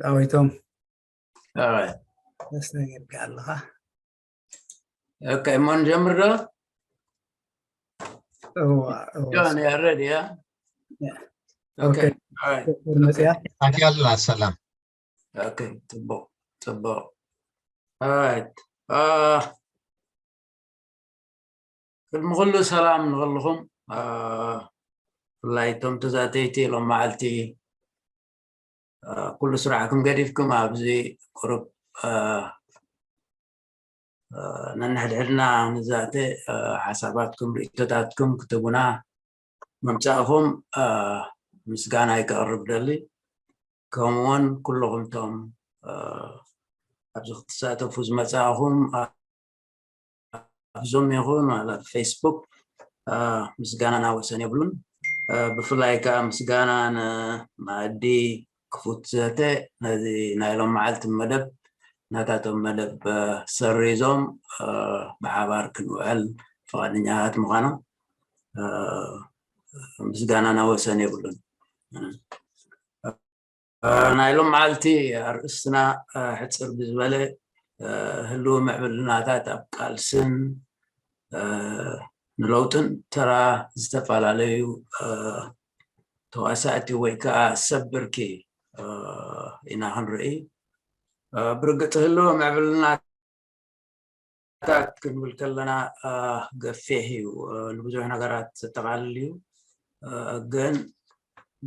ዳዊቶም All right. ደስ ነገር ኣለኻ። Okay, እሞ ንጀምር ዶ? እዋ እዋ John, yeah, ready, yeah? Yeah. Okay. Okay. All right. ዶክተር መጽያ ኣትያላ ሰላም። Okay, ጽቡቕ ጽቡቕ። All right. Uh, ቅድሚ ኩሉ ሰላም ንኹልኹም። Uh, ብፍላይ እቶም ተዛተይቲ ሎም መዓልቲ፣ uh, ኩሉ ስራሕኩም ገዲፍኩም ኣብዚ ቁሩብ፣ uh, uh, ነንሕድሕድና ንዛተ፣ uh, ሓሳባትኩም ርእቶታትኩም ክትቡና ምምጻእኹም፣ uh, ምስጋና ይከቕርብ ደሊ። ከምኡውን ኩልኹም እቶም፣ uh, ኣብዚ ክትሳተፉ ዝመጻእኹም፣ uh, ኣብ ዙም ይኹን ኣብ ፌስቡክ፣ uh, ምስጋናና ወሰን የብሉን። Uh, ብፍላይ ከዓ ምስጋና ንመኣዲ ክፉት ዘተ ነዚ ናይ ሎም መዓልቲ መደብ ናታቶም መደብ፣ uh, ሰሪዞም፣ uh, ብሓባር ክንውዕል ፍቓደኛታት ምዃኖም፣ uh, ምስጋናና ወሰን የብሉን። Uh, ናይ ሎም መዓልቲ ኣርእስትና፣ uh, ሕፅር ብዝበለ፣ uh, ህልው ምዕብልናታት ኣብ ቃልስን፣ uh፣ ንለውጥን ተራ ዝተፈላለዩ፣ uh፣ ተዋሳእቲ ወይ ከዓ ሰብ ብርኪ፣ uh፣ ኢና ክንርኢ። Uh፣ ብርግፅ ህልው ምዕብልናታት ክንብል ከለና፣ uh፣ ገፊሕ እዩ። Uh፣ ንብዙሕ ነገራት ዘጠቓልል እዩ። Uh፣ ግን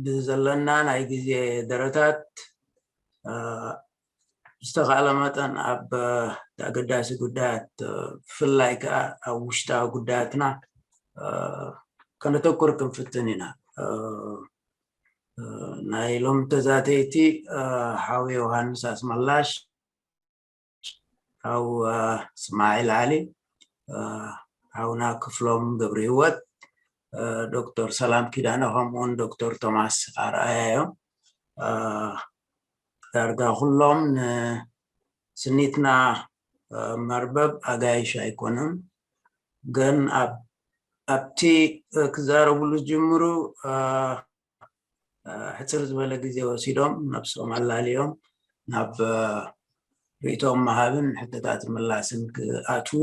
ብዘለና ናይ ግዜ ደረታት፣ uh፣ ዝተኻእለ መጠን ኣብ፣ uh፣ ኣገዳሲ ጉዳያት፣ uh፣ ብፍላይ ከዓ ኣብ ውሽጣዊ ጉዳያትና፣ uh፣ ከነተኩር ክንፍትን ኢና። Uh፣ uh፣ ናይ ሎም ተዛተይቲ፣ uh፣ ሓው ዮሃንስ ኣስመላሽ፣ ሓው፣ uh፣ እስማዒል ዓሊ፣ uh፣ ሓውና ክፍሎም ገብረ ህይወት፣ uh፣ ዶክተር ሰላም ኪዳነ፣ ከምኡውን ዶክተር ቶማስ ኣርኣያ እዮም። Uh፣ ዳርጋ ኩሎም ንስኒትና፣ uh፣ መርበብ ኣጋይሽ ኣይኮኑን። ግን ኣብ-፣ ኣብቲ፣ uh፣ ክዛረብሉ ዝጅምሩ፣ uh፣ uh፣ ሕፅር ዝበለ ግዜ ወሲዶም ነብሶም ኣላልዮም ናብ፣ uh፣ ርእቶም ምሃብን ሕቶታት ምላስን ክኣትዉ፣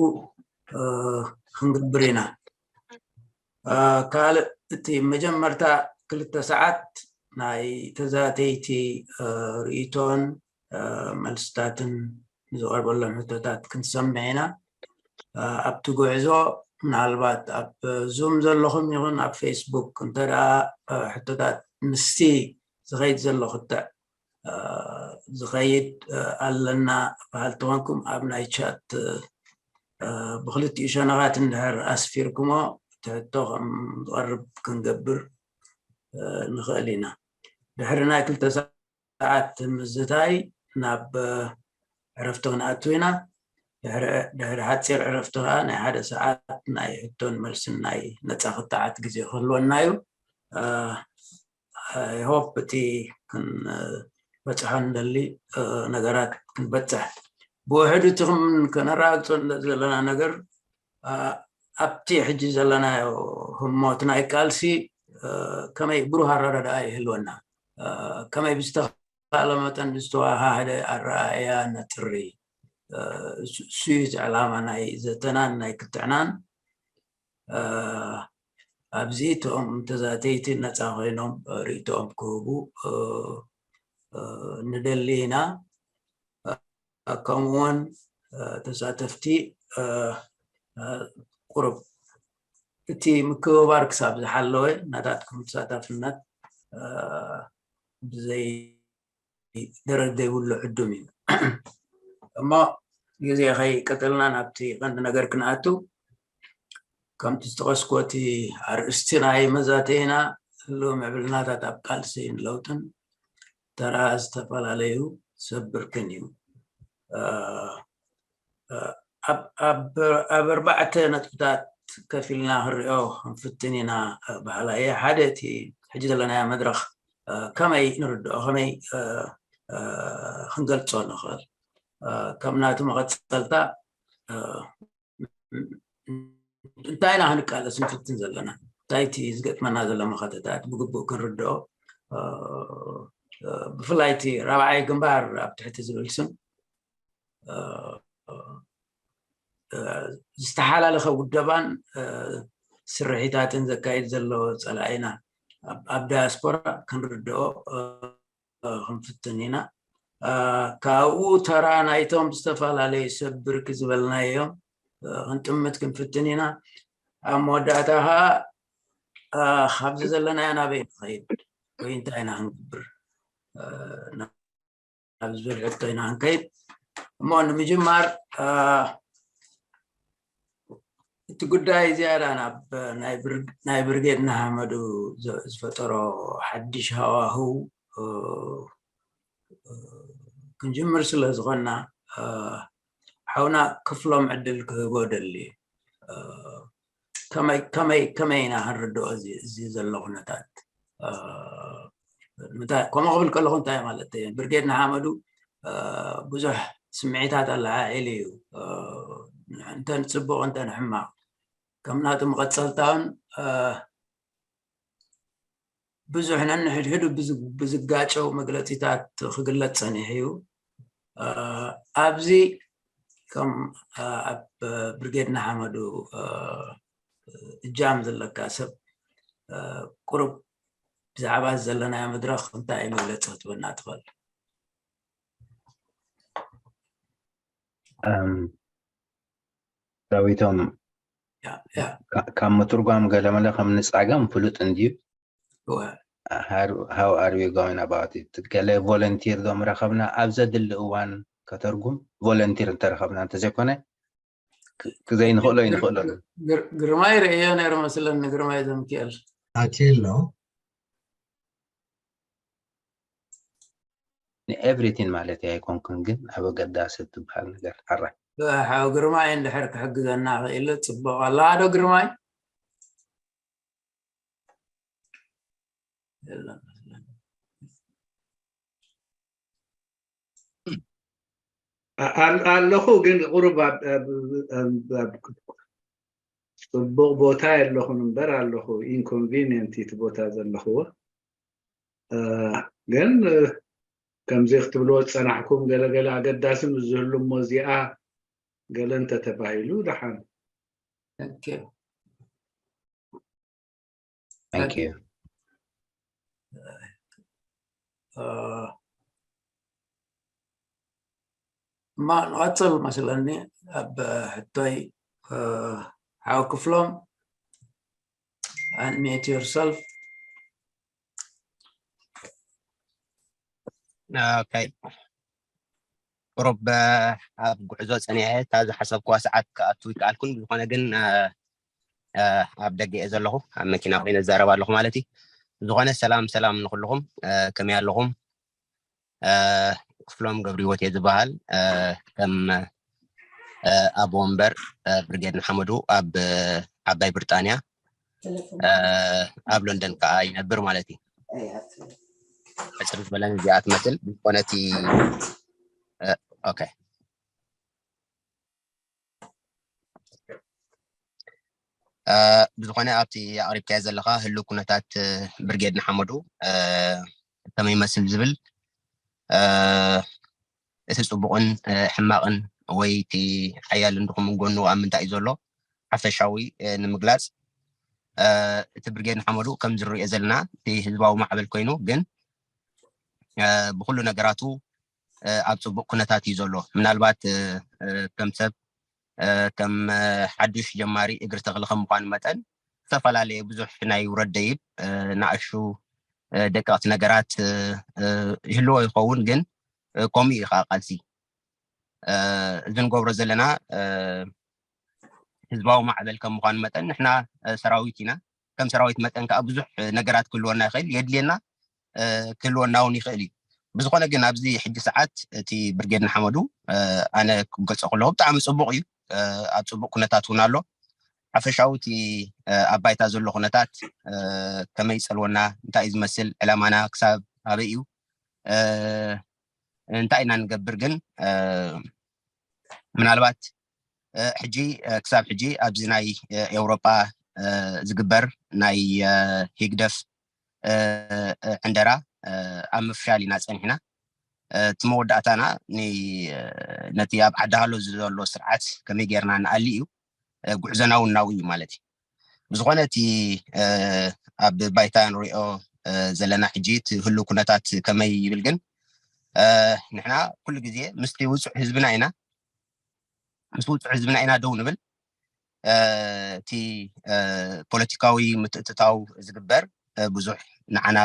uh፣ ክንገብር ኢና። Uh፣ ካልእ እቲ መጀመርታ ክልተ ሰዓት ናይ ተዛተይቲ፣ uh፣ ርእቶን፣ uh፣ መልስታትን ንዝቐርበሎም ሕቶታት ክንሰምዕ ኢና። Uh፣ ኣብቲ ጉዕዞ ምናልባት ኣብ ዙም ዘለኹም ይኹን ኣብ ፌስቡክ እንተ ደኣ፣ uh፣ ሕቶታት ምስቲ ዝኸይድ ዘሎ ክትዕ፣ uh፣ ዝኸይድ፣ uh፣ ኣለና በሃልቲ ኮንኩም ኣብ ናይ ቻት፣ uh፣ ብክልቲኡ ሸነኻት እንድሕር ኣስፊርኩሞ እቲ ሕቶ ከም ዝቐርብ ክንገብር፣ uh፣ ንኽእል ኢና። ድሕሪ ናይ ክልተ ሰዓት ምዝታይ ናብ፣ uh፣ ዕረፍቲ ክንኣቱ ኢና። ድሕሪ፣ ድሕሪ ሓፂር ዕረፍቲ ከዓ ናይ ሓደ ሰዓት ናይ ሕቶን መልስን ናይ ነፃ ክትዓት ግዜ ክህልወና እዩ። Uh፣ I hope እቲ ክንበፅሖ ንደሊ፣ uh፣ ነገራት ክንበፅሕ። ብውሕዱ እቲ ክም-፣ ከነረጋግፆ ዘለና ነገር፣ uh፣ ኣብቲ ሕጂ ዘለናዮ ህሞት ናይ ቃልሲ፣ uh፣ ከመይ ብሩህ ኣረዳድኣ ይህልወና፣ uh፣ ከመይ ብዝተኻእለ መጠን ዝተዋሃሃደ ኣረኣእያ ነጥሪ፣ uh፣ እሱ፣ እሱ እዩ እቲ ዕላማ ናይ ዘተናን ናይ ክትዕናን። Uh፣ ኣብዚ እቶም ተዛተይቲ ነፃ ኮይኖም ርእይቶኦም ክህቡ፣ uh፣ uh፣ ንደሊ ኢና። Uh፣ ከምኡውን፣ uh፣ ተሳተፍቲ፣ uh፣ uh፣ ቁሩብ እቲ ምክብባር ክሳብ ዝሓለወ ናታትኩም ተሳታፍነት፣ uh፣ ብዘይ ደረድ ዘይብሉ ዕዱም እዩ። እሞ ግዜ ከይቀጠልና ናብቲ ቀንዲ ነገር ክንኣቱ፣ ከምቲ ዝጠቐስኩዎ እቲ ኣርእስቲ ናይ መዛተይና ህልው ምዕብልናታት ኣብ ቃልሲ ንለውጥን ተራ ዝተፈላለዩ ሰብ ብርክን እዩ። እ፣ እ፣ ኣብ፣ ኣብ፣ ኣብ ኣርባዕተ ነጥብታት ከፊልና ክንሪኦ ክንፍትን ኢና። በሃላ እየ። ሓደ እቲ ሕጂ ዘለናዮ መድረኽ፣ እ፣ ከመይ ንርድኦ፣ ከመይ፣ እ፣ እ፣ ክንገልጾ ንኽእል፣ እ፣ ከም ናቱ መቐጸልታ፣ እ፣ እንታይ ኢና ክንቃለስ ንፍትን ዘለና፣ እንታይ እቲ ዝገጥመና ዘሎ መኸተታት ብግቡእ ክንርድኦ፣ እ፣ ብፍላይ እቲ ራብዓይ ግንባር ኣብ ትሕቲ ዝብል ስም ዝተሓላለኸ ውደባን ስርሒታትን ዘካይድ ዘሎ ፀላኢና ኣብ ዳያስፖራ ክንርድኦ ክንፍትን ኢና። ካብኡ ተራ ናይቶም ዝተፈላለዩ ሰብ ብርኪ ዝበልናዮም ክንጥምት ክንፍትን ኢና። ኣብ መወዳእታ ከዓ ካብዚ ዘለናዮ ናበይ ንኸይድ ወይ እንታይ ኢና ክንገብር ናብ ዝብል ሕቶ ኢና ክንከይድ። እሞ ንምጅማር እቲ ጉዳይ ዝያዳ ናብ ናይ ብርጌድ ንሓመዱ ዝፈጠሮ ሓድሽ ሃዋህው ክንጅምር ስለ ዝኾንና ሓውና ክፍሎም ዕድል ክህቦ ደሊ። ከመይ ከመይ ከመይ ኢና ክንርድኦ እዚ ዘሎ ኩነታት? ከምኡ ክብል ከለኹ እንታይ ማለት እዩ? ብርጌድ ንሓመዱ ብዙሕ ስምዒታት ኣለዓዒሉ እዩ። እንተ ንፅቡቕ እንተ ንሕማቕ ከም ናቱ መቐፀልታ እውን ብዙሕ ነንሕድሕዱ ብዝጋጨው መግለፂታት ክግለፅ ፀኒሑ እዩ። ኣብዚ ከም ኣብ ብርጌድ ንሓመዱ እጃም ዘለካ ሰብ ቁሩብ ብዛዕባ ዘለናዮ መድረኽ እንታይ መግለፂ ክትበና ትኽእል? ዳዊቶም ካብ ምትርጓም ገለመለ ከም ንፃገም ፍሉጥ እንድዩ። How are we going about it? ገለ ቮለንቲር ዶ ምረኸብና ኣብ ዘድሊ እዋን ከተርጉም ቮለንቲር እንተረኸብና እንተዘይኮነ ክዘይንኽእሎ ይንኽእሎ። ግርማይ ርእዮ ነይሩ መስለኒ። ግርማይ ዘምኪኤል ኣትየሎ ንኤቭሪቲን ማለት ኣይኮንኩን ግን ኣብ ኣገዳሲ ትበሃል ነገር ሓራ ሓው ግርማይ እንድሕር ክሕግዘና ክኢሉ ፅቡቅ ኣላ ዶ ግርማይ? ኣለኹ ግን ቁሩብ ጽቡቕ ቦታ የለኹን እምበር ኣለኹ። ኢንኮንቪኒየንት እቲ ቦታ ዘለኽዎ ግን ከምዚ ክትብልዎ ዝጸናሕኩም ገለገለ ኣገዳሲ ምስ ዝህሉ እሞ እዚኣ ገለ እንተተባሂሉ ደሓን። Thank you. እማ ንቐፅል መስለኒ ኣብ ሕቶይ ሓው ክፍሎም unmute yourself። ኦኬ ቁሩብ ኣብ ጉዕዞ ፀኒሐ እታ ዝሓሰብኩዋ ሰዓት ክኣቱ ይከኣልኩን ብዝኾነ ግን ኣብ ደገ እየ ዘለኹ ኣብ መኪና ኮይነ ዝዛረብ ኣለኹ ማለት እዩ። ዝኾነ ሰላም ሰላም ንኩልኹም ከመይ ኣለኹም? ክፍሎም ገብርሂወት እየ ዝበሃል ከም ኣቦ ወንበር ብርጌድ ንሓመዱ ኣብ ዓባይ ብሪጣንያ ኣብ ሎንደን ከዓ ይነብር ማለት እዩ። ሕፅር ዝበለን እዚኣ ትመስል ዝኾነ እቲ ኦኬ ብዝኾነ ኣብቲ ኣቕሪብካዮ ዘለኻ ህሉው ኩነታት ብርጌድ ንሓመዱ ከመይ ይመስል ዝብል እቲ ፅቡቕን ሕማቕን ወይ እቲ ሓያልን ድኹምን ጎኑ ኣብ ምንታይ እዩ ዘሎ ሓፈሻዊ ንምግላፅ እቲ ብርጌድ ንሓመዱ ከም ዝንሪኦ ዘለና እቲ ህዝባዊ ማዕበል ኮይኑ ግን ብኩሉ ነገራቱ ኣብ ፅቡቅ ኩነታት እዩ ዘሎ። ምናልባት ከም ሰብ ከም ሓዱሽ ጀማሪ እግሪ ተኽሊ ከም ምኳኑ መጠን ዝተፈላለየ ብዙሕ ናይ ውረድ ደይብ ንኣሹ ደቀቕቲ ነገራት ይህልዎ ይኸውን፣ ግን ከምኡ እዩ ከዓ ቃልሲ። እዚ ንገብሮ ዘለና ህዝባዊ ማዕበል ከም ምኳኑ መጠን ንሕና ሰራዊት ኢና። ከም ሰራዊት መጠን ከዓ ብዙሕ ነገራት ክህልወና ይኽእል፣ የድልየና ክህልወና እውን ይኽእል እዩ። ብዝኾነ ግን ኣብዚ ሕጂ ሰዓት እቲ ብርጌድ ንሓመዱ ኣነ ክገልፆ ከለኹ ብጣዕሚ ፅቡቕ እዩ። ኣብ ፅቡቕ ኩነታት እውን ኣሎ። ሓፈሻዊ እቲ ኣብ ባይታ ዘሎ ኩነታት ከመይ ይፀልወና፣ እንታይ እዩ ዝመስል፣ ዕላማና ክሳብ ኣበይ እዩ፣ እንታይ ኢና ንገብር ግን ምናልባት ሕጂ ክሳብ ሕጂ ኣብዚ ናይ ኤውሮጳ ዝግበር ናይ ሂግደፍ ዕንደራ ኣብ ምፍሻል ኢና ጸኒሕና። እቲ መወዳእታና ነቲ ኣብ ዓዲ ሃሎ ዘሎ ስርዓት ከመይ ጌርና ንኣሊ እዩ። ጉዕዞና እውን ናብኡ እዩ ማለት እዩ። ብዝኾነ እቲ ኣብ ባይታ ንሪኦ ዘለና ሕጂ እቲ ህሉ ኩነታት ከመይ ይብል ግን ንሕና ኩሉ ግዜ ምስቲ ውፁዕ ህዝብና ኢና ምስ ውፁዕ ህዝብና ኢና ደው ንብል። እቲ ፖለቲካዊ ምትእትታው ዝግበር ብዙሕ ንዓና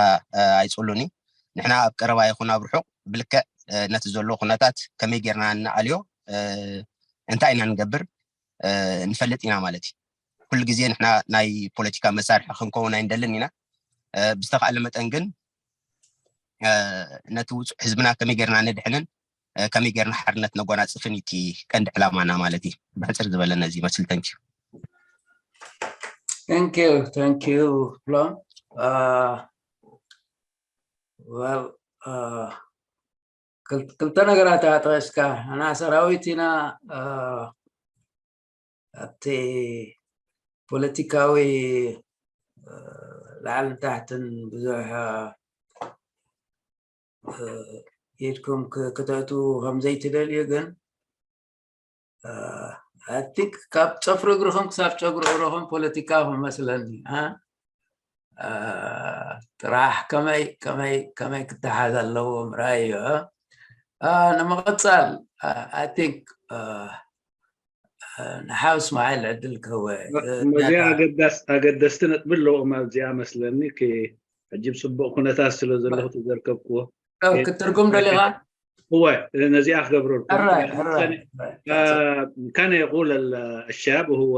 ኣይፅሉን እዩ። ንሕና ኣብ ቀረባ ይኹን ኣብ ርሑቕ ብልክዕ ነቲ ዘሎ ኩነታት ከመይ ጌርና ንኣልዮ እንታይ ኢና ንገብር ንፈልጥ ኢና ማለት እዩ። ኩሉ ግዜ ንሕና ናይ ፖለቲካ መሳርሒ ክንከውን ኣይንደልን ኢና። ብዝተኻእለ መጠን ግን ነቲ ውፁዕ ህዝብና ከመይ ጌርና ነድሕንን ከመይ ጌርና ሓርነት ነጎናፅፍን እቲ ቀንዲ ዕላማና ማለት እዩ። ብሕፅር ዝበለ ነዚ ይመስል። Thank you. Thank you, thank you, Plom. Uh, well, uh, ክልተ ነገራት ኣጠቂስካ እና ሰራዊት ኢና ኣብቲ ፖለቲካዊ ላዕልን ታሕትን ብዙሕ ኢድኩም ክተእትዉ ከም ዘይትደልዩ ግን I think ካብ ፀፍሪ እግርኹም ክሳብ ጨጉሪ እግርኹም ፖለቲካ ክመስለኒ ጥራሕ ከመይ ከመይ ከመይ ክተሓዝ ኣለዎ ምርኣይ እዩ። ንምቕፃል I think ንሓው እስማዒል ዕድል ክህወ መዚኣ ኣገደስቲ ነጥቢ ኣለዎም ኣብዚኣ መስለኒ። ሕጂ ብፅቡቕ ኩነታት ስለ ዘለኹ ተዘርከብክዎ ክትትርጉም ደሊኻ እወ ነዚኣ ክገብረልኩም كان يقول الشاب وهو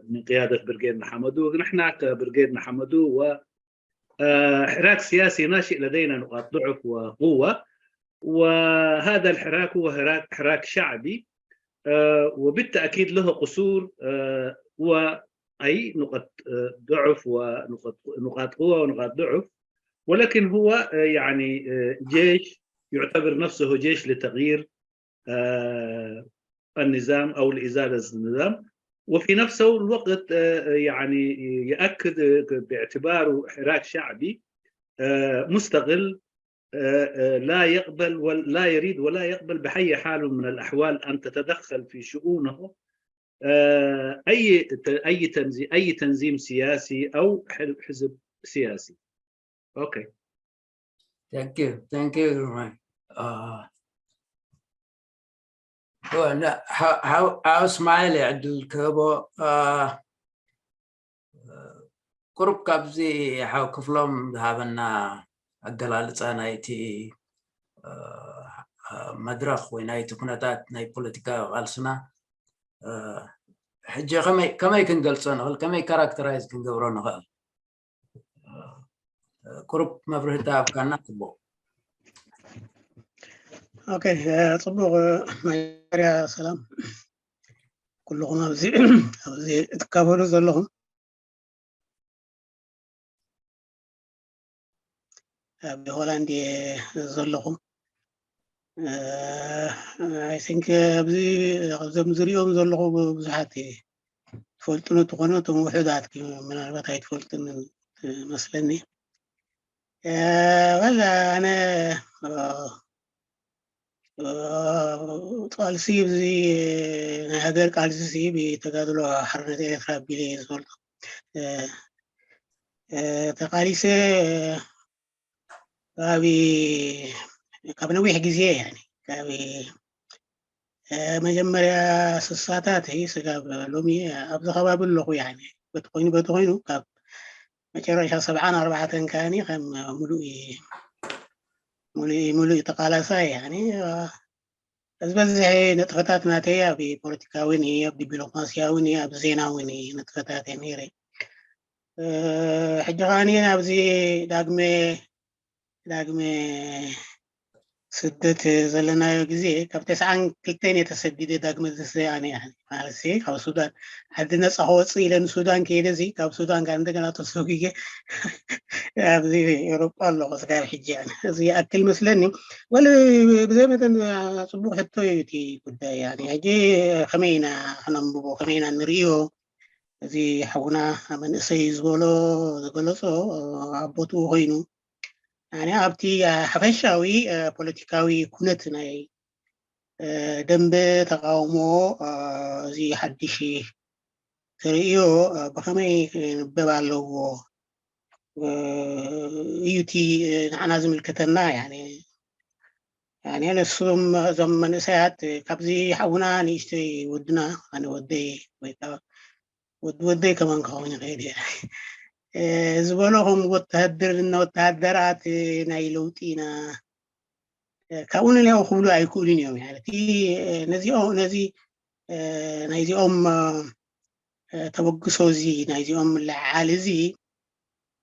من قيادة برقيد محمدو نحن كبرقيد محمدو و حراك سياسي ناشئ لدينا نقاط ضعف وقوة وهذا الحراك هو حراك شعبي وبالتأكيد له قصور وأي نقط ضعف ونقاط قوة ونقاط ضعف ولكن هو يعني جيش يعتبر نفسه جيش لتغيير النظام أو لإزالة النظام وفي نفس الوقت يعني يأكد باعتباره حراك شعبي مستقل لا يقبل ولا يريد ولا يقبل بأي حال من الأحوال أن تتدخل في شؤونه أي أي تنظيم أي تنظيم سياسي أو حزب سياسي. Okay. Thank you. Thank you. ሓው እስማኤል ዕድል ክህቦ ቁሩብ ካብዚ ሓው ክፍሎም ዝሃበና ኣገላልፃ ናይቲ መድረኽ ወይ ናይቲ ኩነታት ናይ ፖለቲካዊ ቃልስና ሕጂ ከመይ ክንገልፆ ንኽእል ከመይ ካራክተራይዝ ክንገብሮ ንኽእል ቁሩብ መብርህቲ ኣብካና ጽቡቕ ኦኬ ጽቡቕ መጀመርያ ሰላም ኩልኹም ኣብዚ ኣብዚ ትካፈሉ ዘለኹም ኣብ ሆላንድ ዘለኹም I think ኣብዚ ኣብዞም ዝሪኦም ዘለኹ ብዙሓት ትፈልጡ ነትኾነ እቶም ውሑዳት ምናልባት ኣይትፈልጡን መስለኒ ወላ ኣነ ቃልሲ ብዚ ናይ ሃገር ቃልሲ ብተጋድሎ ሓርነት ኤርትራ ኣቢለ እየ ዝፈልጦ ተቃሊሰ ካብ ካብ ነዊሕ ግዜ يعني ካብ መጀመርያ ስሳታት ስጋብ ሎሚ ኣብዚ ከባቢ ኣለኹ يعني በቲ ኮይኑ በቲ ኮይኑ ካብ መጨረሻ ሰብዓን ኣርባዕተን ከኣኒ ከም ሙሉእ ሙሉእ ሙሉእ ተቃላሳይ يعني ዝበዝሕ ንጥፈታት ናተይ ኣብ ፖለቲካዊ ኣብ ዲፕሎማሲያዊ ኣብ ዜናዊ ንጥፈታት ነይረ ሕጂ ከኣኒ ኣብዚ ዳግመ ዳግመ ስደት ዘለናዮ ግዜ ካብ ተስዓን ክልተን እየ ተሰዲደ ዳግመ ዝስኣነ ማለት ካብ ሱዳን ዓዲ ነፃ ክወፅእ ኢለ ንሱዳን ከይደ እዚ ካብ ሱዳን ጋር እንደገና ተሰጉገ ኣብዚ ኤውሮጳ ኣለኹ ስጋብ ሕጂ እዚ ይኣክል መስለኒ ወል ብዘይ መጠን ፅቡቅ ሕቶ እዩ እቲ ጉዳይ ሕጂ ከመይ ኢና ክነንብቦ ከመይ ኢና ንርእዮ እዚ ሓውና መንእሰይ ዝበሎ ዝገለፆ ኣቦትኡ ኮይኑ ኣነ ኣብቲ ሓፈሻዊ ፖለቲካዊ ኩነት ናይ ደንበ ተቃውሞ፣ እዚ ሓድሽ ተርእዮ ብኸመይ ክንበብ ኣለዎ እዩ እቲ ንዓና ዝምልከተና። ያኔ ንሶም፣ እዞም መንእሰያት፣ ካብዚ ሓውና ንእሽተይ ወድና፣ ኣነ ወደይ ወይ ከዓ ወዲ ወደይ ከማን ክኸውን ይኽእል እየ ዝበሎ፣ ከም ወተሃደር ወተሃደራት ናይ ለውጢ ኢና፣ ካብኡ ንላው ክብሉ ኣይክእሉን እዮም። ያኔ እቲ ነዚኦም ነዚ ናይዚኦም ተበግሶ እዚ፣ ናይዚኦም ምልዕዓል እዚ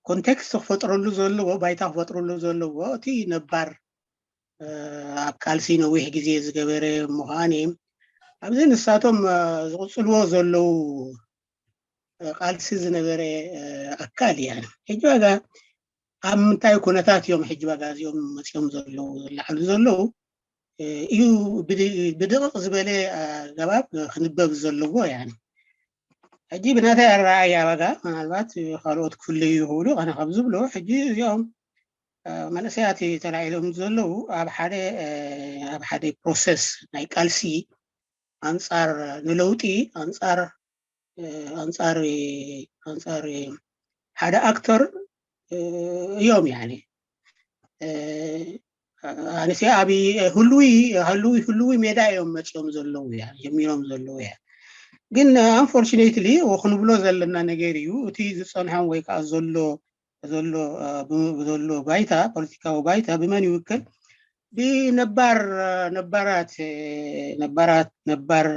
ኮንቴክስት ክፈጥረሉ ዘለዎ፣ ባይታ ክፈጥረሉ ዘለዎ እቲ ነባር ኣብ ቃልሲ ነዊሕ ግዜ ዝገበረ ምዃን ኣብዚ ንሳቶም ዝቕፅልዎ ዘለዉ ቃልሲ ዝነበረ ኣካል እያ። ሕጂ ዋጋ ኣብ ምንታይ ኩነታት እዮም ሕጂ ዋጋ እዚኦም መፂኦም ዘለዉ ዝለዓሉ ዘለዉ እዩ ብድቕቕ ዝበለ ኣገባብ ክንበብ ዘለዎ። ያ ሕጂ ብናተይ ኣረኣእያ ዋጋ ምናልባት ካልኦት ክፍለዩ ይኽእሉ። ኣነ ካብ ዝብሎ ሕጂ እዚኦም መንእሰያት ተላዒሎም ዘለዉ ኣብ ሓደ ኣብ ሓደ ፕሮሰስ ናይ ቃልሲ ኣንጻር ንለውጢ ኣንጻር ኣንጻር ኣንጻር ሓደ ኣክተር እዮም። ያኔ ኣነሲ ኣብ ህሉዊ ህሉዊ ህሉዊ ሜዳ እዮም መጺኦም ዘለዉ እያ ጀሚሮም ዘለዉ እያ። ግን ኣንፎርቹኔትሊ ክንብሎ ዘለና ነገር እዩ፣ እቲ ዝጸንሖም ወይ ከዓ ዘሎ ዘሎ ዘሎ ባይታ፣ ፖለቲካዊ ባይታ ብመን ይውክል? ብነባር ነባራት ነባራት ነባር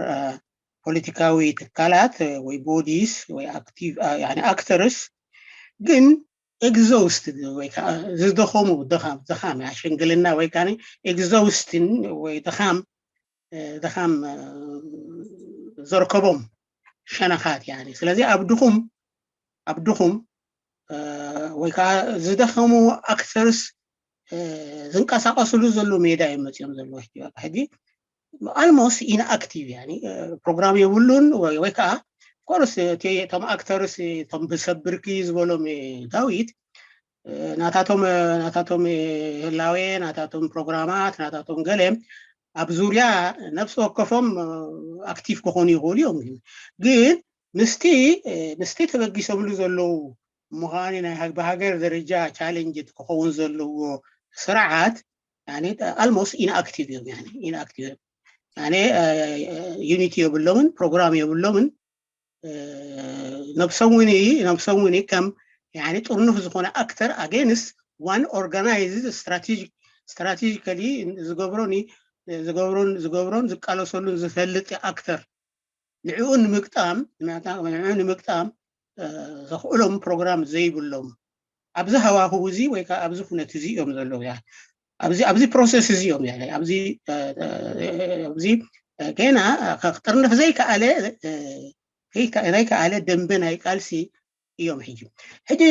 ፖለቲካዊ ትካላት ወይ ቦዲስ ወይ ኣክቲቭ ኣክተርስ ግን ኤግዞስት ወይ ከዓ ዝደኸሙ፣ ድኻም ድኻም ሽንግልና ወይ ከዓ ኤግዞስትን ወይ ድኻም ድኻም ዘርከቦም ሸነኻት። ያኒ ስለዚ ኣብ ድኹም ኣብ ድኹም ወይ ከዓ ዝደኸሙ ኣክተርስ ዝንቀሳቀስሉ ዘሎ ሜዳ እዮም መፂኦም ዘለዎ። ሕጂ ኣልሞስት ኢንኣክቲቭ፣ ያኒ ፕሮግራም የብሉን ወይ ወይ ከዓ ኮርስ እቶም ኣክተርስ እቶም ብሰብ ብርኪ ዝበሎም ዳዊት ናታቶም ናታቶም ህላዌ ናታቶም ፕሮግራማት ናታቶም ገለ ኣብ ዙርያ ነፍሲ ወከፎም ኣክቲቭ ክኾኑ ይኽእሉ እዮም። ግን ምስቲ ምስቲ ተበጊሶምሉ ዘለዉ ምዃኑ ናይ ሃግ- ብሃገር ደረጃ ቻሌንጅ ክኸውን ዘለዎ ስርዓት ኣልሞስት ኢንኣክቲቭ እዮም። ኢንኣክቲቭ እዮም። ዩኒቲ የብሎምን፣ ፕሮግራም የብሎምን። ነብሶም እውን ነብሶም እውን ከም ያኒ ጥርኑፍ ዝኾነ ኣክተር ኣጌንስት ዋን ኦርጋናይዝድ ስትራቴጂካሊ ዝገብሮን ዝገብሮን ዝቃለሰሉን ዝፈልጥ ኣክተር ንዕኡ ንምግጣም ንዕኡ ንምግጣም ዘኽእሎም ፕሮግራም ዘይብሎም ኣብዚ ሃዋህው እዚ ወይ ከዓ ኣብዚ ኩነት እዚ እዮም ዘለዉ። ያ ኣብዚ ኣብዚ ፕሮሰስ እዚ እዮም ያ ኣብዚ ኣብዚ ገና ክጥርንፍ ዘይከኣለ ዘይከኣለ ደንበ ናይ ቃልሲ እዮም። ሕጂ ሕጂ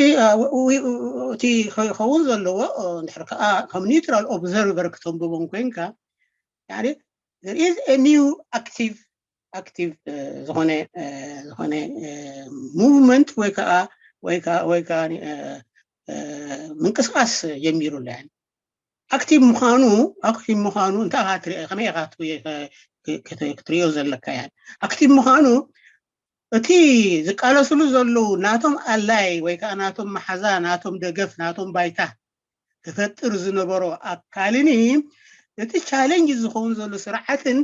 እቲ ክኸውን ዘለዎ እንድሕር ከዓ ከም ኒውትራል ኦብዘርቨር ክተንብቦም ኮይንካ there is a new active active ዝኾነ ዝኾነ ሙቭመንት ወይ ከዓ ወይ ከዓ ወይ ከዓ ምንቅስቃስ ጀሚሩ ኣሎ። ኣክቲቭ ምዃኑ ኣክቲቭ ምዃኑ እንታይ ኢኻ ትሪኦ? ከመይ ኢኻ ክትሪኦ ዘለካ? ያ ኣክቲቭ ምዃኑ እቲ ዝቃለስሉ ዘለዉ ናቶም ኣላይ ወይ ከዓ ናቶም መሓዛ ናቶም ደገፍ ናቶም ባይታ ክፈጥር ዝነበሮ ኣካልን እቲ ቻሌንጅ ዝኸውን ዘሎ ስርዓትን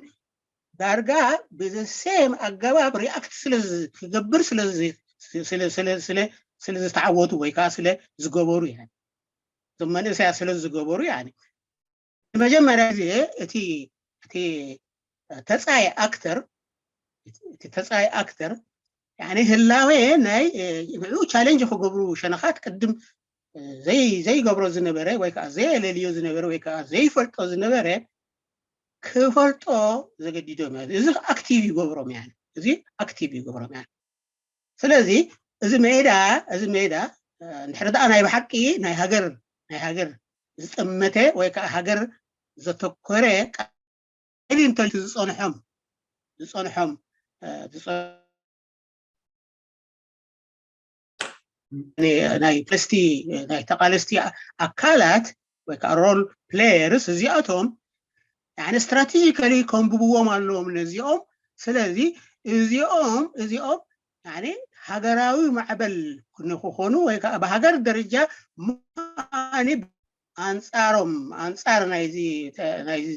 ዳርጋ ብዘሴም ኣገባብ ሪኣክት ክገብር ስለ ዝተዓወቱ ወይ ከዓ ስለ ዝገበሩ እያ እዞም መንእሰያት ስለ ዝገበሩ እያ ንመጀመርያ ግዜ እቲ እቲ ተፃይ ኣክተር እቲ ተፃይ ኣክተር ያኒ ህላዌ ናይ ንዕኡ ቻሌንጅ ክገብሩ ሸነኻት ቅድም ዘይገብሮ ዝነበረ ወይ ከዓ ዘየለልዮ ዝነበረ ወይ ከዓ ዘይፈልጦ ዝነበረ ክፈልጦ ዘገዲዶም እዚ ኣክቲቭ ይገብሮም ያ እዚ ኣክቲቭ ይገብሮም ያ ስለዚ እዚ ሜዳ እዚ ሜዳ እንድሕር ደኣ ናይ ብሓቂ ናይ ሃገር ናይ ሃገር ዝጠመተ ወይ ከዓ ሃገር ዘተኮረ ቃይል እንተ ዝፀንሖም ዝፀንሖም ናይ ፕለስቲ ናይ ተቃለስቲ ኣካላት ወይ ከዓ role players እዚኣቶም strategically ከንብብዎም ኣለዎም ነዚኦም። ስለዚ እዚኦም እዚኦም ሃገራዊ ማዕበል ንክኾኑ ወይ ከዓ ብሃገር ደረጃ ምዃኒ ኣንፃሮም ኣንፃር ናይዚ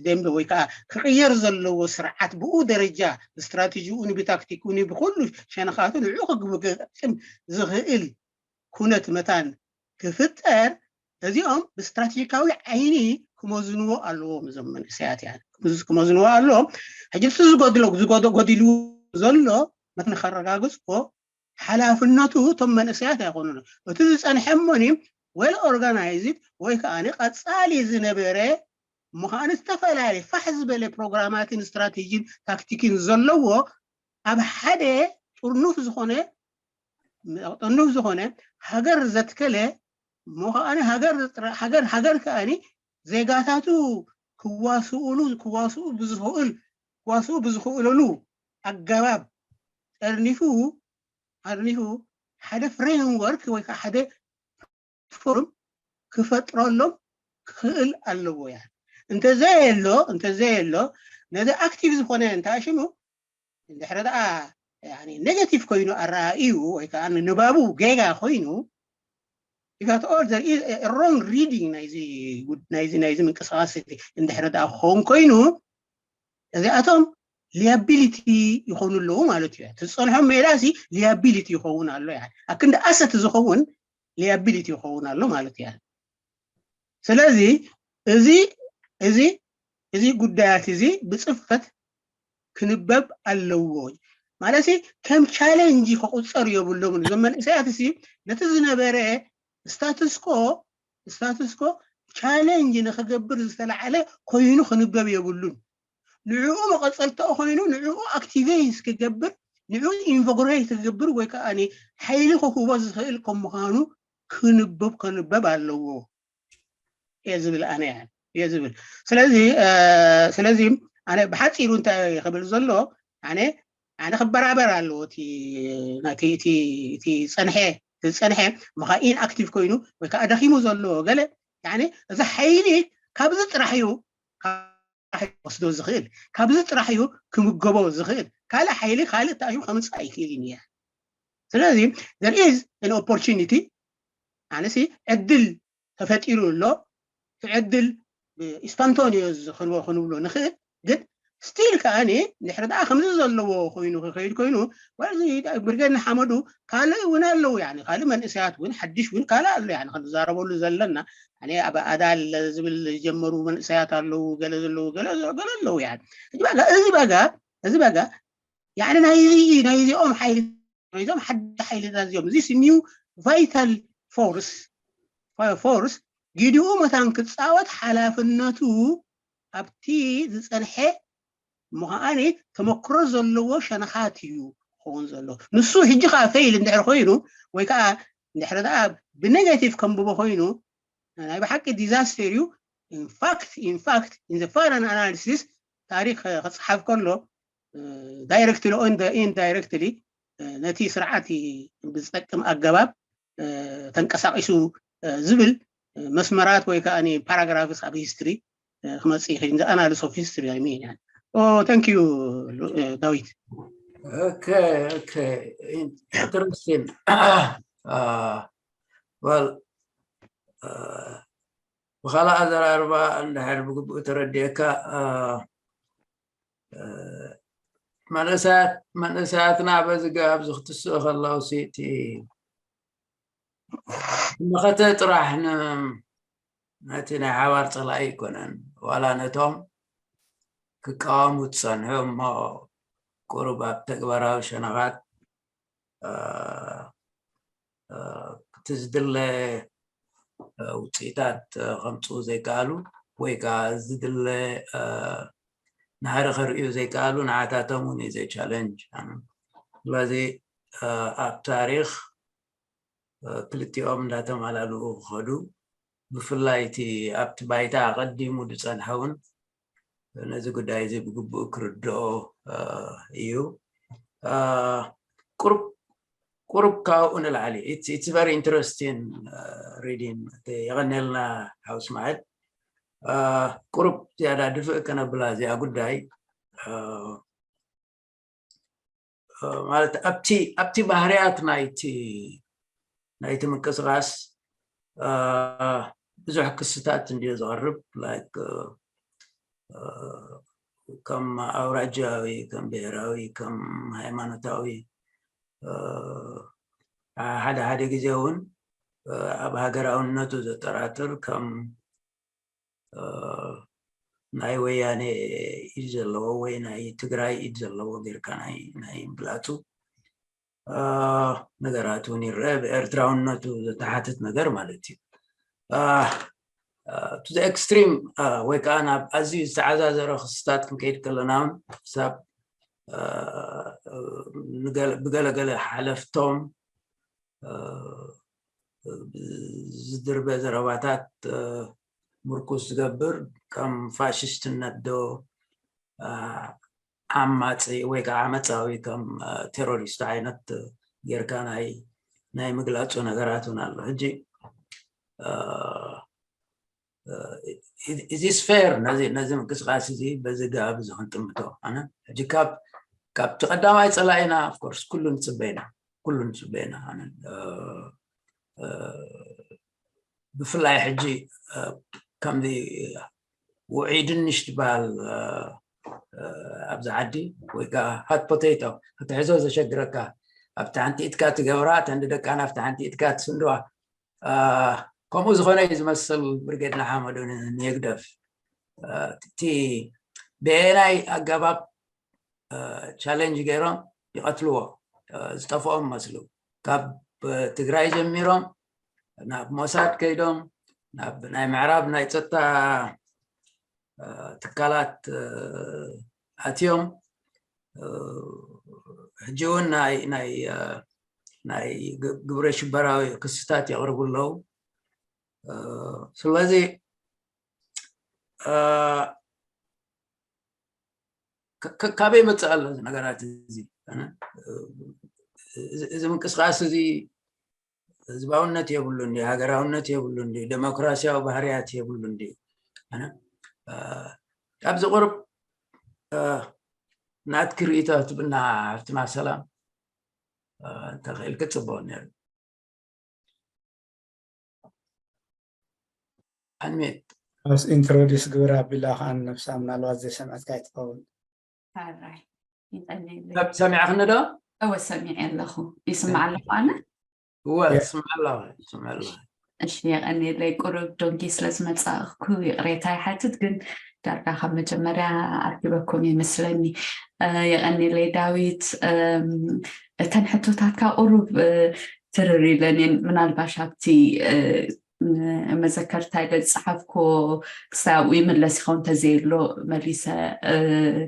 ደምበ ወይ ከዓ ክቕየር ዘለዎ ስርዓት ብኡ ደረጃ ብስትራቴጂኡ ብታክቲኩ ብኩሉ ሸነኻቱ ንዕኡ ክግጥም ዝኽእል ኩነት መታን ክፍጠር እዚኦም ብስትራቴጂካዊ ዓይኒ ክመዝንዎ ኣለዎም። እዞም መንእሰያት ያ ክመዝንዎ ኣለዎም። ሕጂ እቲ ዝጎድሎ ዝጎድልዎ ዘሎ መት ንኸረጋግፅዎ ሓላፍነቱ እቶም መንእሰያት ኣይኮኑን። እቲ ዝፀንሐ እሞኒ well organized ወይ ከዓ ቀፃሊ ዝነበረ ምዃኑ ዝተፈላለየ ፋሕ ዝበለ ፕሮግራማትን ስትራቴጂን ታክቲክን ዘለዎ ኣብ ሓደ ጥርኑፍ ዝኾነ ጥርኑፍ ዝኾነ ሃገር ዘትከለ ምዃኑ ሃገር ሃገር ከኣኒ ዜጋታቱ ክዋስኡሉ ክዋስኡ ብዝኽእል ክዋስኡ ብዝኽእለሉ ኣገባብ ጠርኒፉ ኣርኒፉ ሓደ ፍሬምወርክ ወይ ከዓ ሓደ ፎርም ክፈጥረሎም ክኽእል ኣለዎ። ያ እንተዘየሎ እንተዘየሎ ነዚ ኣክቲቭ ዝኾነ እንተኣሽሙ እንድሕረ ደኣ ኔጋቲቭ ኮይኑ ኣረኣእዩ ወይ ከዓ ንባቡ ጌጋ ኮይኑ ሮንግ ሪዲንግ ናይዚ ምንቅስቃስ እንድሕረ ደኣ ክኸውን ኮይኑ እዚኣቶም ሊያቢሊቲ ይኾኑ ኣለዉ ማለት እዩ። እቲ ዝፀንሖም ሜዳ ሲ ሊያቢሊቲ ይኸውን ኣሎ ያ ኣብ ክንዲ ኣሰት ዝኸውን ሊያቢሊቲ ይኸውን ኣሎ ማለት እዩ። ስለዚ እዚ እዚ እዚ ጉዳያት እዚ ብፅፈት ክንበብ ኣለዎ ማለት ከም ቻሌንጅ ክቁፀር የብሎምን። እዞም መንእሰያት ሲ ነቲ ዝነበረ ስታትስኮ ስታትስኮ ቻሌንጅ ንክገብር ዝተላዓለ ኮይኑ ክንበብ የብሉን። ንዕኡ መቐፀልታኡ ኮይኑ ንዕኡ ኣክቲቬት ክገብር ንዕኡ ኢንቮግሬት ክገብር ወይ ከዓ ሓይሊ ክህቦ ዝኽእል ከም ምዃኑ ክንበብ ከንበብ ኣለዎ እየ ዝብል ኣነ እየ ዝብል። ስለዚ ስለዚ ኣነ ብሓፂሩ እንታይ ክብል ዘሎ ኣነ ኣነ ክበራበር ኣለዎ እቲ ጸንሐ ዝጸንሐ ምኻ ኢንኣክቲቭ ኮይኑ ወይ ከዓ ደኺሙ ዘሎ ገለ እዚ ሓይሊ ካብዚ ጥራሕ እዩ ወስዶ ዝኽእል ካብዚ ጥራሕ እዩ ክምገቦ ዝኽእል ካልእ ሓይሊ ካልእ ተኣዩ ከምፅእ ኣይክእል እዩ። ስለዚ there is an opportunity ኣነሲ ዕድል ተፈጢሩ ኣሎ። እቲ ዕድል ስፖንቶኒዮስ ክንብሎ ንኽእል ግን ስቲል ከዓኒ ድሕሪ ደኣ ከምዚ ዘለዎ ኮይኑ ክኸይድ ኮይኑ ብርጌድ ንሓመዱ ካልእ እውን ኣለዉ ካልእ መንእሰያት እውን ሓድሽ እውን ካልእ ኣሎ ክንዛረበሉ ዘለና ኣብ ኣዳል ዝብል ዝጀመሩ መንእሰያት ኣለዉ ገለ ዘለዉ ገለ ኣለዉ እዚ በጋ እዚ በጋ ናይዚ ናይዚኦም ሓይሊ ናይዞም ሓድሽ ሓይልታት እዚኦም this new vital force force ግዲኡ መታን ክፃወት ሓላፍነቱ ኣብቲ ዝፀንሐ ምዃዓኒ ተመክሮ ዘለዎ ሸነኻት እዩ ክኸውን ዘሎ። ንሱ ሕጂ ከዓ ፌይል እንድሕር ኮይኑ ወይ ከዓ እንድሕር ደኣ ብኔጋቲቭ ከንብቦ ኮይኑ ናይ ብሓቂ ዲዛስተር እዩ። ኢንፋክት ኢንፋክት ኢን ዘ ፋይናል ኣናሊሲስ ታሪክ ክፅሓፍ ከሎ ዳይሬክትሊ ኦን ኢንዳይሬክትሊ ነቲ ስርዓት ብዝጠቅም ኣገባብ ተንቀሳቂሱ ዝብል መስመራት ወይ ከዓ ፓራግራፍስ ኣብ ሂስትሪ ክመፅእ ይኽእል the analysis of history I mean thank you ዳዊት okay okay interesting well ብኻልእ ኣዘራርባ እንድሕር ብግቡእ ተረዲእካ መንእሰያትና በዚ ገባብ እዚ ክትስኡ ከለዉ እቲ መኸተ ጥራሕ ነቲ ናይ ሓባር ፀላኢ ኣይኮነን ዋላ ነቶም ክቃወሙ ትፀንሑ እሞ ቁሩብ ኣብ ተግባራዊ ሸነኻት እቲ ዝድለ ውፅኢታት ከምፅኡ ዘይከኣሉ ወይ ከዓ ዝድለ ናህሪ ከርእዩ ዘይከኣሉ ንዓታቶም እውን እዩ ዘቻለንጅ ስለዚ ኣብ ታሪክ ክልቲኦም እንዳተማላልኡ ክኸዱ ብፍላይ እቲ ኣብቲ ባይታ ኣቐዲሙ ዝፀንሐ እውን ነዚ ጉዳይ እዚ ብግቡእ ክርድኦ እዩ ቁሩብ ቁሩብ ካብኡ ንላዕሊ it's very interesting reading የቐነልና ሓው እስማዕል ቁሩብ ዝያዳ ድፍእ ከነብላ እዚኣ ጉዳይ ማለት ኣብቲ ኣብቲ ባህርያት ናይቲ ናይቲ ምንቅስቃስ ብዙሕ ክስታት እንድዮ ዝቐርብ like ከም ኣውራጃዊ ከም ብሔራዊ ከም ሃይማኖታዊ ሓደ ሓደ ግዜ እውን ኣብ ሃገራውነቱ ዘጠራጥር ከም ናይ ወያነ ኢድ ዘለዎ ወይ ናይ ትግራይ ኢድ ዘለዎ ጌርካ ናይ ናይ ብላፁ ነገራት እውን ይረአ ብኤርትራውነቱ ዝተሓትት ነገር ማለት እዩ to the extreme ወይ ከዓ ናብ ኣዝዩ ዝተዓዛዘረ ክስታት ክንከይድ ከለና እውን ክሳብ ብገለገለ ሓለፍቶም ዝድርበ ዘረባታት ምርኩስ ዝገብር ከም ፋሽስትነት ዶ ዓማፂ ወይ ከዓ ዓመፃዊ ከም ቴሮሪስት ዓይነት ጌርካ ናይ ናይ ምግላፁ ነገራት እውን ኣሎ ሕጂ is this fair ነዚ ነዚ ምንቅስቃስ እዚ በዚ ጋብ እዚ ክንጥምቶ ኣነ ሕጂ ካብ ካብቲ ቀዳማይ ፀላኢና of course ኩሉ ንፅበ ኢና ኩሉ ንፅበ ኢና ኣነ ብፍላይ ሕጂ ከምዚ ውዑይ ድንሽ ትበሃል ኣብዚ ዓዲ ወይ ከዓ hot potato ክትሕዞ ዘሸግረካ ኣብቲ ሓንቲ ኢድካ ትገብራ ተንዲ ደቃና ኣብቲ ሓንቲ ኢድካ ትስንድዋ ከምኡ ዝኾነ እዩ ዝመስል ብርጌድ ንሓመዱ ንህግደፍ እቲ ብየናይ ኣገባብ ቻለንጅ ገይሮም ይቐትልዎ ዝጠፍኦም መስሉ ካብ ትግራይ ጀሚሮም ናብ ሞሳድ ከይዶም ናብ ናይ ምዕራብ ናይ ፀጥታ ትካላት ኣትዮም ሕጂ እውን ናይ ናይ ናይ ግብረ ሽበራዊ ክስታት የቕርቡ ኣለዉ ስለዚ ካበይ መፅእ ኣሎ እዚ ነገራት እዚ እዚ ምንቅስቃስ እዚ ህዝባውነት የብሉን ሃገራውነት የብሉን ዴሞክራሲያዊ ባህርያት የብሉን ኣብዚ ቁርብ ናትኪ ርእቶ ትብና ሃፍትና ሰላም እንተኽእል ክፅበው ነሩ ኣንሜት ምስ ኢንትሮዲስ ግብር ኣቢላ ከዓ ነብሳ ምናልባት ዘይሰምዐትካ ይትኸውን ራይ ይጠልየለይ ሰሚዕኽኒ ዶ እወ ሰሚዐ ኣለኹ ይስማዕ ኣለኹ ኣነ እወ ትስምዕ ኣለኻ ትስምዕ ኣለኻ እሺ የቐንየለይ ቁሩብ ዶንኪ ስለ ዝመፃእኩ ይቕሬታ ይሓትት ግን ዳርጋ ካብ መጀመርያ ኣርኪበኩም ይመስለኒ የቐንየለይ ዳዊት እተን ሕቶታትካ ቁሩብ ትርር ኢለን እየን ምናልባሽ ኣብቲ መዘከርታ ኢለ ዝፀሓፍኮ ክሳብ ኣብኡ ይምለስ ይኸውን እንተዘየሎ መሊሰ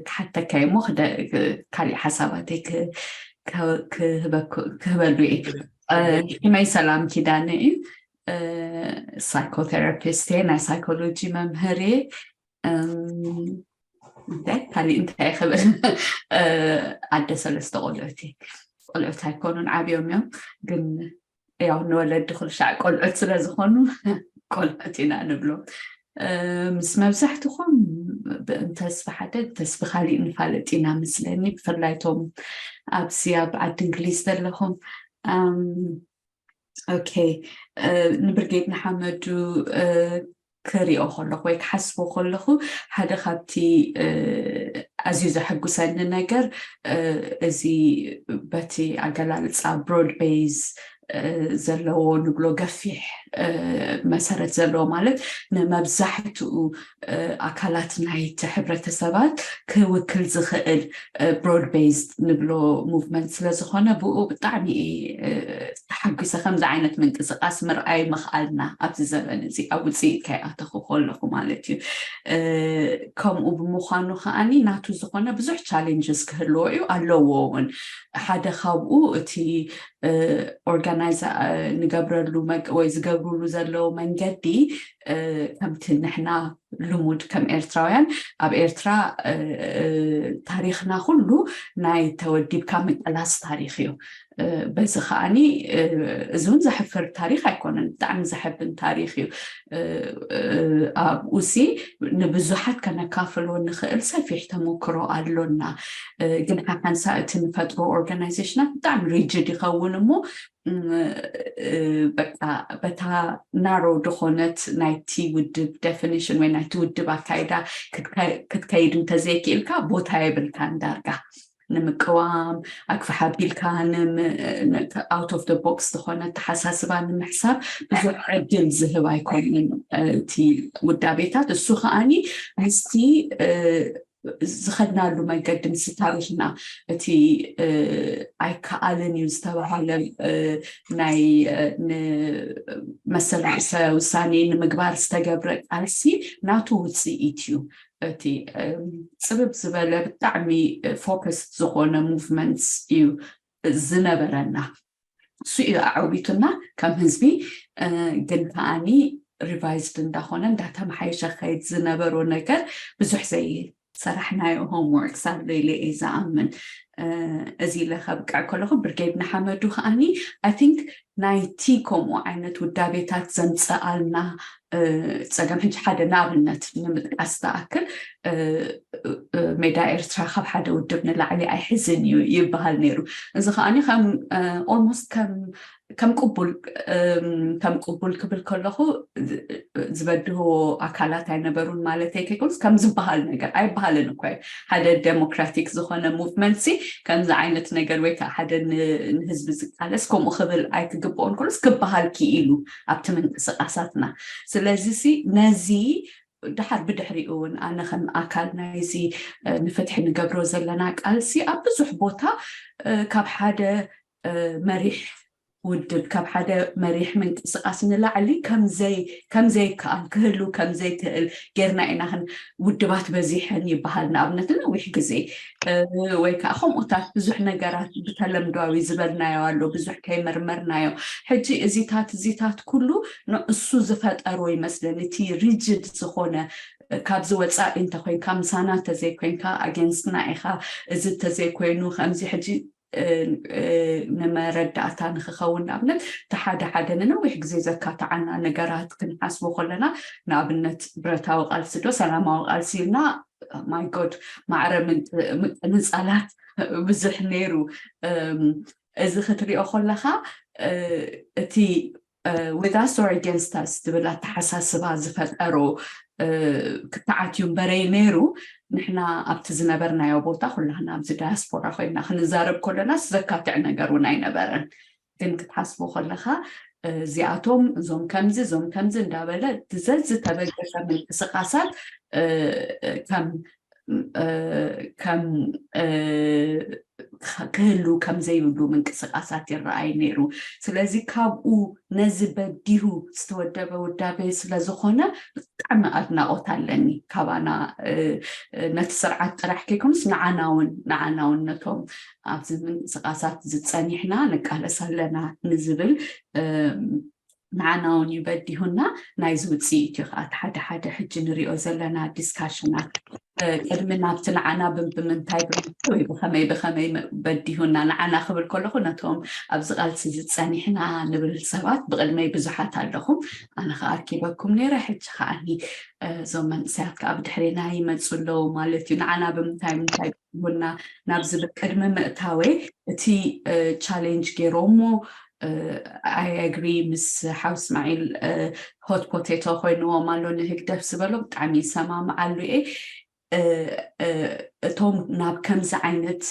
ክሓተካ እሞ ካሊእ ሓሳባተይ ክህበሉ እየ ሽመይ ሰላም ኪዳነ እዩ ሳይኮቴራፒስት ናይ ሳይኮሎጂ መምህር ካሊእ እንታይ ክብል ኣደ ሰለስተ ቆልዑት ቆልዑት ኣይኮኑን ዓብዮም እዮም ግን ያው ንወለዲ ኩልሻዕ ቆልዑት ስለ ዝኾኑ ቆልዑት ኢና ንብሎም ምስ መብዛሕትኹም ብእንተስቢ ሓደ እንተስቢ ካሊእ ንፋለጥ ኢና ምስለኒ ብፍላይቶም ኣብዚ ኣብ ዓዲ እንግሊዝ ዘለኹም ኦኬ ንብርጌድ ንሓመዱ ክሪኦ ከለኹ ወይ ክሓስቦ ከለኹ ሓደ ካብቲ ኣዝዩ ዘሐጉሰኒ ነገር እዚ በቲ ኣገላልፃ ብሮድ ቤዝ ዘለዎ ንብሎ ገፊሕ መሰረት ዘለዎ ማለት ንመብዛሕትኡ ኣካላት ናይቲ ሕብረተሰባት ክውክል ዝኽእል ብሮድ ቤዝ ንብሎ ሙቭመንት ስለዝኾነ ብኡ ብጣዕሚ ተሓጒሰ ከምዚ ዓይነት ምንቅስቃስ ምርኣይ ምኽኣልና ኣብዚ ዘበን እዚ ኣብ ውፅኢት ከይኣተኹ ከለኹ ማለት እዩ ከምኡ ብምዃኑ ከዓኒ ናቱ ዝኾነ ብዙሕ ቻሌንጅስ ክህልዎ እዩ ኣለዎ እውን ሓደ ካብኡ እቲ ኦርጋናይዝ ንገብረሉ ወይ ዝገብርሉ ዘለዉ መንገዲ ከምቲ ንሕና ልሙድ ከም ኤርትራውያን ኣብ ኤርትራ ታሪኽና ኩሉ ናይ ተወዲብካ ምቅላስ ታሪኽ እዩ በዚ ከዓኒ እዚ እውን ዘሕፍር ታሪክ ኣይኮነን፣ ብጣዕሚ ዘሕብን ታሪክ እዩ። ኣብኡ ሲ ንብዙሓት ከነካፍሎ ንኽእል ሰፊሕ ተሞክሮ ኣሎና። ግን ሓሓንሳ እቲ ንፈጥሮ ኦርጋናይዜሽናት ብጣዕሚ ሪጅድ ይኸውን እሞ በቃ በታ ናሮ ዝኾነት ናይቲ ውድብ ዴፊኒሽን ወይ ናይቲ ውድብ ኣካይዳ ክትከይድ እንተዘይክኢልካ ቦታ የብልካ እንዳርጋ ንምቅዋም ኣግፍሕ ኣቢልካ out of the box ዝኾነ ተሓሳስባ ንምሕሳብ ብዙሕ ዕድል ዝህብ ኣይኮንን እቲ ውዳቤታት። እሱ ከዓኒ ምስቲ ዝኸድናሉ መንገዲ ምስ ታሪኽና እቲ ኣይከኣልን እዩ ዝተባሃለ ናይ መሰል ርእሰ ውሳኔ ንምግባር ዝተገብረ ቃልሲ ናቱ ውፅኢት እዩ። እቲ ፅብብ ዝበለ ብጣዕሚ ፎከስ ዝኾነ ሙቭመንትስ እዩ ዝነበረና። እሱ እዩ ኣዐዊቱና ከም ህዝቢ። ግን ከዓኒ ሪቫይዝድ እንዳኾነ እንዳተመሓየሸ ከይድ ዝነበሮ ነገር ብዙሕ ዘይሰራሕናዮ ሆምወርክስ ኣሎ ኢለ እየ ዝኣምን። እዚ ኢለ ከብቅዕ ከለኹ ብርጌድ ንሓመዱ ከዓኒ ኣይ ቲንክ ናይቲ ከምኡ ዓይነት ውዳቤታት ዘምፅኣልና ፀገም ሕጂ ሓደ ንኣብነት ንምጥቃስ ዝኣክል ሜዳ ኤርትራ ካብ ሓደ ውድብ ንላዕሊ ኣይሕዝን እዩ ይበሃል ነይሩ። እዚ ከዓኒ ከም ኦልሞስት ከም ከም ቅቡል ከም ቅቡል ክብል ከለኹ ዝበድህዎ ኣካላት ኣይነበሩን ማለት ከይኮንስ ከም ዝበሃል ነገር ኣይበሃልን እኮ ሓደ ዴሞክራቲክ ዝኾነ ሙቭመንት ሲ ከምዚ ዓይነት ነገር ወይ ከዓ ሓደ ንህዝቢ ዝቃለስ ከምኡ ክብል ኣይክግብኦን ኩሉስ ክበሃል ክኢሉ ኣብቲ ምንቅስቃሳትና። ስለዚ ሲ ነዚ ድሓር ብድሕሪኡ እውን ኣነ ከም ኣካል ናይዚ ንፍትሒ ንገብሮ ዘለና ቃልሲ ኣብ ብዙሕ ቦታ ካብ ሓደ መሪሕ ውድብ ካብ ሓደ መሪሕ ምንቅስቃስ ንላዕሊ ከምዘይከኣል ክህሉ ከምዘይክእል ጌርና ኢና። ውድባት በዚሐን ይበሃል ንኣብነት ነዊሕ ግዜ ወይ ከዓ ከምኡታት ብዙሕ ነገራት ብተለምዳዊ ዝበልናዮ ኣሎ ብዙሕ ከይመርመርናዮ። ሕጂ እዚታት እዚታት ኩሉ ንእሱ ዝፈጠሮ ይመስለኒ እቲ ሪጅድ ዝኾነ ካብዚ ወፃኢ እንተኮይንካ ምሳና እንተዘይኮይንካ ኣጌንስትና ኢካ እዚ እንተዘይኮይኑ ከምዚ ሕጂ ንመረዳእታ ንክኸውን ንኣብነት እቲ ሓደ ሓደ ንነዊሕ ግዜ ዘካተዓና ነገራት ክንሓስቦ ከለና ንኣብነት ብረታዊ ቃልሲ ዶ ሰላማዊ ቃልሲ ኢልና ማይ ጎድ ማዕረ ምቅንፃላት ብዙሕ ነይሩ። እዚ ክትሪኦ ከለካ እቲ with us or against us ዝብል ኣተሓሳስባ ዝፈጠሮ ክትዓት እዩ እምበረይ ነይሩ። ንሕና ኣብቲ ዝነበርናዮ ቦታ ኩላህና ኣብዚ ዳያስፖራ ኮይና ክንዛረብ ከለናስ ዘካትዕ ነገር እውን ኣይነበረን። ግን ክትሓስቦ ከለካ እዚኣቶም እዞም ከምዚ እዞም ከምዚ እንዳበለ ብዘዝተበገሰ ምንቅስቃሳት ከም ከም ክህሉ ከም ዘይብሉ ምንቅስቃሳት ይረኣይ ነይሩ። ስለዚ ካብኡ ነዚ በዲሁ ዝተወደበ ውዳቤ ስለዝኾነ ብጣዕሚ ኣድናቆት ኣለኒ ካባና ነቲ ስርዓት ጥራሕ ከይኮኑስ ንዓናውን ንዓናውን ነቶም ኣብዚ ምንቅስቃሳት ዝፀኒሕና ንቃለስ ኣለና ንዝብል ንዓና እውን እዩ በዲሁና። ናይዚ ውፅኢት እዩ ከዓ እቲ ሓደ ሓደ ሕጂ ንሪኦ ዘለና ዲስካሽናት ቅድሚ ናብቲ ንዓና ብምንታይ ብምንታይ ወይ ብኸመይ ብኸመይ በዲሁና ንዓና ክብል ከለኹ ነቶም ኣብዚ ቃልሲ ዝፀኒሕና ንብል ሰባት ብቅድመይ ብዙሓት ኣለኹም። ኣነ ከዓ ኣርኪበኩም ነይረ። ሕጂ ከዓኒ እዞም መንእሰያት ከዓ ብድሕሬና ይመፁ ኣለዉ ማለት እዩ። ንዓና ብምንታይ ምንታይ በዲሁና ናብ ዝብል ቅድሚ ምእታወይ እቲ ቻሌንጅ ገይሮሞ I agree ምስ ሓው እስማዒል ሆት ፖቴቶ ኮይንዎም ኣሎ ንህግደፍ ዝበሎ ብጣዕሚ ይሰማምዓሉ እየ። እቶም ናብ ከምዚ ዓይነት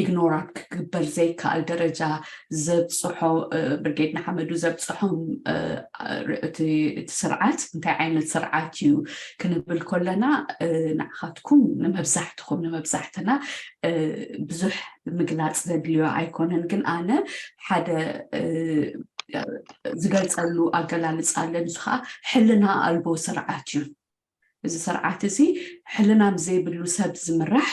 ኢግኖራት ክግበር ዘይከኣል ደረጃ ዘብፅሖ ብርጌድ ንሓመዱ ዘብፅሖም እቲ ስርዓት እንታይ ዓይነት ስርዓት እዩ ክንብል ከለና ንዓኻትኩም ንመብዛሕትኹም ንመብዛሕትና ብዙሕ ምግላፅ ዘድልዮ ኣይኮነን። ግን ኣነ ሓደ ዝገልፀሉ ኣገላልፃ ኣለ። ንሱ ከዓ ሕልና ኣልቦ ስርዓት እዩ። እዚ ስርዓት እዚ ሕልና ብዘይብሉ ሰብ ዝምራሕ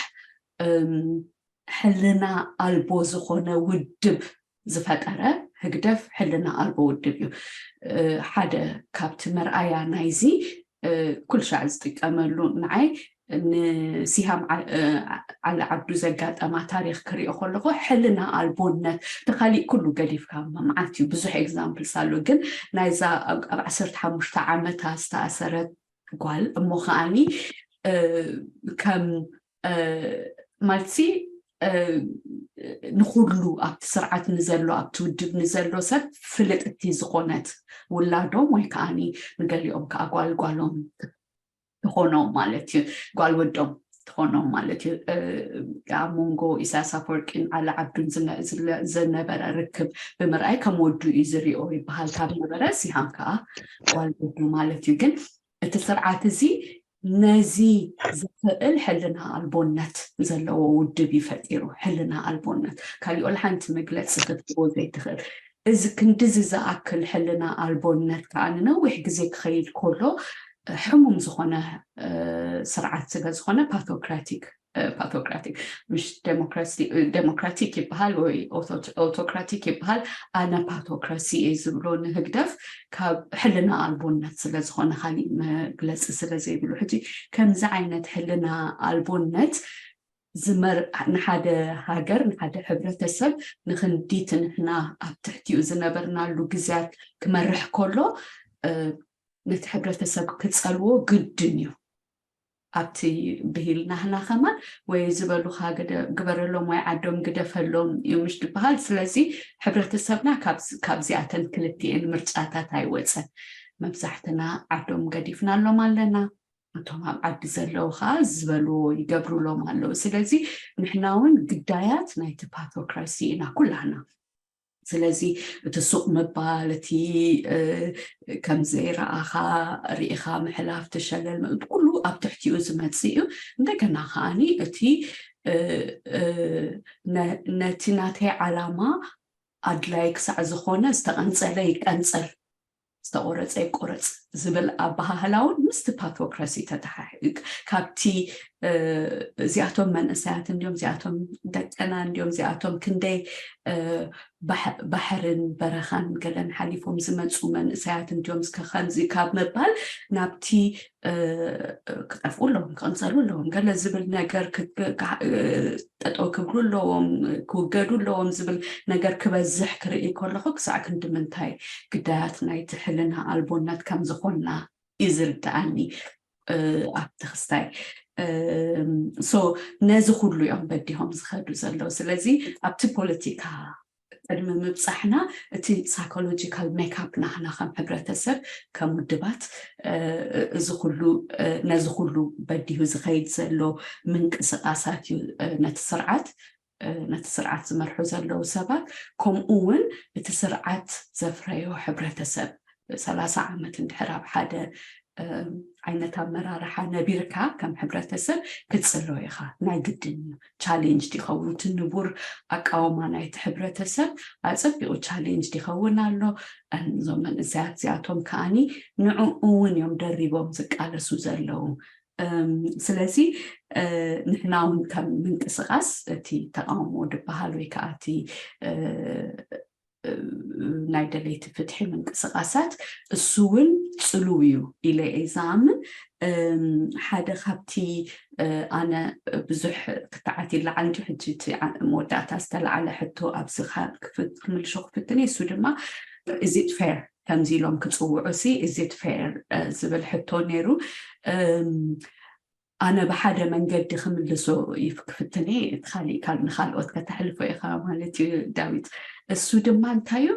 ሕልና ኣልቦ ዝኾነ ውድብ ዝፈጠረ ህግደፍ ሕልና ኣልቦ ውድብ እዩ። ሓደ ካብቲ መርኣያ ናይዚ ኩልሻዕ ዝጥቀመሉ ንዓይ ንሲሃም ዓሊ ዓብዱ ዘጋጠማ ታሪክ ክሪኦ ከለኹ ሕልና ኣልቦነት ተካሊእ ኩሉ ገዲፍካ መዓት እዩ። ብዙሕ ኤግዛምፕልስ ኣሎ፣ ግን ናይዛ ኣብ ዓሰርተ ሓሙሽተ ዓመታ ዝተኣሰረት ጓል እሞ ከዓኒ ከም ማለትሲ ንኩሉ ኣብቲ ስርዓት ንዘሎ ኣብቲ ውድብ ንዘሎ ሰብ ፍልጥቲ ዝኾነት ውላዶም ወይ ከዓኒ ንገሊኦም ከዓ ጓል ጓሎም ትኾኖም ማለት እዩ፣ ጓል ወዶም ትኾኖም ማለት እዩ። ኣብ መንጎ ኢሳያስ ኣፈወርቂን ዓሊ ዓብዱን ዝነበረ ርክብ ብምርኣይ ከም ወዱ እዩ ዝሪኦ ይበሃል ካብ ነበረ ሲሃም ከዓ ጓል ወዱ ማለት እዩ። ግን እቲ ስርዓት እዚ ነዚ ዝኽእል ሕልና ኣልቦነት ዘለዎ ውድብ እዩ ፈጢሩ። ሕልና ኣልቦነት ካሊኦ ሓንቲ መግለፂ ክትቦ ዘይትኽእል እዚ ክንድዚ ዝኣክል ሕልና ኣልቦነት ከዓ ንነዊሕ ግዜ ክኸይድ ከሎ ሕሙም ዝኾነ ስርዓት ስለ ዝኾነ ፓቶክራቲክ ፓቶክራቲክ ምሽ ዴሞክራቲክ ይበሃል ወይ ኦቶክራቲክ ይበሃል። ኣነ ፓቶክራሲ እየ ዝብሎ ንህግደፍ ካብ ሕልና ኣልቦነት ስለ ዝኾነ ካሊእ መግለፂ ስለ ዘይብሉ ሕጂ ከምዚ ዓይነት ሕልና ኣልቦነት ዝመር ንሓደ ሃገር ንሓደ ሕብረተሰብ ንክንዲት ንሕና ኣብ ትሕቲኡ ዝነበርናሉ ግዜያት ክመርሕ ከሎ ነቲ ሕብረተሰብ ክፀልዎ ግድን እዩ። ኣብቲ ብሂል ናህና ከማን ወይ ዝበሉካ ግበረሎም ወይ ዓዶም ግደፈሎም እዩ ምሽ ዝበሃል። ስለዚ ሕብረተሰብና ካብዚኣተን ክልቲኤን ምርጫታት ኣይወፀን። መብዛሕትና ዓዶም ገዲፍናሎም ኣለና። እቶም ኣብ ዓዲ ዘለዉ ከዓ ዝበልዎ ይገብሩሎም ኣለዉ። ስለዚ ንሕና እውን ግዳያት ናይቲ ፓቶክራሲ ኢና ኩላና። ስለዚ እቲ ሱቕ ምባል እቲ ከም ዘይረኣኻ ርኢኻ ምሕላፍ ትሸለል ኩሉ ኣብ ትሕቲኡ ዝመፅእ እዩ። እንደገና ከዓኒ እቲ ነቲ ናተይ ዓላማ ኣድላይ ክሳዕ ዝኾነ ዝተቐንፀለ ይቀንፀል ዝተቆረፀ ይቆረፅ ዝብል ኣበሃህላ እውን ምስቲ ፓቶክራሲ ተተሓሒዝ ካብቲ እዚኣቶም መንእሰያት እንዲዮም እዚኣቶም ደቀና እንዲዮም እዚኣቶም ክንደይ ባሕርን በረኻን ገለን ሓሊፎም ዝመፁ መንእሰያት እንዲዮም እስከ ከምዚ ካብ ምባል ናብቲ ክጠፍኡ ኣለዎም ክቕንፀሉ ኣለዎም ገለ ዝብል ነገር ጠጠው ክብሉ ኣለዎም ክውገዱ ኣለዎም ዝብል ነገር ክበዝሕ ክርኢ ከለኹ ክሳዕ ክንዲ ምንታይ ግዳያት ናይቲ ሕልና ኣልቦነት ከም ዝኾንና እዩ ዝርድኣኒ ኣብቲ ክስታይ so ነዚ ኩሉ እዮም በዲሆም ዝኸዱ ዘለዉ ስለዚ ኣብቲ ፖለቲካ ቅድሚ ምብፃሕና እቲ ሳይኮሎጂካል ሜካፕ ናህና ከም ሕብረተሰብ ከም ውድባት እዚ ኩሉ ነዚ ኩሉ በዲሁ ዝኸይድ ዘሎ ምንቅስቃሳት እዩ ነቲ ስርዓት ነቲ ስርዓት ዝመርሑ ዘለዉ ሰባት ከምኡ እውን እቲ ስርዓት ዘፍረዮ ሕብረተሰብ ሰላሳ ዓመት እንድሕር ኣብ ሓደ ዓይነት ኣመራርሓ ነቢርካ ከም ሕብረተሰብ ክትፅሎ ኢኻ ናይ ግድን እዩ ቻሌንጅ ይኸውን እቲ ንቡር ኣቃወማ ናይቲ ሕብረተሰብ ኣፀቢቑ ቻሌንጅ ይኸውን ኣሎ እዞም መንእሰያት እዚኣቶም ከዓኒ ንዕኡ እውን እዮም ደሪቦም ዝቃለሱ ዘለዉ ስለዚ ንሕና እውን ከም ምንቅስቃስ እቲ ተቃውሞ ድበሃል ወይ ከዓ እቲ ናይ ደለይቲ ፍትሒ ምንቅስቃሳት እሱ እውን ፅሉው እዩ ኢለ እየ ዝኣምን ሓደ ካብቲ ኣነ ብዙሕ ክትዓት ይለዓል እንጂ ሕጂ እቲ መወዳእታ ዝተለዓለ ሕቶ ኣብዚ ክምልሾ ክፍትን እየ እሱ ድማ is it fair ከምዚ ኢሎም ክፅውዑ ሲ is it fair ዝብል ሕቶ ነይሩ ኣነ ብሓደ መንገዲ ክምልሶ ክፍትን እየ እቲ ካሊእ ንካልኦት ከተሕልፎ ኢኻ ማለት እዩ ዳዊት እሱ ድማ እንታይ እዩ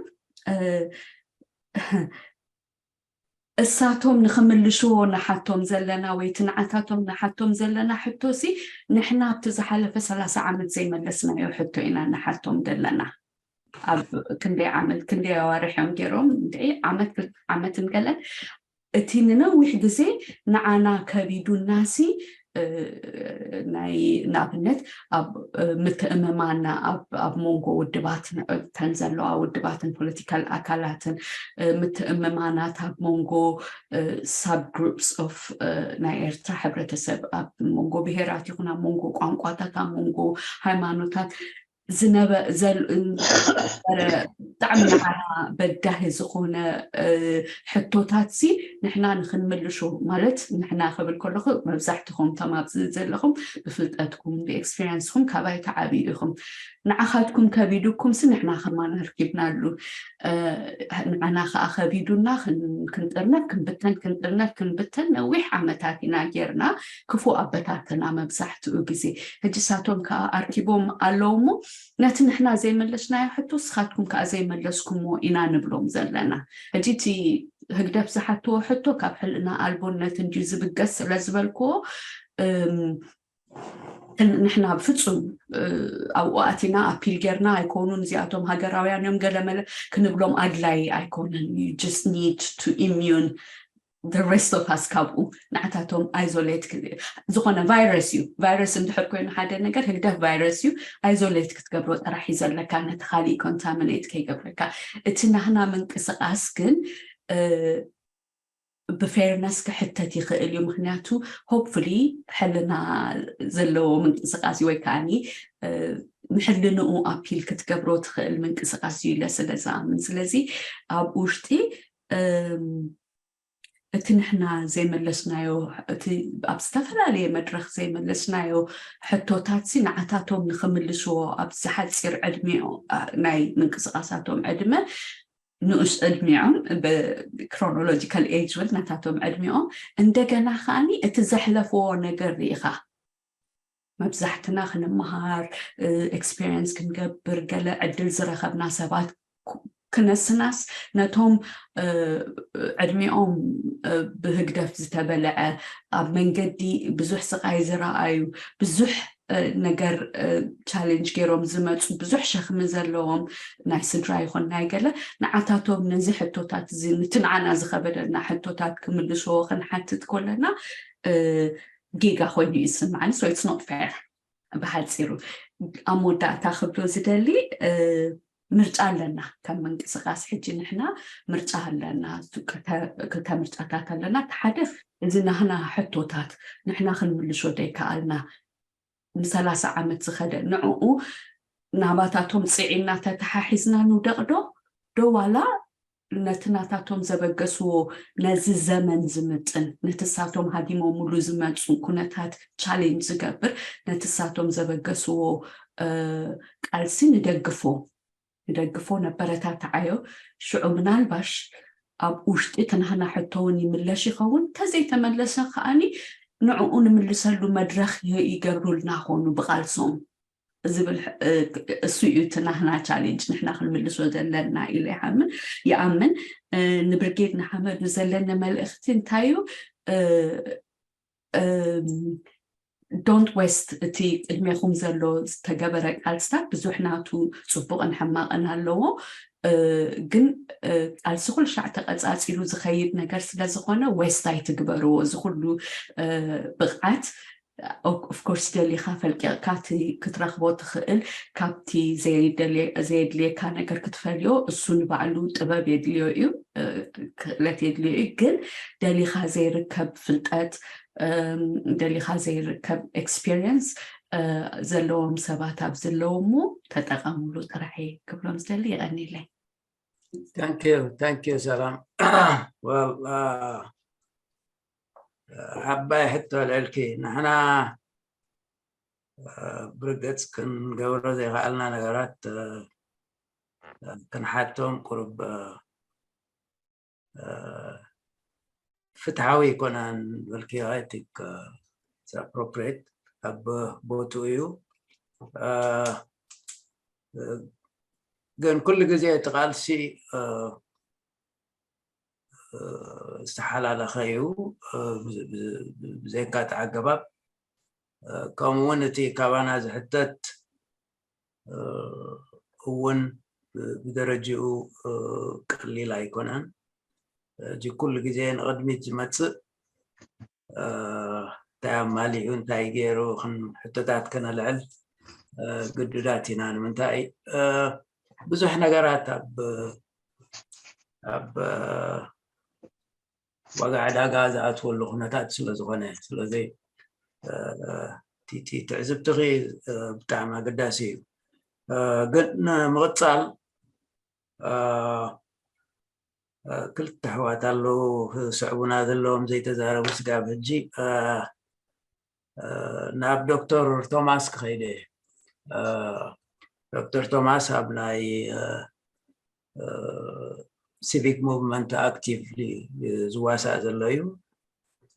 እሳቶም ንክምልሽዎ ንሓቶም ዘለና ወይ እቲ ንዓታቶም ንሓቶም ዘለና ሕቶ ሲ ንሕና ኣብቲ ዝሓለፈ ሰላሳ ዓመት ዘይመለስናዮ ሕቶ ኢና ንሓቶም ዘለና ኣብ ክንደይ ዓመት ክንደይ ኣዋርሕ እዮም ገይሮም ዓመት ዓመትን ገለን እቲ ንነዊሕ ግዜ ንዓና ከቢዱና ሲ ናይ ንኣብነት ኣብ ምትእምማና ኣብ መንጎ ውድባትን እተን ዘለዋ ውድባትን ፖለቲካል ኣካላትን ምትእምማናት ኣብ መንጎ ሳብ ግሩፕስ ኦፍ ናይ ኤርትራ ሕብረተሰብ ኣብ መንጎ ብሄራት ይኹን ኣብ መንጎ ቋንቋታት ኣብ መንጎ ሃይማኖታት ዝነበረ ብጣዕሚ ንዓና በዳሂ ዝኾነ ሕቶታት ሲ ንሕና ንክንምልሾ ማለት ንሕና ክብል ከለኹ መብዛሕትኹም እቶም ኣብዚ ዘለኹም ብፍልጠትኩም ብኤክስፒሪየንስኩም ካባይ ትዓብዩ ኢኹም። ንዓኻትኩም ከቢዱኩም ሲ ንሕና ከማን ኣርኪብናሉ። ንዓና ከዓ ከቢዱና ክንጥርነፍ ክንብተን ክንጥርነፍ ክንብተን ነዊሕ ዓመታት ኢና ጌርና። ክፉ ኣበታትና መብዛሕትኡ ግዜ ሕጂ ሳቶም ከዓ ኣርኪቦም ኣለዉ እሞ ነቲ ንሕና ዘይመለስናዮ ሕቶ ስኻትኩም ከዓ ዘይመለስኩምዎ ኢና ንብሎም ዘለና። ሕጂ እቲ ህግደፍ ዝሓትዎ ሕቶ ካብ ሕልና ኣልቦነት እንድዩ ዝብገስ ስለ ዝበልክዎ ንሕና ብፍፁም ኣብኡ ኣቲና ኣፒል ጌርና ኣይኮኑን እዚኣቶም ሃገራውያን እዮም ገለመለ ክንብሎም ኣድላይ ኣይኮነን። You just need to immune the rest of us ካብኡ ንዓታቶም ኣይዞሌት ዝኾነ ቫይረስ እዩ። ቫይረስ እንድሕር ኮይኑ ሓደ ነገር ህግደፍ ቫይረስ እዩ። ኣይዞሌት ክትገብሮ ጥራሕ እዩ ዘለካ ነቲ ካሊእ ኮንታሚኔት ከይገብረካ። እቲ ናህና ምንቅስቃስ ግን ብፌርነስ ክሕተት ይኽእል እዩ። ምክንያቱ ሆፕፉሊ ሕልና ዘለዎ ምንቅስቃስ ወይ ከዓኒ ንሕልንኡ ኣፒል ክትገብሮ ትኽእል ምንቅስቃስ እዩ ኢለ ስለ ዝኣምን። ስለዚ ኣብ ውሽጢ እቲ ንሕና ዘይመለስናዮ እቲ ኣብ ዝተፈላለየ መድረክ ዘይመለስናዮ ሕቶታት ሲ ንዓታቶም ንክምልስዎ ኣብዚ ሓፂር ዕድሚኦ ናይ ምንቅስቃሳቶም ዕድመ ንኡስ ዕድሚዖም ብክሮኖሎጂካል ኤጅ እውን ናታቶም ዕድሚኦም እንደገና ከዓኒ እቲ ዘሕለፍዎ ነገር ርኢኻ መብዛሕትና ክንመሃር ኤክስፔሪንስ ክንገብር ገለ ዕድል ዝረኸብና ሰባት ክነስናስ ነቶም ዕድሚኦም ብህግደፍ ዝተበልዐ ኣብ መንገዲ ብዙሕ ስቃይ ዝረኣዩ ብዙሕ ነገር ቻሌንጅ ገይሮም ዝመፁ ብዙሕ ሸክሚ ዘለዎም ናይ ስድራ ይኹን ናይ ገለ ንዓታቶም ነዚ ሕቶታት እዚ ንቲ ንዓና ዝኸበደልና ሕቶታት ክምልስዎ ክንሓትት ከለና ጌጋ ኮይኑ እዩ ዝስምዓኒ። So it's not fair። ብሓፂሩ ኣብ መወዳእታ ክብሎ ዝደሊ ምርጫ ኣለና። ከም ምንቅስቃስ ሕጂ ንሕና ምርጫ ኣለና። ክልተ ምርጫታት ኣለና። ሓደ እዚ ናህና ሕቶታት ንሕና ክንምልሾ ዘይከኣልና ንሰላሳ ዓመት ዝኸደ ንዕኡ ናባታቶም ፅዒና ተተሓሒዝና ንውደቕ ዶ ዶ ዋላ ነቲ ናታቶም ዘበገስዎ ነዚ ዘመን ዝምጥን ነቲ ሳቶም ሃዲሞምሉ ዝመፁ ኩነታት ቻሌንጅ ዝገብር ነቲ ሳቶም ዘበገስዎ ቃልሲ ንደግፎ ንደግፎ ነበረታትዓዮ። ሽዑ ምናልባሽ ኣብ ውሽጢ እቲ ናህና ሕቶ እውን ይምለሽ ይኸውን። እንተዘይተመለሰ ከዓኒ ንዕኡ ንምልሰሉ መድረኽ ይገብሩልና ኾኑ ብቃልሶም ዝብል እሱ እዩ እቲ ናህና ቻሌንጅ ንሕና ክንምልሶ ዘለና ኢለ ይሓምን ይኣምን። ንብርጌድ ንሓመዱ ዘለኒ መልእኽቲ እንታይ እዩ? Don't waste እቲ ቅድሜኹም ዘሎ ዝተገበረ ቃልስታት ብዙሕ ናቱ ፅቡቕን ሕማቕን ኣለዎ። ግን ቃልሲ ኩልሻዕ ተቐፃፂሉ ዝኸይድ ነገር ስለዝኾነ ዌስት ኣይትግበርዎ። እዚ ኩሉ ብቕዓት ኦፍኮርስ ደሊኻ ፈልቂቕካ ክትረኽቦ ትኽእል ካብቲ ዘየድልየካ ነገር ክትፈልዮ እሱ ንባዕሉ ጥበብ የድልዮ እዩ፣ ክእለት የድልዮ እዩ። ግን ደሊኻ ዘይርከብ ፍልጠት ደሊኻ ዘይርከብ ኤክስፒሪየንስ ዘለዎም ሰባት ኣብ ዘለውሞ ተጠቐምሉ ጥራሕ ክብሎም ዝደሊ። ይቐኒለይ። Thank you, thank you ሰላም። Well ዓባይ ሕቶ ልዕልኪ ንሕና ብርግፅ ክንገብሮ ዘይከኣልና ነገራት ክንሓቶም ቁሩብ ፍትሓዊ ኣይኮነን በልኪ። I think appropriate ኣብ ቦትኡ እዩ። ግን ኩሉ ግዜ እቲ ቃልሲ ዝተሓላለኸ እዩ። ብዘይካቲ ኣገባብ ከምኡ እውን እቲ ካባና ዝሕተት እውን ብደረጅኡ ቀሊል ኣይኮነን። እዚ ኩሉ ግዜ ንቕድሚት ዝመፅእ እንታይ ኣማሊኡ እንታይ ገይሩ ሕቶታት ከነልዕል ግዱዳት ኢና። ንምንታይ ብዙሕ ነገራት ኣብ ኣብ ዋጋ ዕዳጋ ዝኣትወሉ ኩነታት ስለዝኾነ ስለዚ ቲቲ ትዕዝብትኺ ብጣዕሚ ኣገዳሲ እዩ። ግን ንምቕፃል ክልተ ኣሕዋት ኣለዉ ክስዕቡና ዘለዎም ዘይተዛረቡ ስጋብ ሕጂ። ናብ ዶክተር ቶማስ ክኸይደ። ዶክተር ቶማስ ኣብ ናይ ሲቪክ ሙቭመንት ኣክቲቭሊ ዝዋሳእ ዘሎ እዩ።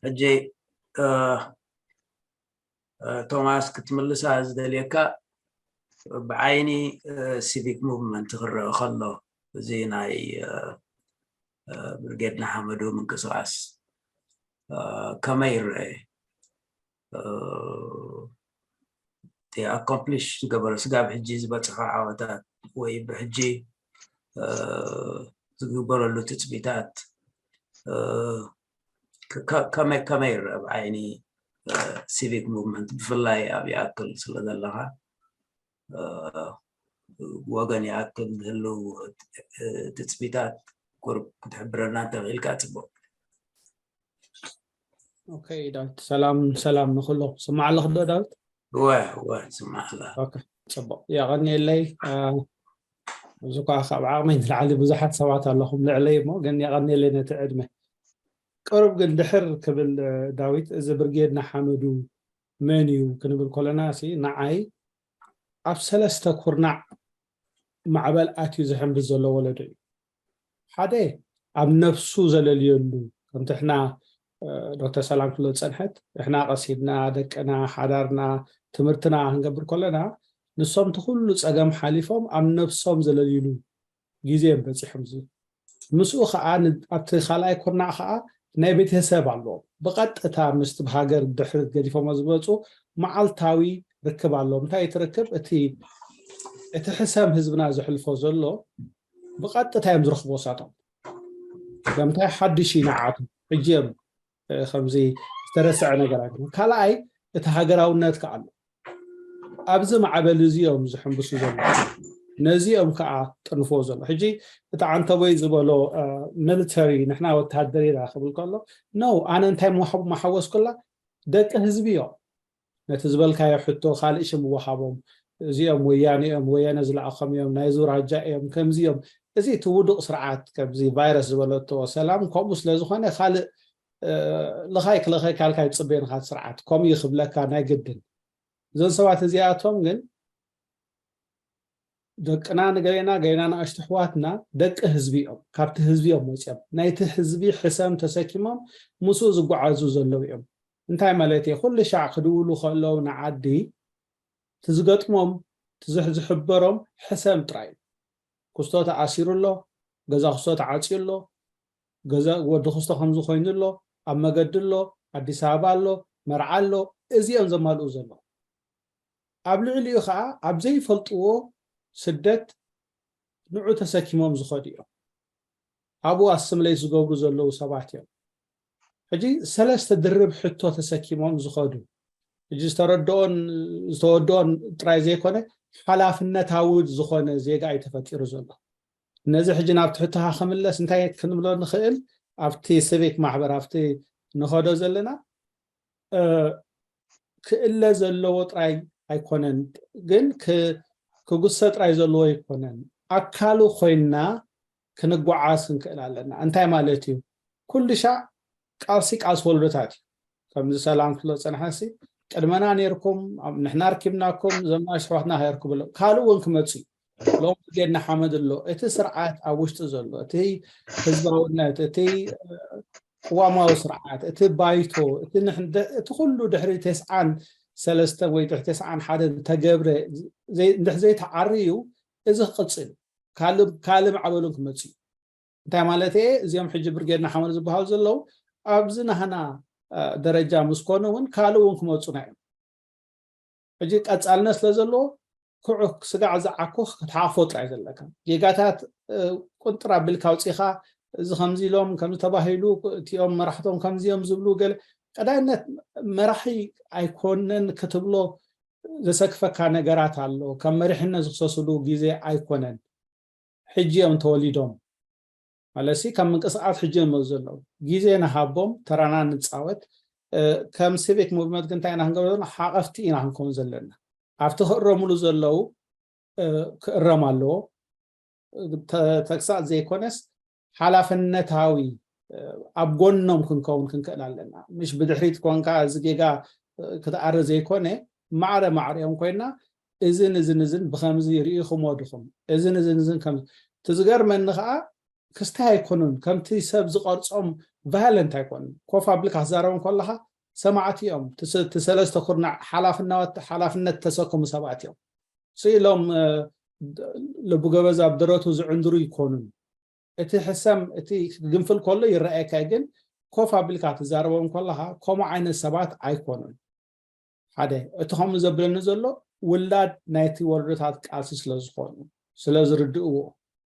ሕጂ ቶማስ ክትምልሳ ዝደልየካ ብዓይኒ ሲቪክ ሙቭመንት ክረአ ከሎ እዚ ናይ ብርጌድ ንሓመዱ ምንቅስቃስ ከመይ ይረአ? ኣኮምፕሊሽ ዝገበረ ስጋብ ሕጂ ዝበፅሐ ዓወታት ወይ ብሕጂ ዝግበረሉ ትፅቢታት ከመይ ከመይ ይረአ ብዓይኒ ሲቪክ ሙቭመንት ብፍላይ ኣብ ይኣክል ስለ ዘለኻ ወገን ይኣክል ዝህልው ትፅቢታት ቁርብ ክትሕብረና እንተኽኢልካ ፅቡቅ። ኦኬ ዳዊት፣ ሰላም ሰላም ንኩሎም። ስማዕ ኣለኹ ዶ ዳዊት? ወ ወ ስማዕ ኣላ። ኦኬ ፅቡቅ፣ የቐንየለይ። ኣብዚ ኳ ካብ ዓቕመይ ንላዕሊ ብዙሓት ሰባት ኣለኹም ልዕለይ እሞ ግን የቐንየለይ ነቲ ዕድመ። ቅሩብ ግን ድሕር ክብል ዳዊት፣ እዚ ብርጌድ ንሓመዱ መን እዩ ክንብል ከለና ሲ ንዓይ ኣብ ሰለስተ ኩርናዕ ማዕበል ኣትዩ ዝሕምብስ ዘሎ ወለዶ እዩ። ሓደ ኣብ ነፍሱ ዘለልየሉ፣ ከምቲ ሕና ዶክተር ሰላም ክሎ ዝፀንሐት፣ እሕና ቀሲድና ደቅና ሓዳርና ትምህርትና ክንገብር ከለና ንሶም ትኩሉ ፀገም ሓሊፎም ኣብ ነፍሶም ዘለልዩሉ ግዜ እዮም በፂሖም። እዚ ምስኡ ከዓ ኣብቲ ካልኣይ ኩርናዕ ከዓ ናይ ቤተሰብ ኣለዎም። ብቐጥታ ምስቲ ብሃገር ድሕሪ ገዲፎሞ ዝመፁ መዓልታዊ ርክብ ኣለዎም። እንታይ እቲ ርክብ? እቲ እቲ ሕሰም ህዝብና ዘሕልፎ ዘሎ ብቐጥታ እዮም ዝረኽቦ ሳቶም። ከምታይ ሓድሽ እዩ ንዓቱ። ሕጂ እዮም ከምዚ ዝተረስዐ ነገር ኣይኮነ። ካልኣይ እቲ ሃገራውነት ከዓ ኣሎ። ኣብዚ ማዕበል እዚ እዮም ዝሕምብሱ ዘሎ። ነዚ እዮም ከዓ ጥንፎ ዘሎ። ሕጂ እቲ ዓንተቦይ ዝበሎ ሚሊተሪ ንሕና ወታደር ኢና ክብል ከሎ ነው ኣነ እንታይ መሓወስኩላ ደቂ ህዝቢ እዮም። ነቲ ዝበልካዮ ሕቶ ካልእ ሽም ወሃቦም። እዚኦም ወያነ እዮም፣ ወያነ ዝለኣኾም እዮም፣ ናይ ዙራጃ እዮም፣ ከምዚ እዮም። እዚ እቲ ውዱቕ ስርዓት ከምዚ ቫይረስ ዝበለቶ ሰላም ከምኡ ስለ ዝኾነ ካልእ ልኻይ ክለኸ ካልካይ ዝፅበየንካ ስርዓት ከምኡ ይኽብለካ ናይ ግድን። እዞን ሰባት እዚኣቶም ግን ደቅና ንገሌና ገሌና ንኣሽቱ ኣሕዋትና ደቂ ህዝቢ እዮም። ካብቲ ህዝቢ እዮም መፅኦም። ናይቲ ህዝቢ ሕሰም ተሰኪሞም ምስኡ ዝጓዓዙ ዘለዉ እዮም። እንታይ ማለት እየ? ኩሉ ሻዕ ክድውሉ ከለዉ ንዓዲ ትዝገጥሞም ትዝሕዝሕበሮም ሕሰም ጥራይ እዩ። ክስቶ ተኣሲሩ ኣሎ፣ ገዛ ክስቶ ተዓፅዩ ኣሎ፣ ገዛ ወዲ ክስቶ ከምዚ ኮይኑ ኣሎ፣ ኣብ መገዲ ኣሎ፣ ኣዲስ ኣበባ ኣሎ፣ መርዓ ኣሎ፣ እዚኦም ዘማልኡ ዘሎ። ኣብ ልዕሊኡ ከዓ ኣብ ዘይፈልጥዎ ስደት ንዑ ተሰኪሞም ዝኸዱ እዮም። ኣብኡ ኣስምለይት ዝገብሩ ዘለዉ ሰባት እዮም። ሕጂ ሰለስተ ድርብ ሕቶ ተሰኪሞም ዝኸዱ፣ ሕጂ ዝተረድኦን ዝተወድኦን ጥራይ ዘይኮነ ሓላፍነታዊ ዝኾነ ዜጋ እዩ ተፈጢሩ ዘሎ። ነዚ ሕጂ ናብ ትሕትኻ ክምለስ እንታይ ክንብሎ ንኽእል? ኣብቲ ሲቪክ ማሕበር ኣብቲ ንኸዶ ዘለና ክእለ ዘለዎ ጥራይ ኣይኮነን፣ ግን ክጉሰ ጥራይ ዘለዎ ኣይኮነን። ኣካሉ ኮይንና ክንጓዓዝ ክንክእል ኣለና። እንታይ ማለት እዩ? ኩሉ ሻዕ ቃልሲ ቃልሲ ወለዶታት እዩ። ከምዚ ሰላም ክሎ ፀንሐሲ ቅድመና ነርኩም ንሕና ኣርኪብናኩም ዘማሽ ኣሕዋትና ከየርክቡ ኣሎ ካልእ እውን ክመፁ እዩ። ሎም ጌድና ሓመድ ኣሎ እቲ ስርዓት ኣብ ውሽጢ ዘሎ እቲ ህዝባውነት እቲ ቅዋማዊ ስርዓት እቲ ባይቶ እቲ ኩሉ ድሕሪ ተስዓን ሰለስተን ወይ ድሕሪ ተስዓን ሓደን ተገብረ እንድሕ ዘይተዓርዩ እዚ ክቅፅል ካልእ ማዕበሉን ክመፅእ እዩ። እንታይ ማለት እየ? እዚኦም ሕጂ ብርጌድና ሓመድ ዝበሃሉ ዘለዉ ኣብዚ ናህና ደረጃ ምስ ኮነ እውን ካልእ እውን ክመፁና እዮም። ሕጂ ቀፃልነት ስለ ዘለዎ ክዑ ስጋዕ ዝዓኩ ክትሓፎ ጥራይ ዘለካ ጌጋታት ቁንጥር ኣቢልካ ኣውፂኻ እዚ ከምዚ ኢሎም ከምዚ ተባሂሉ እቲኦም መራሕቶም ከምዚ እዮም ዝብሉ ገለ ቀዳይነት መራሒ ኣይኮነን ክትብሎ ዘሰክፈካ ነገራት ኣሎ። ከም መሪሕነት ዝክሰስሉ ግዜ ኣይኮነን። ሕጂ እዮም ተወሊዶም ማለትሲ ካብ ምንቅስቃስ ሕጂ እዮም ዘለዉ። ግዜ ንሃቦም ተራና ንፃወት። ከም ሲቪክ ሙቭመንት ግን እንታይ ኢና ክንገብር ዘለና? ሓቐፍቲ ኢና ክንከውን ዘለና። ኣብቲ ክእረምሉ ዘለዉ ክእረም ኣለዎ። ተግሳፅ ዘይኮነስ ሓላፍነታዊ ኣብ ጎኖም ክንከውን ክንክእል ኣለና። ምሽ ብድሕሪት ኮንካ እዚ ጌጋ ክትኣሪ ዘይኮነ፣ ማዕረ ማዕሪኦም ኮይና እዝን እዝን እዝን ብከምዚ ርኢኹሞ ድኹም፣ እዝን እዝን እዝን ከም ትዝገርመኒ ከዓ ክስታይ ኣይኮኑን። ከምቲ ሰብ ዝቐርጾም ቫዮለንት ኣይኮኑን። ኮፍ ኣብልካ ክዛረቦም ከለኻ ሰማዕቲ እዮም። ትሰለስተ ኩርናዕ ሓላፍነት ተሰክሙ ሰባት እዮም። ስኢሎም ልቡ ገበዝ ኣብ ደረቱ ዝዕንድሩ ይኮኑን። እቲ ሕሰም እቲ ግንፍል ከሎ ይረኣየካ፣ ግን ኮፍ ኣቢልካ ትዛረቦም ከለኻ ከምኡ ዓይነት ሰባት ኣይኮኑን። ሓደ እቲ ከምኡ ዘብለኒ ዘሎ ውላድ ናይቲ ወለዶታት ቃልሲ ስለ ዝኾኑ ስለ ዝርድእዎ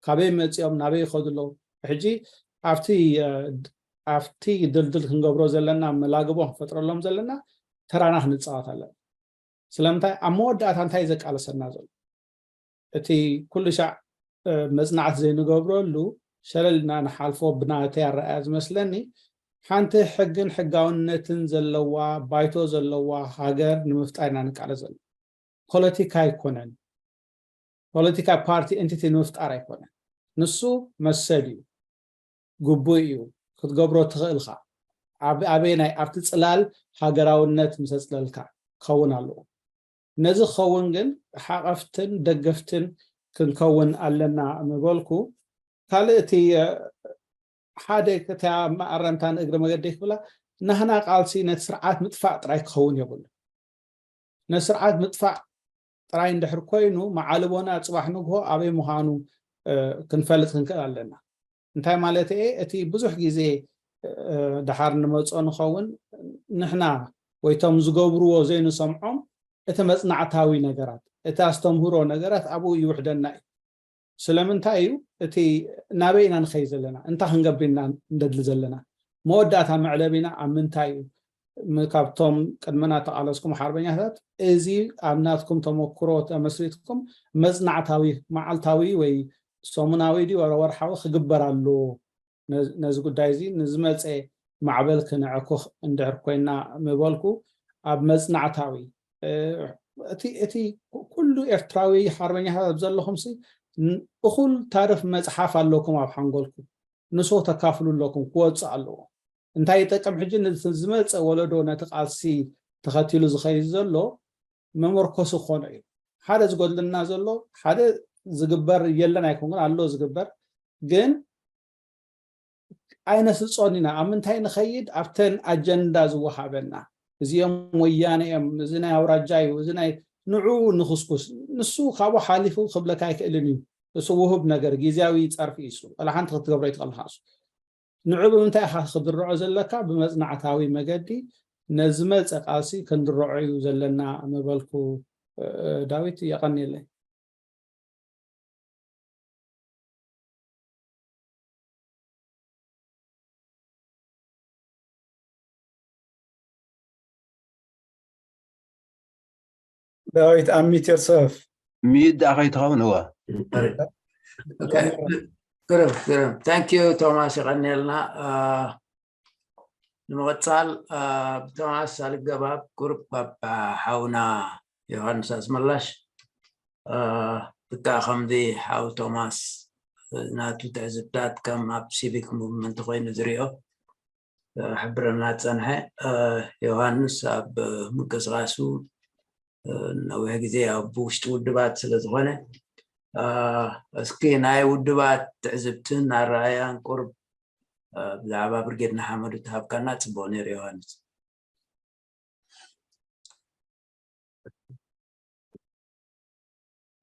ካበይ መፂኦም ናበይ ይኸዱ ኣለዉ። ሕጂ ኣብቲ ኣብቲ ድልድል ክንገብሮ ዘለና መላግቦ ክንፈጥረሎም ዘለና ተራና ክንፃወት ኣለና። ስለምንታይ ኣብ መወዳእታ እንታይ ዘቃለሰና ዘሎ እቲ ኩሉ ሻዕ መፅናዕቲ ዘይንገብረሉ ሸለልና ንሓልፎ ብናተይ ኣረኣያ ዝመስለኒ ሓንቲ ሕግን ሕጋውነትን ዘለዋ ባይቶ ዘለዋ ሃገር ንምፍጣር ኢና ንቃለስ ዘለና። ፖለቲካ ኣይኮነን። ፖለቲካ ፓርቲ ኤንቲቲ ንምፍጣር ኣይኮነን። ንሱ መሰል እዩ፣ ግቡእ እዩ፣ ክትገብሮ ትኽእልካ። ኣበየናይ ኣብቲ ፅላል ሃገራውነት ምሰፅለልካ ክኸውን ኣለዎ። ነዚ ክኸውን ግን ሓቐፍትን ደገፍትን ክንከውን ኣለና ምበልኩ። ካልእ እቲ ሓደ ክታ መኣረምታ ንእግሪ መገደይ ክብላ ናህና ቃልሲ ነቲ ስርዓት ምጥፋእ ጥራይ ክኸውን የብሉ። ነቲ ስርዓት ምጥፋእ ጥራይ እንድሕር ኮይኑ መዓልቦና ፅባሕ ንግሆ ኣበይ ምዃኑ ክንፈልጥ ክንክእል ኣለና። እንታይ ማለት እየ? እቲ ብዙሕ ግዜ ደሓር ንመፅኦ ንኸውን ንሕና ወይቶም ዝገብርዎ ዘይንሰምዖም እቲ መፅናዕታዊ ነገራት እቲ ኣስተምህሮ ነገራት ኣብኡ ይውሕደና እዩ። ስለምንታይ እዩ እቲ ናበይ ኢና ንኸይ ዘለና እንታ ክንገብር ኢና እንደድሊ ዘለና መወዳእታ መዕለቢና ኣብ ምንታይ እዩ? ካብቶም ቅድመና ተቓለስኩም ሓርበኛታት እዚ ኣብ ናትኩም ተመክሮ ተመስሪትኩም መፅናዕታዊ መዓልታዊ ወይ ሰሙናዊ ድዩ ወርሓዊ ክግበር ኣለዎ። ነዚ ጉዳይ እዚ ንዝመፀ ማዕበል ክነዕኩኽ እንድሕር ኮይና ምበልኩ ኣብ መፅናዕታዊ እቲ ኩሉ ኤርትራዊ ሓርበኛታት ኣብ ዘለኹም ሲ እኹል ታርፍ መፅሓፍ ኣለኩም ኣብ ሓንጎልኩም ንሶ ተካፍሉ ኣለኩም ክወፅእ ኣለዎ። እንታይ ይጠቅም ሕጂ ዝመፀ ወለዶ ነቲ ቃልሲ ተኸቲሉ ዝኸይድ ዘሎ መመርኮሲ ክኾኖ እዩ። ሓደ ዝጎድለና ዘሎ ሓደ ዝግበር የለን ኣይኮንኩን ኣሎ ዝግበር ግን ኣይነስልጾን ኢና ኣብ ምንታይ ንኸይድ ኣብተን ኣጀንዳ ዝወሃበና እዚኦም ወያነ እዮም እዚ ናይ ኣውራጃ እዩ እዚ ናይ ንዑ ንኽስኩስ ንሱ ካብኡ ሓሊፉ ክብለካ ኣይክእልን እዩ። እሱ ውሁብ ነገር ግዜያዊ ጸርፊ እዩ እሱ ዋላ ሓንቲ ክትገብሮ ይትኽእልካ እሱ ንዑ ብምንታይ ኢኻ ክድርዖ ዘለካ ብመጽናዕታዊ መገዲ ነዚ መጸ ቃልሲ ክንድርዖ እዩ ዘለና ምበልኩ። ዳዊት የቐንየለይ። ዳዊት ኣሚት ዮርሰፍ ሚድ ዳኣ ከይትኸውን እወ ግርም ግርም ታንኪዩ ቶማስ ይቐንየልና። ንምቕፃል ብተመሳሳሊ ገባብ ቁሩብ ካብ ሓውና ዮሃንስ ኣስመላሽ ብካ ከምዚ ሓው ቶማስ ናቱ ትዕዝብታት ከም ኣብ ሲቪክ ሙቭመንት ኮይኑ ዝሪኦ ሕብረና ዝፀንሐ ዮሃንስ ኣብ ምንቅስቃሱ ነዊሕ ግዜ ኣብ ውሽጢ ውድባት ስለዝኾነ እስኪ ናይ ውድባት ትዕዝብትን ኣረኣያን ቁርብ ብዛዕባ ብርጌድ ንሓመዱ ተሃብካና ፅቡቅ ነይሩ ዮሃንስ።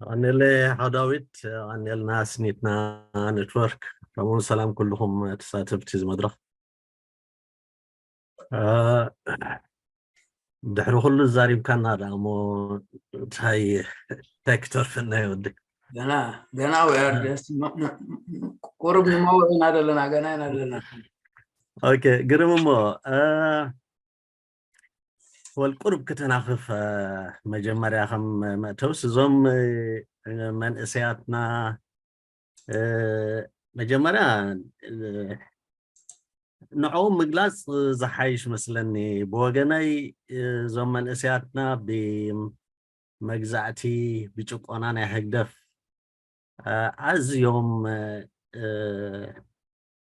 ኣቀንየለ ሓው ዳዊት ኣቀንየልና ስኒትና ኔትወርክ ከምኡውን ሰላም ኩልኹም ተሳተፍቲ እዚ መድረክ። ድሕሪ ኩሉ ዛሪብካና ደኣ እሞ እንታይ እንታይ ክተርፈና ይወዲ ገና ገና we are just ቁሩብ ንመውዕ ኢና ዘለና ገና ኢና ዘለና ኦኬ ግርም እሞ ወል ቁሩብ ክተናኽፍ መጀመርያ ከም መእተውስ እዞም መንእሰያትና መጀመርያ ንዕኦም ምግላፅ ዝሓይሽ መስለኒ ብወገነይ እዞም መንእሰያትና ብመግዛእቲ ብጭቆና ናይ ህግደፍ ኣዝዮም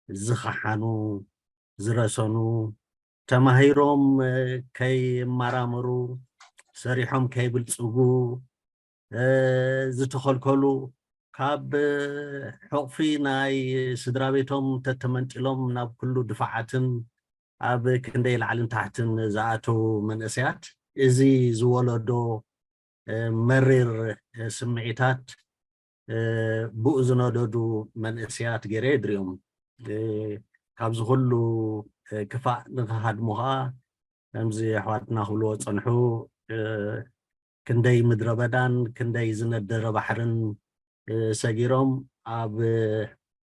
ዝኸሓኑ፣ ዝረሰኑ፣ ተማሂሮም ከይመራመሩ፣ ሰሪሖም ከይብልፅጉ ዝተኸልከሉ፣ ካብ ሕቕፊ ናይ ስድራ ቤቶም ተተመንጢሎም ናብ ኩሉ ድፋዓትን ኣብ ክንደይ ላዕልን ታሕትን ዝኣተዉ መንእሰያት፣ እዚ ዝወለዶ መሪር ስምዒታት ብኡ ዝነደዱ መንእሰያት ገይረ እየ ዝሪኦም። ካብዚ ኩሉ ክፋእ ንክሃድሙ ከዓ ከምዚ ኣሕዋትና ክብልዎ ዝፀንሑ ክንደይ ምድረ በዳን ክንደይ ዝነደረ ባሕርን ሰጊሮም ኣብ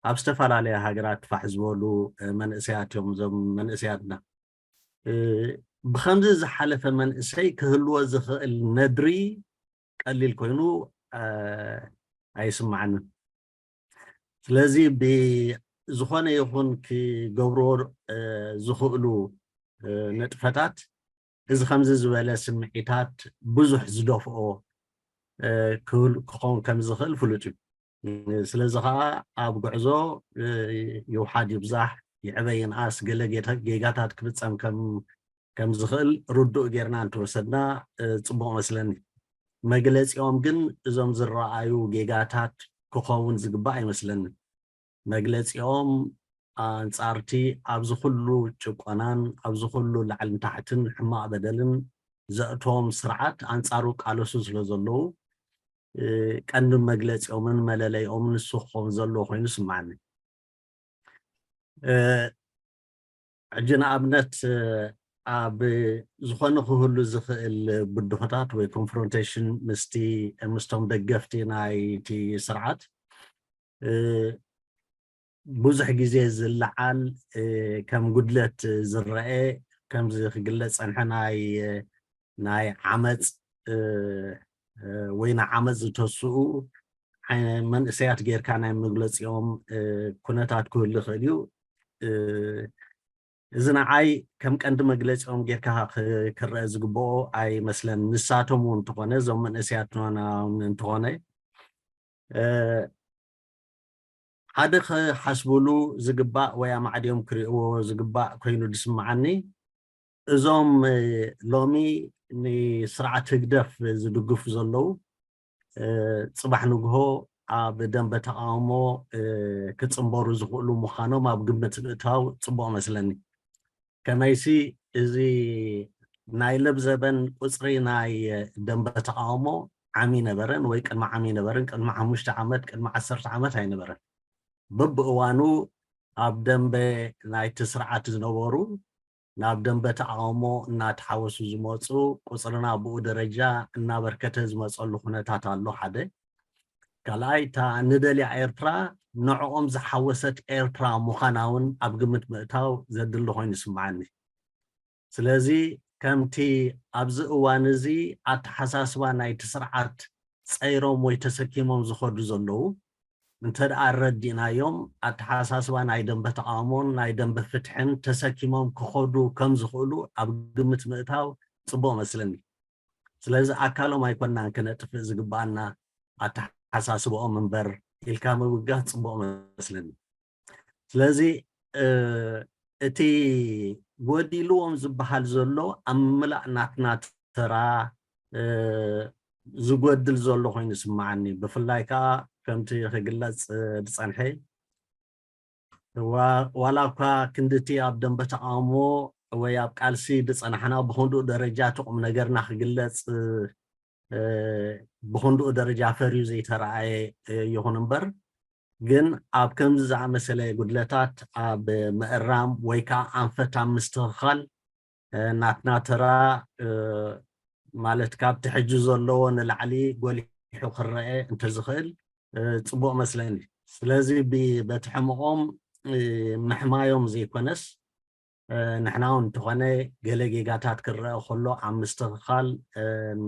ኣብ ዝተፈላለያ ሃገራት ፋሕ ዝበሉ መንእሰያት እዮም። እዞም መንእሰያትና ብከምዚ ዝሓለፈ መንእሰይ ክህልዎ ዝኽእል ነድሪ ቀሊል ኮይኑ ኣይስማዓንን። ስለዚ ብዝኾነ ይኹን ክገብርዎ ዝኽእሉ ንጥፈታት እዚ ከምዚ ዝበለ ስምዒታት ብዙሕ ዝደፍኦ ክኸውን ከም ዝኽእል ፍሉጥ እዩ። ስለዚ ከዓ ኣብ ጉዕዞ ይውሓድ ይብዛሕ፣ ይዕበ ይንኣስ፣ ገለ ጌጋታት ክፍፀም ከም ዝኽእል ርዱእ ጌርና እንተወሰድና ፅቡቕ መስለኒ። መግለፂኦም ግን እዞም ዝረኣዩ ጌጋታት ክኸውን ዝግባእ ኣይመስለንን። መግለፂኦም ኣንፃርቲ ኣብዚ ኩሉ ጭቆናን ኣብዚ ኩሉ ላዕልን ታሕትን ሕማቕ በደልን ዘእቶም ስርዓት ኣንፃሩ ቃለሱ ስለ ዘለዉ ቀንዲ መግለፂኦምን መለለይኦምን ንሱ ክኸውን ዘለዎ ኮይኑ ስምዓኒ። ሕጂ ንኣብነት ኣብ ዝኾነ ክህሉ ዝኽእል ብድሆታት ወይ ኮንፍሮንቴሽን ምስቲ ምስቶም ደገፍቲ ናይቲ ስርዓት ብዙሕ ግዜ ዝለዓል ከም ጉድለት ዝረአ ከምዚ ክግለፅ ፀንሐ ናይ ናይ ዓመፅ ወይ ንዓመፅ ዝተስኡ መንእሰያት ጌርካ ናይ መግለፂኦም ኩነታት ክህሉ ይኽእል እዩ። እዚ ንዓይ ከም ቀንዲ መግለፂኦም ጌርካ ክረአ ዝግብኦ ኣይመስለን። ንሳቶም እውን እንተኾነ እዞም መንእሰያትና እውን እንተኾነ ሓደ ክሓስብሉ ዝግባእ ወይ ኣማዕድዮም ክርእዎ ዝግባእ ኮይኑ ዝስምዓኒ እዞም ሎሚ ንስርዓት ህግደፍ ዝድግፉ ዘለዉ ፅባሕ ንግሆ ኣብ ደንበ ተቃውሞ ክፅንበሩ ዝኽእሉ ምዃኖም ኣብ ግምት ምእታው ፅቡቕ መስለኒ። ከመይሲ እዚ ናይ ለብዘበን ቁፅሪ ናይ ደንበ ተቃውሞ ዓሚ ነበረን ወይ ቅድሚ ዓሚ ነበረን፣ ቅድሚ ሓሙሽተ ዓመት ቅድሚ ዓሰርተ ዓመት ኣይነበረን። በብእዋኑ ኣብ ደንበ ናይቲ ስርዓት ዝነበሩ ናብ ደንበ ተቃውሞ እናተሓወሱ ዝመፁ ቁፅርና ብኡ ደረጃ እናበርከተ ዝመፀሉ ኩነታት ኣሎ ሓደ። ካልኣይ እታ ንደልያ ኤርትራ ንዕኦም ዝሓወሰት ኤርትራ ምዃና እውን ኣብ ግምት ምእታው ዘድሊ ኮይኑ ይስምዓኒ። ስለዚ ከምቲ ኣብዚ እዋን እዚ ኣተሓሳስባ ናይቲ ስርዓት ፀይሮም ወይ ተሰኪሞም ዝኸዱ ዘለዉ እንተ ደኣ ኣረዲእናዮም ኣተሓሳስባ ናይ ደንበ ተቃውሞን ናይ ደንበ ፍትሕን ተሰኪሞም ክኸዱ ከም ዝኽእሉ ኣብ ግምት ምእታው ፅቡቕ መስለኒ። ስለዚ ኣካሎም ኣይኮናን ክነጥፍእ ዝግባኣና ኣተሓሳስባኦም እምበር ኢልካ ምብጋስ ፅቡቕ መስለኒ። ስለዚ እቲ ጎዲልዎም ዝበሃል ዘሎ ኣብ ምምላእ ናትና ተራ ዝጎድል ዘሎ ኮይኑ ይስምዓኒ። ብፍላይ ከዓ ከምቲ ክግለፅ ዝፀንሐ ዋላ እኳ ክንድቲ ኣብ ደንበ ተቃውሞ ወይ ኣብ ቃልሲ ዝፀናሕና ብክንድኡ ደረጃ እቲ ቁም ነገርና ክግለፅ ብክንድኡ ደረጃ ፈርዩ ዘይተረኣየ ይኹን እምበር ግን ኣብ ከምዚ ዝኣመሰለ ጉድለታት ኣብ ምእራም ወይ ከዓ ኣንፈት ኣብ ምስትኽኻል ናትና ተራ ማለት ካብቲ ሕጂ ዘለዎ ንላዕሊ ጎሊሑ ክረአ እንተዝኽእል ፅቡቕ መስለኒ። ስለዚ በቲ ሕምቖም ምሕማዮም ዘይኮነስ ንሕና እውን እንተኾነ ገለ ጌጋታት ክረአ ከሎ ኣብ ምስትኽኻል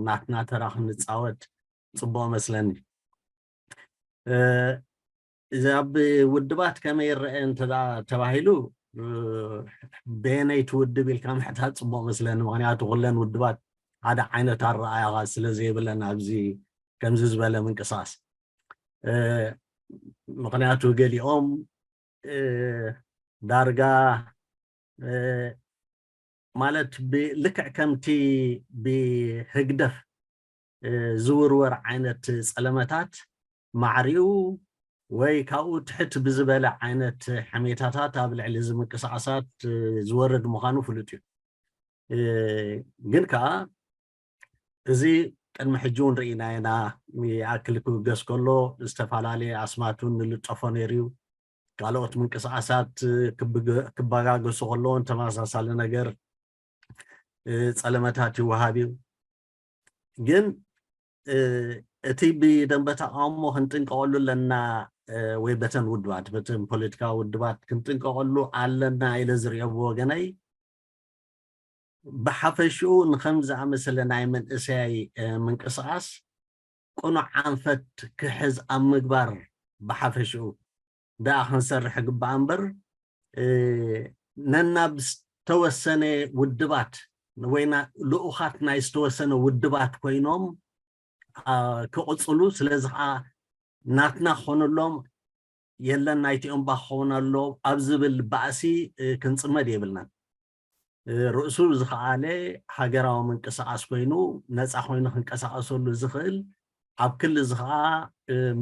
ናትና ተራ ክንፃወት ፅቡቕ መስለኒ። እዚ ኣብ ውድባት ከመይ ይረአ እንተ ተባሂሉ በየነይቲ ውድብ ኢልካ ምሕታት ፅቡቕ መስለኒ። ምክንያቱ ኩለን ውድባት ሓደ ዓይነት ኣረኣእያ ስለ ዘይብለን ኣብዚ ከምዚ ዝበለ ምንቅስቃስ ምክንያቱ ገሊኦም ዳርጋ ማለት ልክዕ ከምቲ ብህግደፍ ዝውርወር ዓይነት ጸለመታት ማዕሪኡ ወይ ካብኡ ትሕት ብዝበለ ዓይነት ሕሜታታት ኣብ ልዕሊ እዚ ምንቅስቃሳት ዝወርድ ምዃኑ ፍሉጥ እዩ። ግን ከዓ እዚ ቅድሚ ሕጂ እውን ርኢና ኢና። ይኣክል ክብገስ ከሎ ዝተፈላለየ ኣስማት እውን ንልጠፎ ነይሩ እዩ። ካልኦት ምንቅስቃሳት ክበጋገሱ ከለውን ተመሳሳሊ ነገር ጸለመታት ይወሃብ እዩ። ግን እቲ ብደንበ ተቃውሞ ክንጥንቀቀሉ ኣለና ወይ በተን ውድባት በተን ፖለቲካዊ ውድባት ክንጥንቀቀሉ ኣለና ኢለ ዝሪኦ ብወገነይ ብሓፈሽኡ ንከም ዝኣመሰለ ናይ መንእሰያይ ምንቅስቃስ ቅኑዕ ኣንፈት ክሕዝ ኣብ ምግባር ብሓፈሽኡ ደኣ ክንሰርሕ ግባእ እምበር ነናብ ዝተወሰነ ውድባት ወይ ልኡኻት ናይ ዝተወሰነ ውድባት ኮይኖም ክቕፅሉ፣ ስለዚ ከዓ ናትና ክኾነሎም የለን ናይቲኦም ባ ክኸውን ኣሎ ኣብ ዝብል ባእሲ ክንፅመድ የብልናን። ርእሱ ዝኸኣለ ሃገራዊ ምንቅስቃስ ኮይኑ ነፃ ኮይኑ ክንቀሳቀሰሉ ዝኽእል ኣብ ክሊ እዚ ከዓ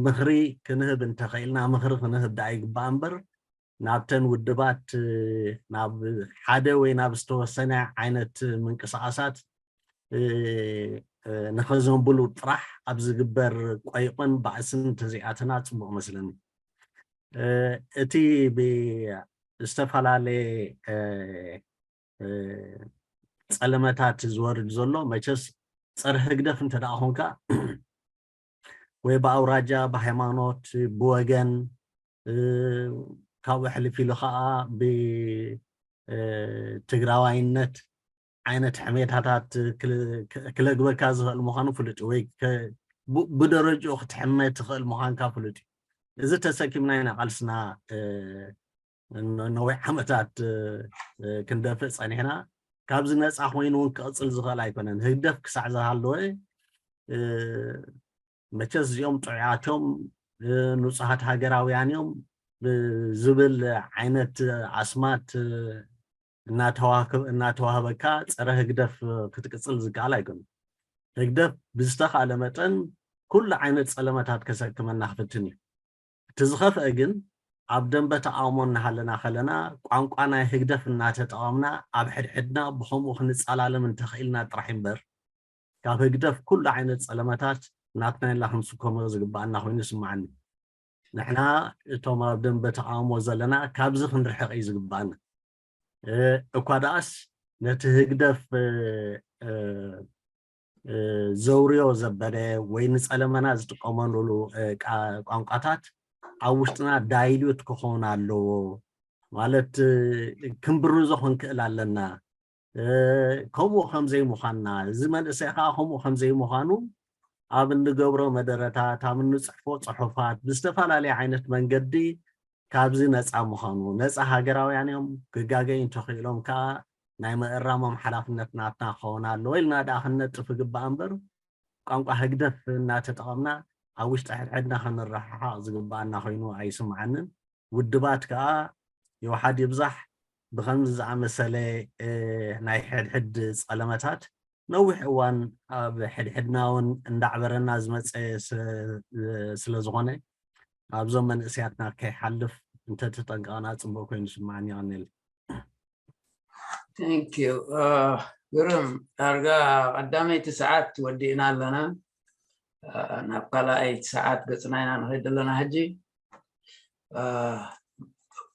ምኽሪ ክንህብ እንተኽኢልና ምኽሪ ክንህብ ደኣ ይግባእ እምበር ናብተን ውድባት ናብ ሓደ ወይ ናብ ዝተወሰነ ዓይነት ምንቅስቃሳት ንኸዘንብሉ ጥራሕ ኣብ ዝግበር ቆይቆን ባእስን ተዘይኣተና ፅቡቅ መስለኒ። እቲ ብዝተፈላለየ ፀለመታት ዝወርድ ዘሎ መቸስ ፀረ ህግደፍ እንተ ደኣ ኮንካ ወይ ብኣውራጃ ብሃይማኖት ብወገን ካብኡ ሕልፍ ኢሉ ከዓ ብትግራዋይነት ዓይነት ሕሜታታት ክለግበካ ዝኽእል ምዃኑ ፍሉጥ ወይ ብደረጅኡ ክትሕመ ትኽእል ምዃንካ ፍሉጥ እዩ። እዚ ተሰኪምና ኢና ቃልስና ነዊሕ ዓመታት ክንደፍእ ፀኒሕና። ካብዚ ነፃ ኮይኑ እውን ክቕፅል ዝኽእል ኣይኮነን። ህግደፍ ክሳዕ ዝሃለወ መቸስ እዚኦም ጥዑያት እዮም፣ ንፁሃት ሃገራውያን እዮም ዝብል ዓይነት ኣስማት እናተዋህበካ ፀረ ህግደፍ ክትቅፅል ዝከኣል ኣይኮነን። ህግደፍ ብዝተኻለ መጠን ኩሉ ዓይነት ፀለመታት ከሰክመና ክፍትን እዩ። እቲ ዝኸፍአ ግን ኣብ ደንበ ተቃውሞ እናሃለና ከለና ቋንቋ ናይ ህግደፍ እናተጠቐምና ኣብ ሕድሕድና ብኸምኡ ክንፀላለም እንተኽኢልና ጥራሕ እምበር ካብ ህግደፍ ኩሉ ዓይነት ፀለመታት ናትና ኢልና ክንስከሞ ዝግባኣና ኮይኑ ይስማዓኒ። ንሕና እቶም ኣብ ደንበ ተቃውሞ ዘለና ካብዚ ክንርሕቕ እዩ ዝግባኣና። እኳ ደኣስ ነቲ ህግደፍ ዘውርዮ ዘበለ ወይ ንጸለመና ዝጥቀመሉ ቋንቋታት ኣብ ውሽጥና ዳይሉት ክኸውን ኣለዎ ማለት ክንብርዞ ክንክእል ኣለና። ከምኡ ከምዘይምዃንና እዚ መንእሰይ ከዓ ከምኡ ከምዘይምዃኑ ኣብ እንገብሮ መደረታት ኣብ እንፅሕፎ ፅሑፋት ብዝተፈላለየ ዓይነት መንገዲ ካብዚ ነፃ ምዃኑ ነፃ ሃገራውያን እዮም ክጋገይ እንተኽኢሎም ከዓ ናይ ምእራሞም ሓላፍነት ናትና ክኸውን ኣለዎ ኢልና ደኣ ክንነጥፍ ይግባእ እምበር ቋንቋ ህግደፍ እናተጠቐምና ኣብ ውሽጢ ሕድሕድና ክንረሓሓቕ ዝግባኣና ኮይኑ ኣይስምዓንን። ውድባት ከዓ ይውሓድ ይብዛሕ ብኸምዚ ዝኣመሰለ ናይ ሕድሕድ ፀለመታት ነዊሕ እዋን ኣብ ሕድሕድና እውን እንዳዕበረና ዝመፀ ስለዝኾነ ኣብዞም መንእሰያትና ከይሓልፍ እንተተጠንቀቕና ፅቡቅ ኮይኑ ይስምዓኒ። ይቐንየለይ። ግርም ዳርጋ ቀዳመይቲ ሰዓት ወዲእና ኣለና። ናብ ካልኣይቲ ሰዓት ገፅና ኢና ንኸይድ ኣለና ሕጂ።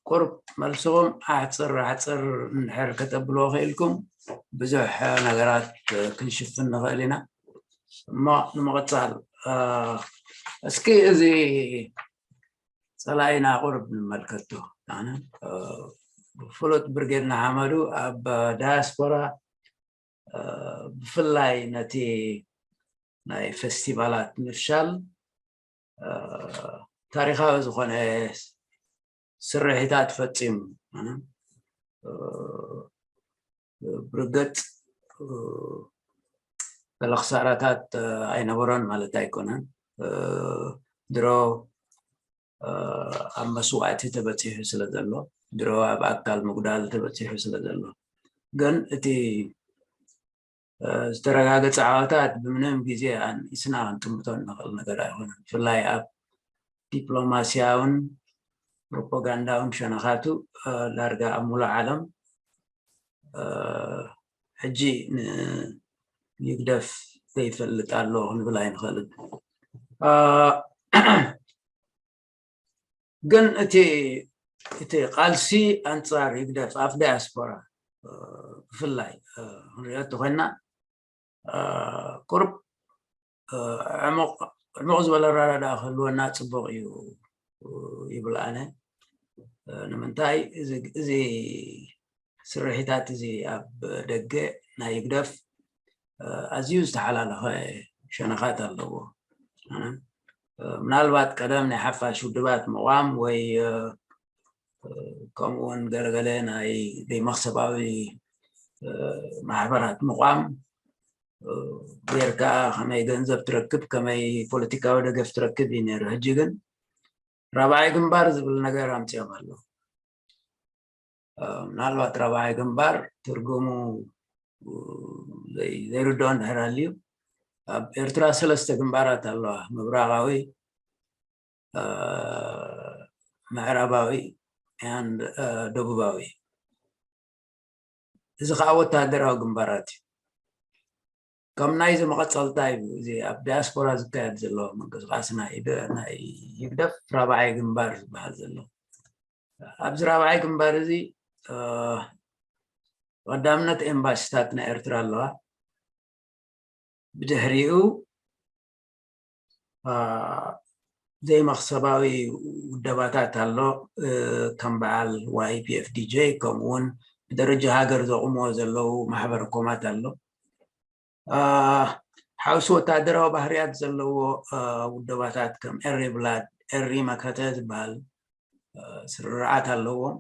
ቁርብ መልስኹም ኣሕፅር ኣሕፅር እንድሕር ከተብልዎ ክኢልኩም ብዙሕ ነገራት ክንሽፍን ንኽእል ኢና። እሞ ንምቕፃል እስኪ እዚ ፀላኢና ቁርብ ንመልከቶ። ፍሉጥ ብርጌድ ንሓመዱ ኣብ ዳያስፖራ ብፍላይ ነቲ ናይ ፌስቲቫላት ምፍሻል ታሪኻዊ ዝኾነ ስርሒታት ፈፂሙ። ብርግፅ ገለ ክሳራታት ኣይነበሮን ማለት ኣይኮነን። ድሮ ኣብ መስዋእቲ ተበፂሑ ስለ ዘሎ ድሮ ኣብ ኣካል ምጉዳል ተበፂሑ ስለ ዘሎ። ግን እቲ ዝተረጋገፀ ዓወታት ብምንም ግዜ ኣንኢስና ክንጥምቶ እንኽእል ነገር ኣይኮነን። ብፍላይ ኣብ ዲፕሎማስያውን ፕሮፓጋንዳውን ሸነኻቱ ዳርጋ ኣብ ሙሉእ ዓለም ሕጂ ንይግደፍ ዘይፈልጥ ኣሎ ክንብል ኣይንኽእልን። ግን እቲ እቲ ቃልሲ ኣንፃር ይግደፍ ኣብ ዳያስፖራ ብፍላይ ክንሪኦ እንተኮይና ቁርብ ዕሙቕ ዝበለ ኣረዳድኣ ክህልወና ፅቡቕ እዩ ይብል ኣነ። ንምንታይ እዚ ስርሒታት እዚ ኣብ ደገ ናይ ይግደፍ ኣዝዩ ዝተሓላለኸ ሸነኻት ኣለዎ። ምናልባት ቀደም ናይ ሓፋሽ ውድባት ምቋም ወይ ከምኡ እውን ገለገለ ናይ ዘይመክሰባዊ ማሕበራት ምቋም ጌርካ ከመይ ገንዘብ ትረክብ፣ ከመይ ፖለቲካዊ ደገፍ ትረክብ እዩ ነይሩ። ሕጂ ግን ራብዓይ ግንባር ዝብል ነገር ኣምፅኦም ኣለዉ። ምናልባት ራብዓይ ግንባር ትርጉሙ ዘይርድኦ እንድሕር ኣልዩ፣ ኣብ ኤርትራ ሰለስተ ግንባራት ኣለዋ፣ ምብራቓዊ፣ ምዕራባዊ፣ ደቡባዊ። እዚ ከዓ ወታደራዊ ግንባራት እዩ። ከም ናይዚ መቐፀልታ እዩ እዚ ኣብ ዳያስፖራ ዝካየድ ዘሎ ምንቅስቃስ ናይ ህግደፍ ራብዓይ ግንባር ዝበሃል ዘሎ። ኣብዚ ራብዓይ ግንባር እዚ ቀዳምነት ኤምባሲታት ናይ ኤርትራ ኣለዋ። ብድሕሪኡ ዘይመኽሰባዊ ውደባታት ኣሎ፣ ከም በዓል ዋይፒኤፍዲጄ፣ ከምኡውን ብደረጃ ሃገር ዘቑምዎ ዘለዉ ማሕበር ኮማት ኣሎ። ሓውሲ ወታደራዊ ባህርያት ዘለዎ ውደባታት ከም ኤሪ ብላድ፣ ኤሪ መከተ ዝበሃል ስርርዓት ኣለዎም።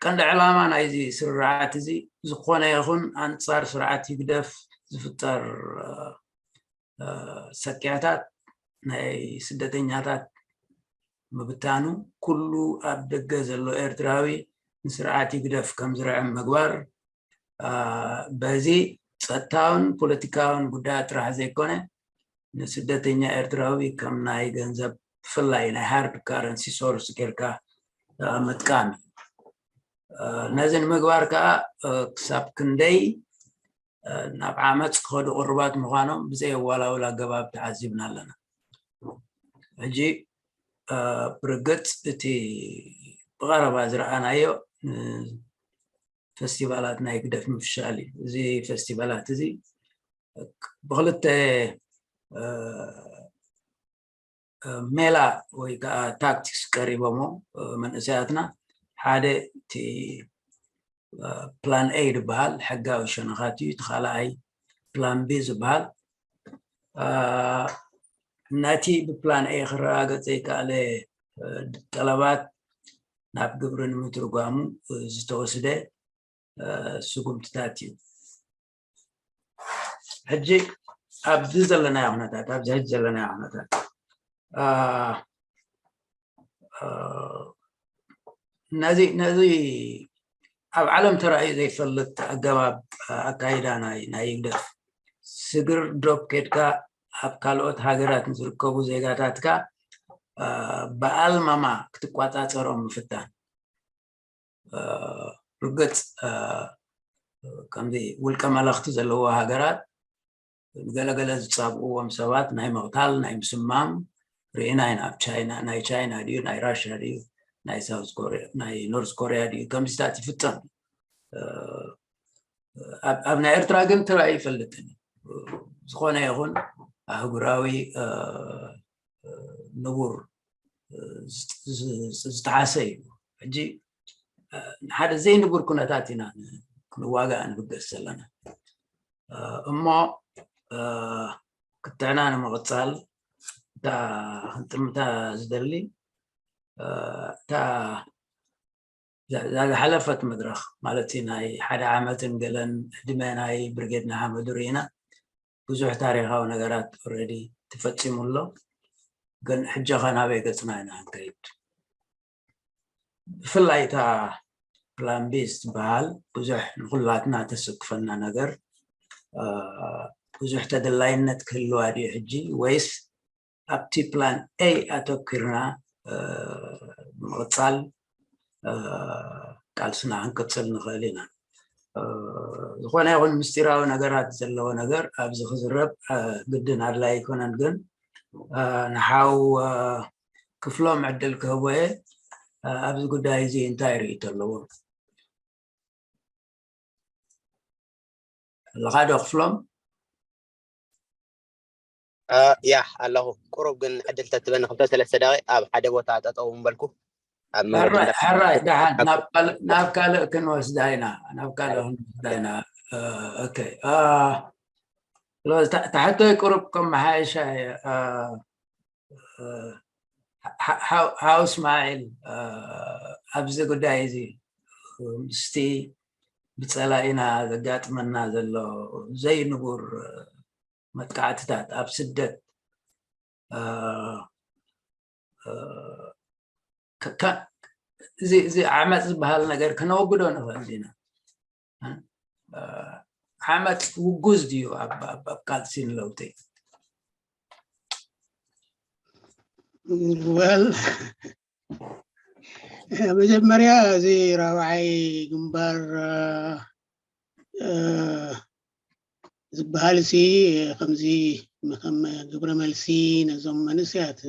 ቀንዲ ዕላማ ናይዚ ስርርዓት እዚ ዝኾነ ይኹን ኣንፃር ስርዓት ህግደፍ ዝፍጠር ሰኪያታት ናይ ስደተኛታት ምብታኑ፣ ኩሉ ኣብ ደገ ዘሎ ኤርትራዊ ንስርዓት ህግደፍ ከም ዝርዕም ምግባር፣ በዚ ጸጥታውን ፖለቲካውን ጉዳያት ጥራሕ ዘይኮነ፣ ንስደተኛ ኤርትራዊ ከም ናይ ገንዘብ፣ ብፍላይ ናይ ሃርድ ካረንሲ ሶርስ ጌርካ ምጥቃም እዩ። ነዚ ንምግባር ከዓ ክሳብ ክንደይ ናብ ዓመፅ ክኸዱ ቅሩባት ምዃኖም ብዘየዋላውል ኣገባብ ተዓዚብና ኣለና። ሕጂ ብርግፅ እቲ ብቐረባ ዝረኣናዮ ፈስቲቫላት ናይ ህግደፍ ምፍሻል እዩ። እዚ ፈስቲቫላት እዚ ብክልተ ሜላ ወይ ከዓ ታክቲክስ ቀሪቦሞ መንእሰያትና። ሓደ እቲ ፕላን ኤ ዝበሃል ሕጋዊ ሸነኻት እዩ። እቲ ካልኣይ ፕላን ቢ ዝበሃል ነቲ ብፕላን ኤ ክረጋገፅ ዘይከኣለ ጠለባት ናብ ግብሪ ንምትርጓሙ ዝተወስደ ስጉምትታት እዩ። ሕጂ ኣብዚ ዘለናዮ ኩነታት፣ ኣብዚ ሕጂ ዘለናዮ ኩነታት ነዚ ነዚ ኣብ ዓለም ተራእዩ ዘይፈልጥ ኣገባብ ኣካይዳ ናይ ናይ ህግደፍ፣ ስግር ዶብ ኬድካ ኣብ ካልኦት ሃገራት ንዝርከቡ ዜጋታትካ ብኣልማማ ክትቋፃፀሮም ምፍታን። ርግፅ ከምዚ ውልቀ መለኽቲ ዘለዎ ሃገራት ንገለገለ ዝፃብእዎም ሰባት ናይ ምቕታል፣ ናይ ምስማም ርኢና ኢና። ኣብ ቻይና፣ ናይ ቻይና ድዩ ናይ ራሽያ ድዩ ናይ ሳውዝ ኮሪያ ናይ ኖርዝ ኮሪያ ድዩ ከምዚታት ይፍፀም። ኣብ ናይ ኤርትራ ግን ተራእዩ ይፈልጥን እዩ። ዝኾነ ይኹን ኣህጉራዊ ንቡር ዝጠሓሰ እዩ። ሕጂ ሓደ ዘይንቡር ኩነታት ኢና ክንዋጋእ ንብገስ ዘለና። እሞ ክትዕና ንምቕፃል እታ ክንጥምታ ዝደሊ እታ ዝሓለፈት መድረኽ ማለት ናይ ሓደ ዓመትን ገለን ዕድመ ናይ ብርጌድ ንሓመዱ ርኢና። ብዙሕ ታሪኻዊ ነገራት ኦልሬዲ ተፈፂሙ ኣሎ። ግን ሕጂ ኸ ናበይ ገፅና ኢና ክንከይድ? ብፍላይ እታ ፕላን ቢ ትበሃል ብዙሕ ንኩላትና ተሰክፈና ነገር ብዙሕ ተደላይነት ክህልዋ ድዩ ሕጂ ወይስ ኣብቲ ፕላን ኤ ኣተኪርና ምቕፃል ቃልስና ክንቅፅል ንኽእል ኢና። ዝኾነ ይኹን ምስጢራዊ ነገራት ዘለዎ ነገር ኣብዚ ክዝረብ ግድን ኣድላይ ኣይኮነን። ግን ንሓው ክፍሎም ዕድል ክህቦ እየ። ኣብዚ ጉዳይ እዚ እንታይ ርእይቶ ኣለዎም? ኣለኻ ዶ ክፍሎም? ያ ኣለኹ። ቁሩብ ግን ዕድል ተትበኒ ክልተ ሰለስተ ደቂ ኣብ ሓደ ቦታ ጠጠው ምበልኩ። ሕራይ ደሓን ናብ ካልእ ክንወስዳ ኢና፣ ናብ ካልእ ክንወስዳ ኢና። ኦኬ፣ ታሕቶይ ቁሩብ ከመሓየሻ እየ። ሓው እስማዒል፣ ኣብዚ ጉዳይ እዚ ምስቲ ብጸላኢና ዘጋጥመና ዘሎ ዘይንቡር መጥቃዕትታት ኣብ ስደት እዚ ዓመፅ ዝበሃል ነገር ከነወግዶ ንኽእል ኢና። ዓመፅ ውጉዝ ድዩ ኣብ ቃልሲ ንለውጢ? ወል መጀመርያ እዚ ራብዓይ ግንባር ዝበሃል ሲ ከምዚ ከም ግብረ መልሲ ነዞም መንእሰያት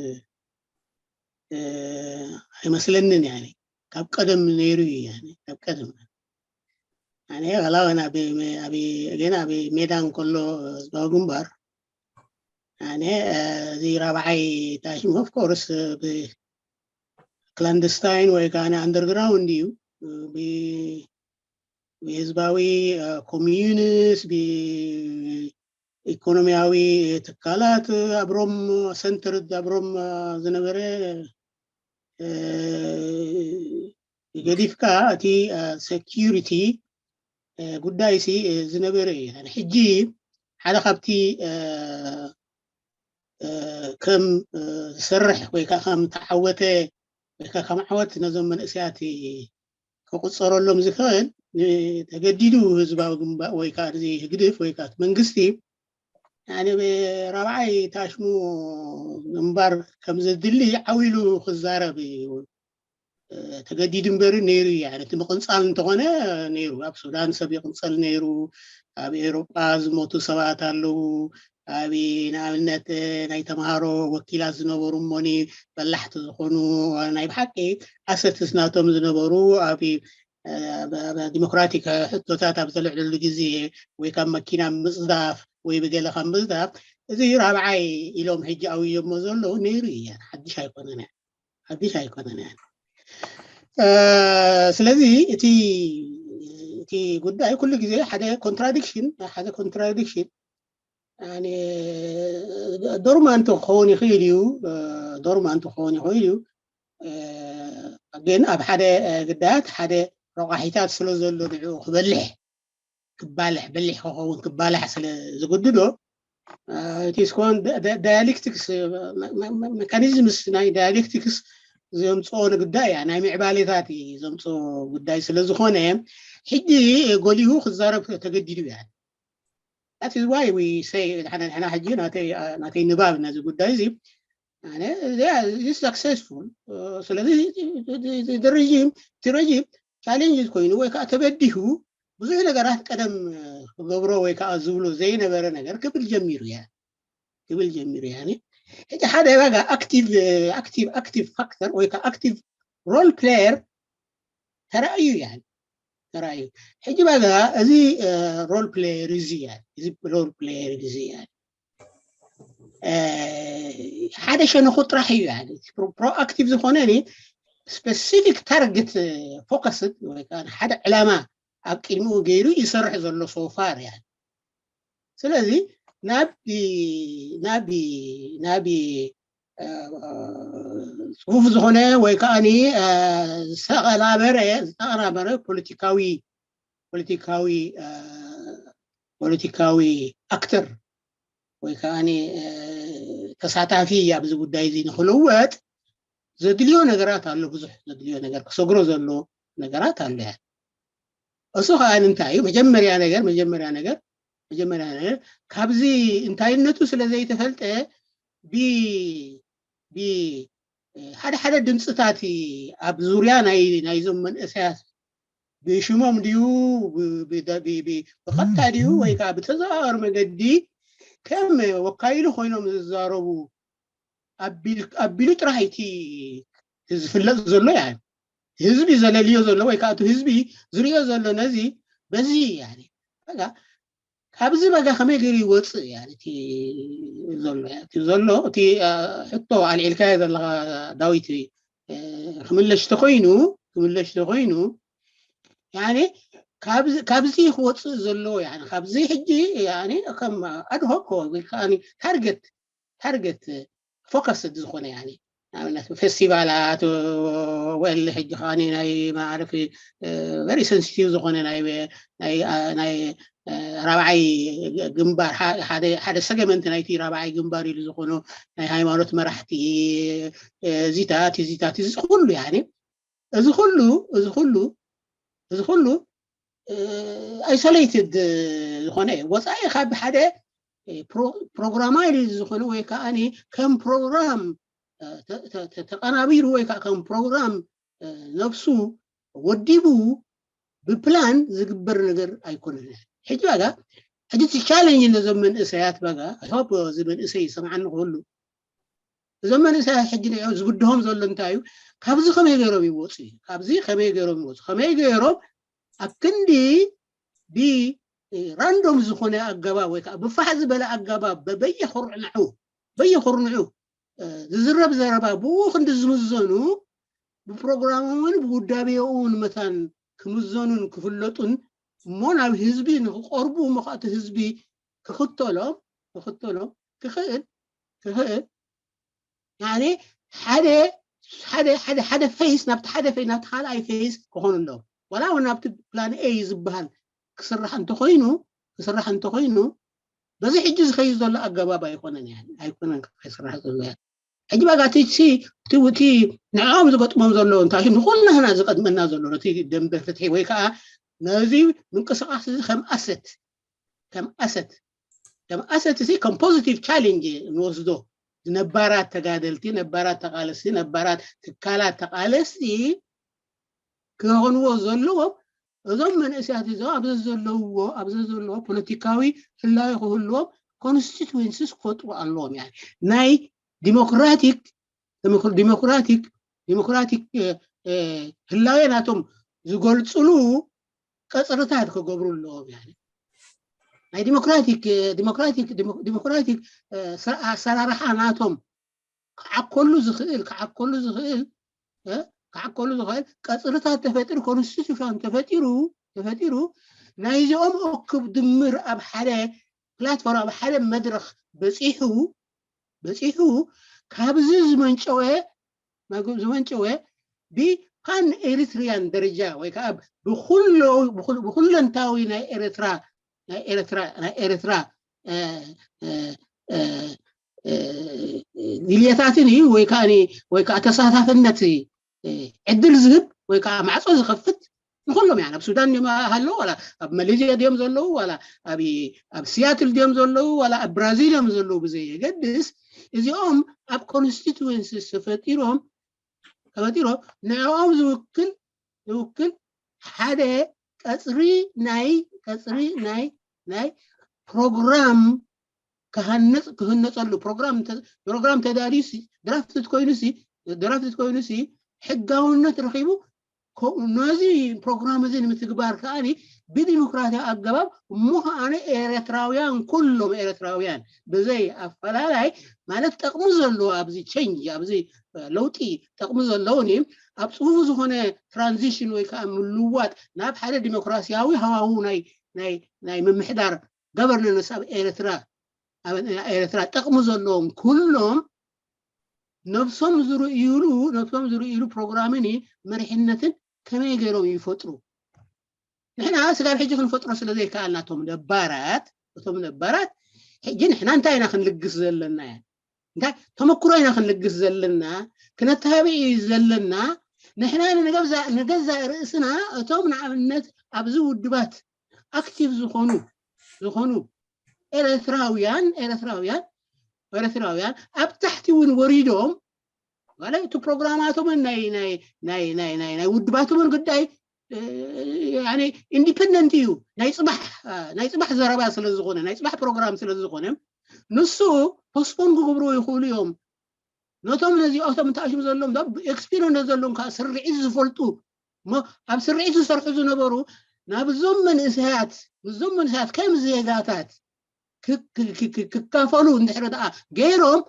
ኣይመስለንን። ያኔ ካብ ቀደም ነይሩ እዩ። ያኔ ካብ ቀደም ያኔ ዋላ ወን ኣብ ገና ኣብ ሜዳ እንከሎ ህዝባዊ ግንባር ያኔ እዚ ራብዓይ ታሽም ኦፍ ኮርስ ብ ክላንደስታይን ወይ ከዓ ኣንደርግራውንድ እዩ። ብህዝባዊ ኮሚዩኒስ ብኢኮኖሚያዊ ትካላት ኣብሮም ሰንትርድ ኣብሮም ዝነበረ ገዲፍካ እቲ ሴኪሪቲ ጉዳይ ሲ ዝነበረ እዩ። ሕጂ ሓደ ካብቲ ከም ዝሰርሕ ወይ ከዓ ከም ተዓወተ ወይ ከዓ ከም ዓወት ነዞም መንእሰያት ክቁፀረሎም ዝኽእል ተገዲዱ ህዝባዊ ግንባር ወይ ከዓ እዚ ህግድፍ ወይ ከዓ መንግስቲ ራብዓይ ታሽሙ ግንባር ከም ዘድሊ ዓው ኢሉ ክዛረብ እዩ ተገዲዱ እምበር ነይሩ። እቲ ምቕንፃል እንተኾነ ነይሩ። ኣብ ሱዳን ሰብ ይቕንፀል ነይሩ። ኣብ ኤውሮጳ ዝሞቱ ሰባት ኣለዉ። ኣብ ንኣብነት ናይ ተምሃሮ ወኪላት ዝነበሩ እሞኒ በላሕቲ ዝኾኑ ናይ ብሓቂ ኣሰትስ ናቶም ዝነበሩ ኣብ ዲሞክራቲክ ሕቶታት ኣብ ዘልዕለሉ ግዜ ወይ ካብ መኪና ምፅዳፍ ወይ ብገለ ካብ ምፅዳፍ እዚ ራብዓይ ኢሎም ሕጂ ኣውዮሞ ዘለዉ ነይሩ እየ። ሓድሽ ኣይኮነን፣ ሓድሽ ኣይኮነን። ስለዚ እቲ እቲ ጉዳይ ኩሉ ግዜ ሓደ ኮንትራዲክሽን ሓደ ኮንትራዲክሽን ዶርማንት ክኸውን ይኽእል እዩ፣ ዶርማንት ክኸውን ይኽእል እዩ። ግን ኣብ ሓደ ግዳያት ሓደ ረቋሒታት ስለ ዘሎ ንዕኡ ክበልሕ ክባልሕ በሊሕ ክኸውን ክባላሕ ስለ ዝግድዶ እቲ ስኮን ዳያሌክቲክስ መካኒዝምስ ናይ ዳያሌክቲክስ ዘምፅኦ ንግዳይ እያ፣ ናይ ምዕባሌታት እዩ ዘምፅኦ ጉዳይ ስለ ዝኾነ ሕጂ ጎሊሁ ክዛረብ ተገዲዱ እያ። That is why we say ንሕና ሕጂ ናተይ ንባብ ነዚ ጉዳይ እዚ ኣነ successful ስለዚ ረጂም እቲ ረጂም ቻሌንጅ ኮይኑ ወይ ከዓ ተበዲሁ ብዙሕ ነገራት ቀደም ክገብሮ ወይ ከዓ ዝብሎ ዘይነበረ ነገር ክብል ጀሚሩ እያ ክብል ጀሚሩ እያ። ሕጂ ሓደ ዋጋ ኣክቲቭ ኣክቲቭ ኣክቲቭ ፋክተር ወይ ከዓ ኣክቲቭ ሮል ፕሌየር ተራእዩ እያ ተራእዩ። ሕጂ ዋጋ እዚ ሮል ፕሌየር እዚ እያ እዚ ሮል ፕሌየር እዚ እያ ሓደ ሸነኹ ጥራሕ እዩ። ፕሮኣክቲቭ ዝኾነ ስፔሲፊክ ታርጌት ፎከስድ ወይ ሓደ ዕላማ ኣብ ቅድሚኡ ገይሩ ይሰርሕ ዘሎ ሶፋር እያ። ስለዚ ናብ ናብ ናብ ፅፉፍ ዝኾነ ወይ ከዓ ዝተቐናበረ ዝተቐናበረ ፖለቲካዊ ፖለቲካዊ ፖለቲካዊ ኣክተር ወይ ከዓ ተሳታፊ ኣብዚ ጉዳይ እዚ ንክልወጥ ዘድልዮ ነገራት ኣሎ፣ ብዙሕ ዘድልዮ ነገር ክሰግሮ ዘሎ ነገራት ኣሎ። እያ እሱ ከዓ እንታይ እዩ? መጀመርያ ነገር መጀመርያ ነገር መጀመርያ ነገር ካብዚ እንታይነቱ ስለ ዘይተፈልጠ ብ ሓደ ሓደ ድምፅታት ኣብ ዙርያ ናይ ናይዞም መንእሰያት ብሽሞም ድዩ ብቐጥታ ድዩ ወይ ከዓ ብተዘዋዋሪ መገዲ ከም ወካይሉ ኮይኖም ዝዛረቡ ኣቢሉ ጥራሕ እቲ ዝፍለጥ ዘሎ ያ ህዝቢ ዘለልዮ ዘሎ ወይ ከዓ ህዝቢ ዝሪኦ ዘሎ ነዚ በዚ ያ ካብዚ በጋ ከመይ ገይሩ ይወፅእ ያ ዘሎ ዘሎ እቲ ሕቶ ኣልዒልካዮ ዘለካ ዳዊት ክምለሽ ተኮይኑ ክምለሽ ተኮይኑ ካብዚ ክወፅእ ዘሎ ካብዚ ሕጂ ከም ኣድሆኮ ታርጌት ታርጌት ፎከስ ዝኾነ ንኣብነት ፌስቲቫላት ወል ሕጂ ከዓኒ ናይ ማዕረፍ ቨሪ ሰንሲቲቭ ዝኾነ ናይ ራብዓይ ግንባር ሓደ ሰገመንት ናይቲ ራብዓይ ግንባር ኢሉ ዝኾኑ ናይ ሃይማኖት መራሕቲ ዚታት ዚታት እዚ ኩሉ ያ እዚ ኩሉ እዚ ኩሉ እዚ ኩሉ ኣይሶሌትድ ዝኾነ ወፃኢ ካብ ሓደ ፕሮግራማይድ ዝኾነ ወይ ከዓ ከም ፕሮግራም ተቀናቢሩ ወይ ከዓ ከም ፕሮግራም ነብሱ ወዲቡ ብፕላን ዝግበር ነገር ኣይኮነን። ሕጂ ዋጋ ሕጂ እቲ ቻለንጅ ነዞም መንእሰያት ዋጋ ሆፕ እዚ መንእሰይ ይሰምዓኒ ክህሉ እዞም መንእሰያት ሕጂ ንኦም ዝብድሆም ዘሎ እንታይ እዩ? ካብዚ ከመይ ገይሮም ይወፁ እዩ? ካብዚ ከመይ ገይሮም ይወፁ? ከመይ ገይሮም ኣብ ክንዲ ብራንዶም ዝኾነ ኣገባብ ወይ ከዓ ብፋሕ ዝበለ ኣገባብ በየኩርንዑ በየኩርንዑ ዝዝረብ ዘረባ ብኡ ክንዲ ዝምዘኑ ብፕሮግራሞምን ብውዳቤኦምን መታን ክምዘኑን ክፍለጡን እሞ ናብ ህዝቢ ንክቀርቡ እሞ ከኣቲ ህዝቢ ክኽተሎም ክኽተሎም ክኽእል ክኽእል ያኔ ሓደ ሓደ ሓደ ሓደ ፌስ ናብቲ ሓደ ፌስ ናብቲ ካልኣይ ፌስ ክኾኑ ኣለዎም ዋላ እውን ናብቲ ፕላን ኤ ዝበሃል ክስራሕ እንተኮይኑ ክስራሕ እንተኮይኑ በዚ ሕጂ ዝኸይድ ዘሎ ኣገባብ ኣይኮነን ያ ኣይኮነን ክስራሕ ዘሎ ያ ሕጂ ባጋ እቲ እቲ ንዕኦም ዝገጥሞም ዘሎ እንታይ ንኩላህና ዝቀድመና ዘሎ ነቲ ደንበ ፍትሒ ወይ ከዓ ነዚ ምንቅስቃስ እዚ ከም ኣሰት ከም ኣሰት ከም ኣሰት እዚ ከም ፖዚቲቭ ቻሌንጅ ንወስዶ ነባራት ተጋደልቲ ነባራት ተቃለስቲ ነባራት ትካላት ተቃለስቲ ክኾንዎ ዘለዎም እዞም መንእስያት እዞም ኣብዚ ዘለውዎ ኣብዚ ዘለውዎ ፖለቲካዊ ህላዊ ክህልዎም ኮንስቲትዌንስስ ክፈጥሩ ኣለዎም ያ ናይ ዲሞክራቲክ ዲሞክራቲክ ዲሞክራቲክ ህላዌ ናቶም ዝገልፅሉ ቀፅርታት ክገብሩ ኣለዎም ያ ናይ ዲሞክራቲክ ዲሞክራቲክ ዲሞክራቲክ ኣሰራርሓ ናቶም ክዓከሉ ዝኽእል ክዓከሉ ዝኽእል ክዓከሉ ዝኽእል ቀፅርታት ተፈጢሩ ኮንስቲቱሽን ተፈጢሩ ተፈጢሩ ናይዚኦም እክብ ድምር ኣብ ሓደ ፕላትፎርም ኣብ ሓደ መድረክ በፂሑ በፂሑ ካብዚ ዝመንጨወ ዝመንጨወ ብፓን ኤሪትሪያን ደረጃ ወይ ከዓ ብኩለንታዊ ናይ ኤርትራ ናይ ኤርትራ ናይ ኤርትራ ድልየታትን እዩ ወይ ከዓ ወይ ከዓ ተሳታፍነት ዕድል ዝህብ ወይ ከዓ ማዕፆ ዝኸፍት ንኩሎም ያ ኣብ ሱዳን ድዮም ሃለዉ ዋላ ኣብ መሌዝያ ድዮም ዘለዉ ዋላ ኣብ ኣብ ሲያትል ድዮም ዘለዉ ዋላ ኣብ ብራዚል እዮም ዘለዉ ብዘየገድስ እዚኦም ኣብ ኮንስቲትዌንሲ ተፈጢሮም ተፈጢሮም ንዕኦም ዝውክል ዝውክል ሓደ ቀፅሪ ናይ ቀፅሪ ናይ ናይ ፕሮግራም ክሃነፅ ክህነፀሉ ፕሮግራም ፕሮግራም ተዳልዩ ድራፍት ኮይኑ ድራፍት ኮይኑ ሕጋውነት ረኪቡ ነዚ ፕሮግራም እዚ ንምትግባር ከዓ ብዲሞክራሲያዊ ኣገባብ እሞ ከዓ ኤርትራውያን ኩሎም ኤርትራውያን ብዘይ ኣፈላላይ ማለት ጠቅሚ ዘለዎ ኣብዚ ቸንጅ ኣብዚ ለውጢ ጠቅሚ ዘለውን ኣብ ፅፉፉ ዝኾነ ትራንዚሽን ወይ ከዓ ምልዋጥ ናብ ሓደ ዲሞክራሲያዊ ሃዋሁ ናይ ናይ ናይ ምምሕዳር ገቨርነንስ ኣብ ኤርትራ ኣብ ኤርትራ ጠቅሚ ዘለዎም ኩሎም ነብሶም ዝርእይሉ ነብሶም ዝርእይሉ ፕሮግራምን መሪሕነትን ከመይ ገይሮም ይፈጥሩ ንሕና ስጋብ ሕጂ ክንፈጥሮ ስለ ዘይከኣልና እቶም ነባራት እቶም ነባራት ሕጂ ንሕና እንታይ ኢና ክንልግስ ዘለና እንታይ ተመክሮ ኢና ክንልግስ ዘለና፣ ክነተሃበ እዩ ዘለና። ንሕና ንገዛ ርእስና እቶም ንኣብነት ኣብዚ ውድባት ኣክቲቭ ዝኾኑ ዝኾኑ ኤርትራውያን ኤርትራውያን ኤርትራውያን ኣብ ታሕቲ እውን ወሪዶም ማለት እቲ ፕሮግራማቶምን ናይ ናይ ናይ ናይ ናይ ናይ ውድባቶምን ጉዳይ ኢንዲፐንደንት እዩ። ናይ ፅባሕ ናይ ፅባሕ ዘረባ ስለ ዝኾነ ናይ ፅባሕ ፕሮግራም ስለ ዝኾነ ንሱ ፖስፖን ክገብሩ ይኽእሉ እዮም። ነቶም ነዚኦቶም ተኣሽሙ ዘለዎም ኤክስፒሪንስ ዘለዎም ከዓ ስርዒት ዝፈልጡ እሞ ኣብ ስርዒት ዝሰርሑ ዝነበሩ ናብዞም መንእሰያት ምስዞም መንእሰያት ከም ዜጋታት ክካፈሉ እንድሕረ ደኣ ገይሮም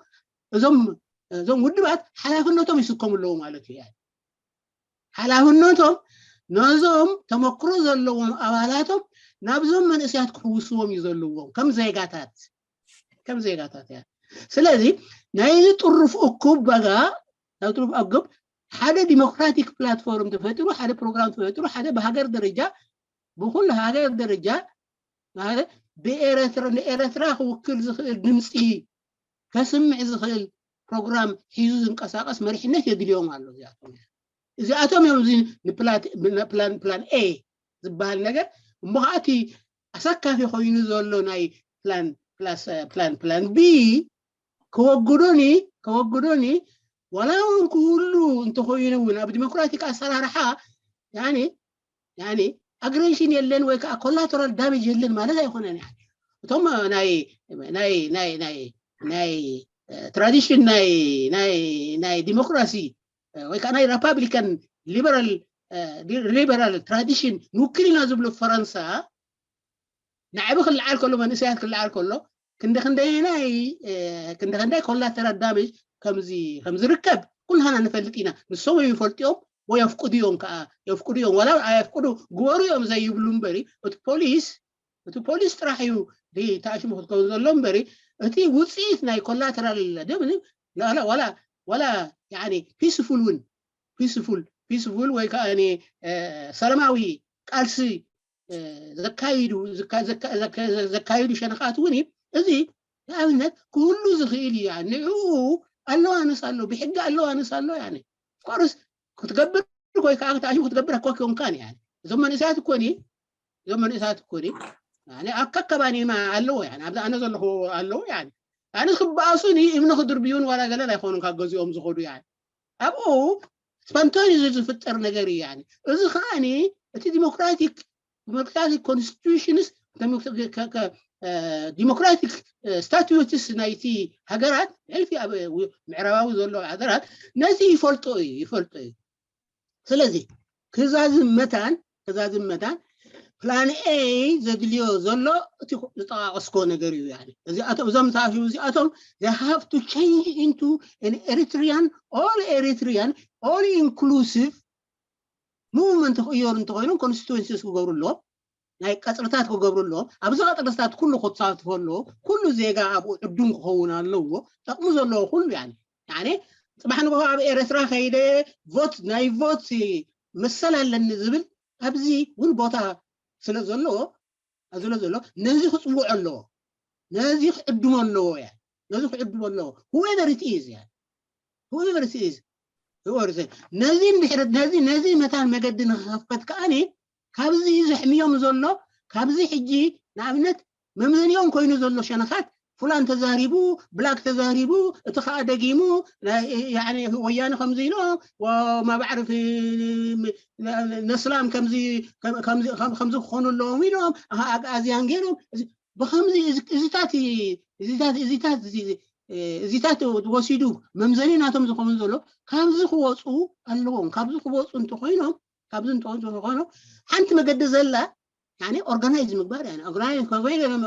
እዞም እዞም ውድባት ሓላፍነቶም ይስከሙ ኣለዉ ማለት እዩ። ሓላፍነቶም ነዞም ተመክሮ ዘለዎም ኣባላቶም ናብዞም መንእሰያት ክሕውስዎም እዩ ዘለዎም ከም ዜጋታት ከም ዜጋታት እያ። ስለዚ ናይዚ ጥሩፍ እኩብ በጋ ናብ ጥሩፍ ኣገብ ሓደ ዲሞክራቲክ ፕላትፎርም ተፈጢሩ ሓደ ፕሮግራም ተፈጢሩ ሓደ ብሃገር ደረጃ ብኩሉ ሃገር ደረጃ ማለት ብኤረትራ ንኤረትራ ክውክል ዝኽእል ድምፂ ከስምዕ ዝኽእል ፕሮግራም ሒዙ ዝንቀሳቀስ መሪሕነት የድልዮም ኣሎ። እዚኣቶም እዚኣቶም እዮም እዚ ንፕላን ፕላን ኤ ዝበሃል ነገር እሞ ከዓ እቲ ኣሰካፊ ኮይኑ ዘሎ ናይ ፕላን ፕላስ ፕላን ፕላን ቢ ከወግዶኒ ከወግዶኒ ዋላ እውን ክህሉ እንተኮይኑ እውን ኣብ ዲሞክራቲክ ኣሰራርሓ ያኒ ያኒ ኣግሬሽን የለን ወይ ከዓ ኮላተራል ዳሜጅ የለን ማለት ኣይኮነን። እቶም ናይ ናይ ናይ ናይ ናይ ትራዲሽን ናይ ናይ ናይ ዲሞክራሲ ወይ ከዓ ናይ ሪፓብሊካን ሊበራል ሊበራል ትራዲሽን ንውክል ኢና ዝብሉ ፈረንሳ ናዕቢ ክለዓል ከሎ መንእሰያት ክለዓል ከሎ ክንዲ ክንደይናይ ክንዲ ክንደይ ኮላተራል ዳሜጅ ከምዚ ከምዝርከብ ኩልሃና ንፈልጥ ኢና። ንሶም ይፈልጡ እዮም ወይ የፍቅዱ እዮም ከዓ የፍቅዱ እዮም ዋላ ኣየፍቅዱ ግበሩ እዮም ዘይብሉ እምበሪ እቲ ፖሊስ እቲ ፖሊስ ጥራሕ እዩ ተኣሽሙ ክትከውን ዘሎ እምበሪ እቲ ውፅኢት ናይ ኮላተራል ደም ዋላ ዋላ ያኒ ፒስፉል እውን ፒስፉል ፒስፉል ወይ ከዓ ሰላማዊ ቃልሲ ዘካይዱ ዘካይዱ ሸነኻት እውን እዩ። እዚ ንኣብነት ክህሉ ዝኽእል እዩ። ንዕኡ ኣለዋንስ ኣሎ ብሕጊ ኣለዋንስ ኣሎ ኮርስ ክትገብር ወይ ከዓ ክትኣሽሙ ክትገብር ኣኳ ኪዮንካን እያ። እዞም መንእሰያት እኮ እዞም መንእሰያት እኮ ኣብ ከከባኒማ ኣለዎ ኣብዚ ኣነ ዘለኹ ኣለዎ ኣነ ክበኣሱን እምኒ ክድርብዩን ዋላ ገለን ኣይኮኑን ካብ ገዚኦም ዝኸዱ ኣብኡ ስፖንታኒስ ዝፍጠር ነገር እዩ። እዚ ከዓ እቲ ዲሞክራቲክ ዲሞክራቲክ ኮንስቲቱሽንስ ዲሞክራቲክ ስታቱትስ ናይቲ ሃገራት ሕልፊ ኣብ ምዕራባዊ ዘሎ ሃገራት ነዚ ይፈልጦ እዩ ይፈልጦ እዩ። ስለዚ ክዛዝም መታን ክዛዝም መታን ፕላን ኤ ዘድልዮ ዘሎ እቲ ዝጠቃቀስኮ ነገር እዩ። እዚኣቶም እዞም ተኣሽሙ እዚኣቶም they have to change into an Eritrean all Eritrean all inclusive movement ክቅየሩ እንተኮይኖም ኮንስቲቱንሲስ ክገብሩ ኣለዎም። ናይ ቀፅርታት ክገብሩ ኣለዎም። ኣብዚ ቀፅርታት ኩሉ ክተሳትፎ ኣለዎ። ኩሉ ዜጋ ኣብኡ ዕዱም ክኸውን ኣለዎ። ጠቅሙ ዘለዎ ኩሉ ያኔ ያኔ ፅባሕ ንግሆ ኣብ ኤረትራ ከይደ ቮት ናይ ቮት መሰል ኣለኒ ዝብል ኣብዚ እውን ቦታ ስለ ዘለዎ ስለ ዘሎ ነዚ ክፅውዖ ኣለዎ። ነዚ ክዕድሞ ኣለዎ እያ ነዚ ክዕድሞ ኣለዎ whoever it is እያ whoever it is whoever it is ነዚ እንድሕር ነዚ ነዚ መታን መገዲ ንክኸፈት ከዓኒ ካብዚ ዘሕምዮም ዘሎ ካብዚ ሕጂ ንኣብነት መምዘኒኦም ኮይኑ ዘሎ ሸነኻት ፉላን ተዛሪቡ ብላክ ተዛሪቡ እቲ ከዓ ደጊሙ ወያነ ከምዚ ኢሎም ማባዕሪ ነስላም ከምዚ ክኾኑ ኣለዎም ኢሎም ኣግኣዝያን ገይሮም ብከምዚ እዚታት እዚታት እዚታት እዚታት ወሲዱ መምዘኒ ናቶም ዝኸውን ዘሎ ካብዚ ክወፁ ኣለዎም። ካብዚ ክወፁ እንተኮይኖም ካብዚ እንተኮይኖም ሓንቲ መገዲ ዘላ ኦርጋናይዝ ምግባር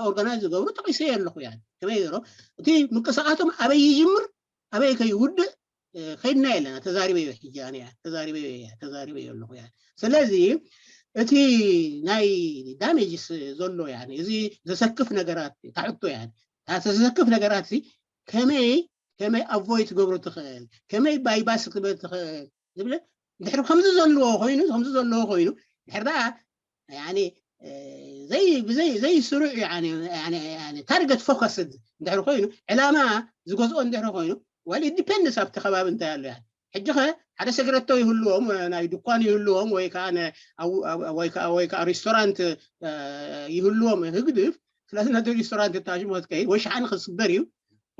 ኦርጋናይዝ ዝገብሩ ጠቂሰ ኣለኹ። ከመይ ገይሮም እቲ ምንቅስቃቶም ኣበይ ይጅምር ኣበይ ከይውድእ ከይድና የለና ተዛሪበዮ ሕጂ ተዛሪበዮ ተዛሪበዮ ኣለኹ። ስለዚ እቲ ናይ ዳሜጅስ ዘሎ እዚ ዘሰክፍ ነገራት ታሕቶ ዘሰክፍ ነገራት ከመይ ከመይ ኣቮይድ ትገብሮ ትኽእል ከመይ ባይባስ ክትብል ትኽእል ዝብል ድሕሪ ከምዚ ዘለዎ ኮይኑ ከምዚ ዘለዎ ኮይኑ ድሕሪ ደኣ ዘይ ብዘይ ዘይስሩዕ ያኒ ያኒ ያኒ ታርገት ፎከስ እንድሕር ኮይኑ ዕላማ ዝገዝኦ እንድሕር ኮይኑ well it depends ኣብቲ ከባቢ እንታይ ኣሎ ያኒ ሕጂ ኸ ሓደ ሰግረቶ ይህልዎም ናይ ድኳን ይህልዎም ወይ ከዓ ወይ ከዓ ወይ ከዓ ሬስቶራንት ይህልዎም ህግድፍ ስለዚ ነቲ ሬስቶራንት ታሽሞ ክትከይድ ወይ ሸሓኒ ክስበር እዩ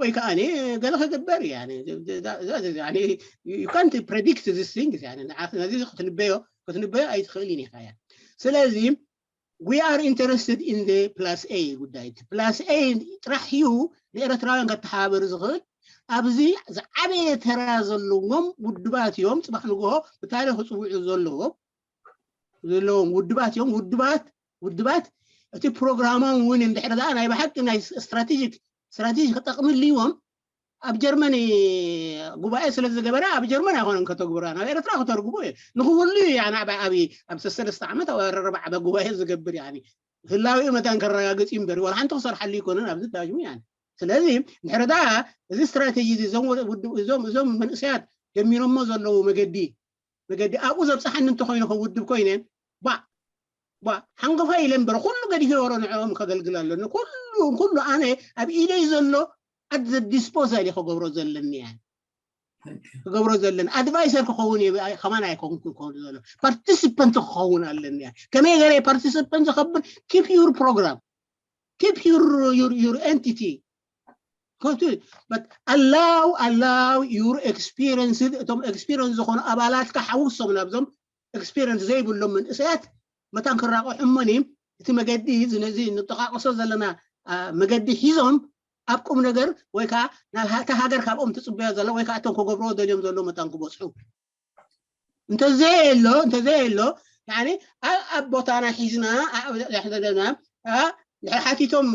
ወይ ከዓ ገለ ክግበር እዩ you can't predict this thing ነዚ ክትንበዮ ክትንበዮ ኣይትኽእልን ኢኻ ያ ስለዚ we are interested in the plus a ጉዳይ plus a ጥራሕ እዩ ንኤርትራውያን ከተሓባበር ዝኽእል ኣብዚ ዝዓበየ ተራ ዘለዎም ውድባት እዮም ፅባሕ ንግሆ ብታሪክ ክፅውዑ ዘለዎ ዘለዎም ውድባት እዮም ውድባት ውድባት እቲ ፕሮግራሞም እውን እንድሕር ኣ ናይ ብሓቂ ናይ ስትራቴጂክ ስትራቴጂ ክጠቅምልዎም ኣብ ጀርመን ጉባኤ ስለ ዝገበረ ኣብ ጀርመን ኣይኮነን ከተግብራ ናብ ኤርትራ ከተርግቦ እዩ ንክህሉ እዩ ያኒ ኣብ ዓብይ ኣብ ሰለስተ ዓመት ኣብ ኣረረባ ዓበ ጉባኤ ዝገብር ያኒ ህላዊኡ መታን ከረጋግፅ እዩ እምበር ዋላ ሓንቲ ክሰርሓሉ ይኮነን ኣብዚ ታጅሙ ያኒ ስለዚ እንድሕር ዳ እዚ ስትራቴጂ እዚ እዞም ውድብ እዞም እዞም መንእሰያት ጀሚሮሞ ዘለዉ መገዲ መገዲ ኣብኡ ዘብፅሓኒ እንተኮይኑ ከውድብ ኮይነ ባ ባ ሓንጎፋ ኢለ እምበር ኩሉ ገዲፈ ወረ ንዕኦም ከገልግል ኣለኒ ኩሉ ኩሉ ኣነ ኣብ ኢደይ ዘሎ ኣት ዘ ዲስፖዛል እየ ክገብሮ ዘለኒ እያ ክገብሮ ዘለኒ ኣድቫይሰር ክኸውን እየ ከማን ኣይኮንኩ ክኸውን ዘሎ ፓርቲሲፐንት ክኸውን ኣለኒ እያ ከመይ ገለ ፓርቲሲፐንት ዝኸብር keep your program keep your your your entity but allow allow your experience እቶም experience ዝኾኑ ኣባላትካ ሓውሶም ናብዞም experience ዘይብሎም መንእሰያት መታን ክራቆ ሕሞኒ እቲ መገዲ ነዚ ንጠቃቀሶ ዘለና መገዲ ሒዞም ኣብ ቁም ነገር ወይ ከዓ ናብ እታ ሃገር ካብኦም ትፅበዮ ዘላ ወይ ከዓ እቶም ክገብርዎ ደልዮም ዘለዉ መታን ክበፅሑ እንተዘየሎ እንተዘየሎ ያኒ ኣብ ኣብ ቦታና ሒዝና ዘለና ድሕሪ ሓቲቶም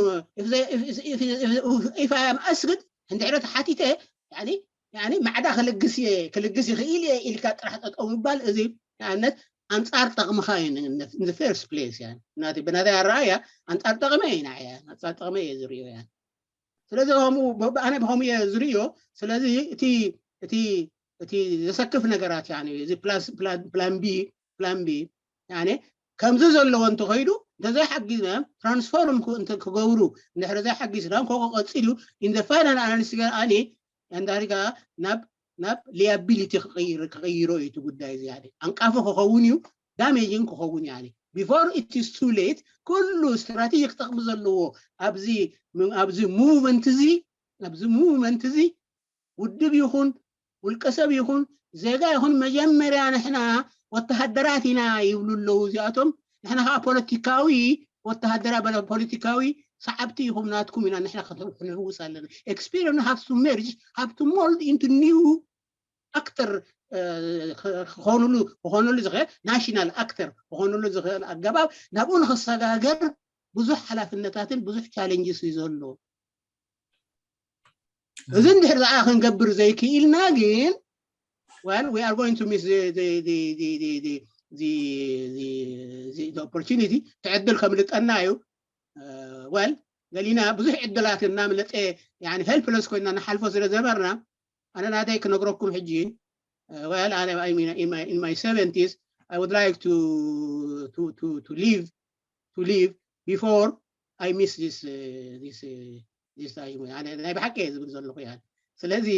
ኢፋያም ኣስግድ እንድሕሪ ተሓቲተ ያኒ ያኒ ማዕዳ ክልግስ እየ ክልግስ ይኽእል እየ ኢልካ ጥራሕ ጠጠው ምባል እዚ ንኣብነት ኣንፃር ጠቕምኻ እዩ in the first place ያ ናቲ ብናተይ ኣረኣያ ኣንፃር ጠቕመ እዩ ንዓያ ኣንፃር ጠቕመ እየ ዝርእዮ ያ ስለዚ ከምኡ ኣነ ብከምኡ እየ ዝርእዮ ስለዚ እቲ እቲ እቲ ዘሰክፍ ነገራት ያኒ እዚ ፕላስ ፕላን ቢ ፕላን ቢ ያኒ ከምዚ ዘለዎ እንተኸይዱ እንተዘይሓጊዝና ትራንስፎርም ክገብሩ እንድሕር ዘይሓጊዝና ከ ቀፂሉ in the final analysis ኣኒ እንዳሪጋ ናብ ናብ ሊያቢሊቲ ክቕይሮ እዩ እቲ ጉዳይ እዚ ያኒ ኣንቃፊ ክኸውን እዩ damaging ክኸውን ያኒ before it is too late ኩሉ ስትራቴጂ ክጠቕሚ ዘለዎ ኣብዚ ኣብዚ movement እዚ ኣብዚ movement እዚ ውድብ ይኹን ውልቀ ሰብ ይኹን ዜጋ ይኹን መጀመርያ ንሕና ወተሃደራት ኢና ይብሉ ኣለዉ እዚኣቶም ንሕና ከዓ ፖለቲካዊ ወተሃደራ ፖለቲካዊ ሰዓብቲ ኢኹም ናትኩም ኢና ንሕና ክንህውስ ኣለና experience have to merge have to mold into new actor ክኾኑሉ ክኾኑሉ ዝኽእል national actor ክኾኑሉ ዝኽእል ኣገባብ ናብኡ ንክሰጋገር ብዙሕ ሓላፍነታትን ብዙሕ challenges እዩ ዘሎ እዚ እንድሕር ዝዓ ክንገብር ዘይክኢልና ግን well we are going to miss the, the, the, the, the, the, the, the, the opportunity ትዕድል ከምልጠና እዩ well ገሊና ብዙሕ ዕድላት እናምለጠ helpless ኮይና ንሓልፎ ስለ ዘበርና ኣነ ናተይ ክነግረኩም ሕጂ well ኣነ in my seventies I would like to to to to leave to leave before I miss this uh, this uh, this time ናይ ብሓቂ እየ ዝብል ዘለኹ ያ ስለዚ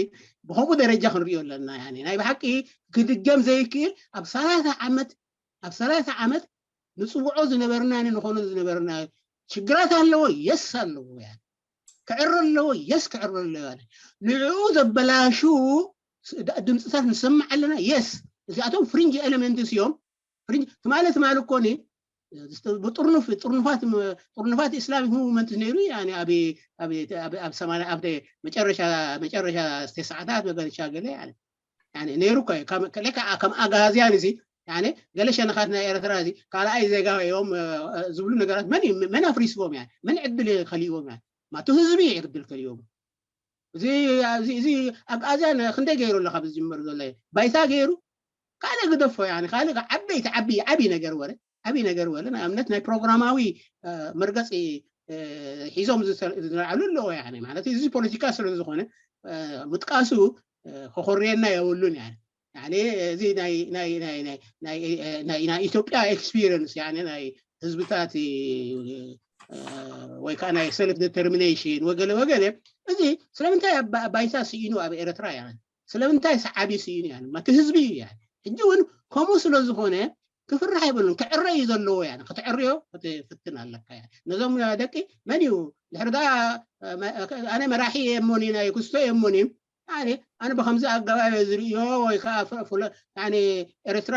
ብከምኡ ደረጃ ክንሪኦ ኣለና ናይ ብሓቂ ክድገም ዘይክእል ኣብ ሰላሳ ዓመት ኣብ ሰላሳ ዓመት ንፅውዖ ዝነበርና ንኾኖ ዝነበርና ሽግራት ኣለዎ የስ ኣለዎ ያ ክዕር ኣለዎ የስ ክዕር ኣለዎ ንዕኡ ዘበላሹ ድምፅታት ንሰምዕ ኣለና የስ እዚኣቶም fringe elements እዮም ትማሊ ትማሊ እኮ ብጥርኑፍ ጥርኑፋት ጥርኑፋት ኢስላሚክ ሙቭመንት ነይሩ ኣብ ሰማንያ ኣብ መጨረሻ መጨረሻ ተስዓታት መገሻ ገለ ነይሩ እኮ ለካ ከም ኣጋዝያን እዚ ገለ ሸነኻት ናይ ኤርትራ እዚ ካልኣይ ዜጋ እዮም ዝብሉ ነገራት መን መን ኣፍሪስዎም መን ዕድል ከሊዎም ማቱ ህዝቢ ዕድል ከሊዎም እዚ እዚ ኣጋዝያን ክንደይ ገይሩ ኣሎ ካብ ዝጅምር ዘሎ ባይታ ገይሩ ካልእ ግደፎ ካልእ ዓበይቲ ዓብዪ ዓብዪ ነገር ወረ ዓብዪ ነገር ወረ ንኣብነት ናይ ፕሮግራማዊ መርገፂ ሒዞም ዝረዓሉ ኣለዎ ማለት እዚ ፖለቲካ ስለ ዝኾነ ምጥቃሱ ከኮርየና የብሉን እዚ ናይ ኢትዮጵያ ኤክስፒሪንስ ናይ ህዝብታት ወይ ከዓ ናይ ሰልፍ ዲተርሚኔሽን ወገለ ወገለ። እዚ ስለምንታይ ባይታ ስኢኑ ኣብ ኤርትራ ያ? ስለምንታይ ሰዓቢ ስኢኑ ያ? እቲ ህዝቢ እዩ ያ። ሕጂ እውን ከምኡ ስለ ዝኾነ ክፍራሕ ኣይብሉን። ክዕረ እዩ ዘለዎ ያ። ክትዕርዮ ክትፍትን ኣለካ ያ። ነዞም ደቂ መን እዩ ድሕሪ ዳ ኣነ መራሒ የሞኒ ናይ ክስቶ የሞኒ ኣነ ኣነ ብከምዚ ኣገባብ ዝርእዮ ወይ ከዓ ፍለ ኤርትራ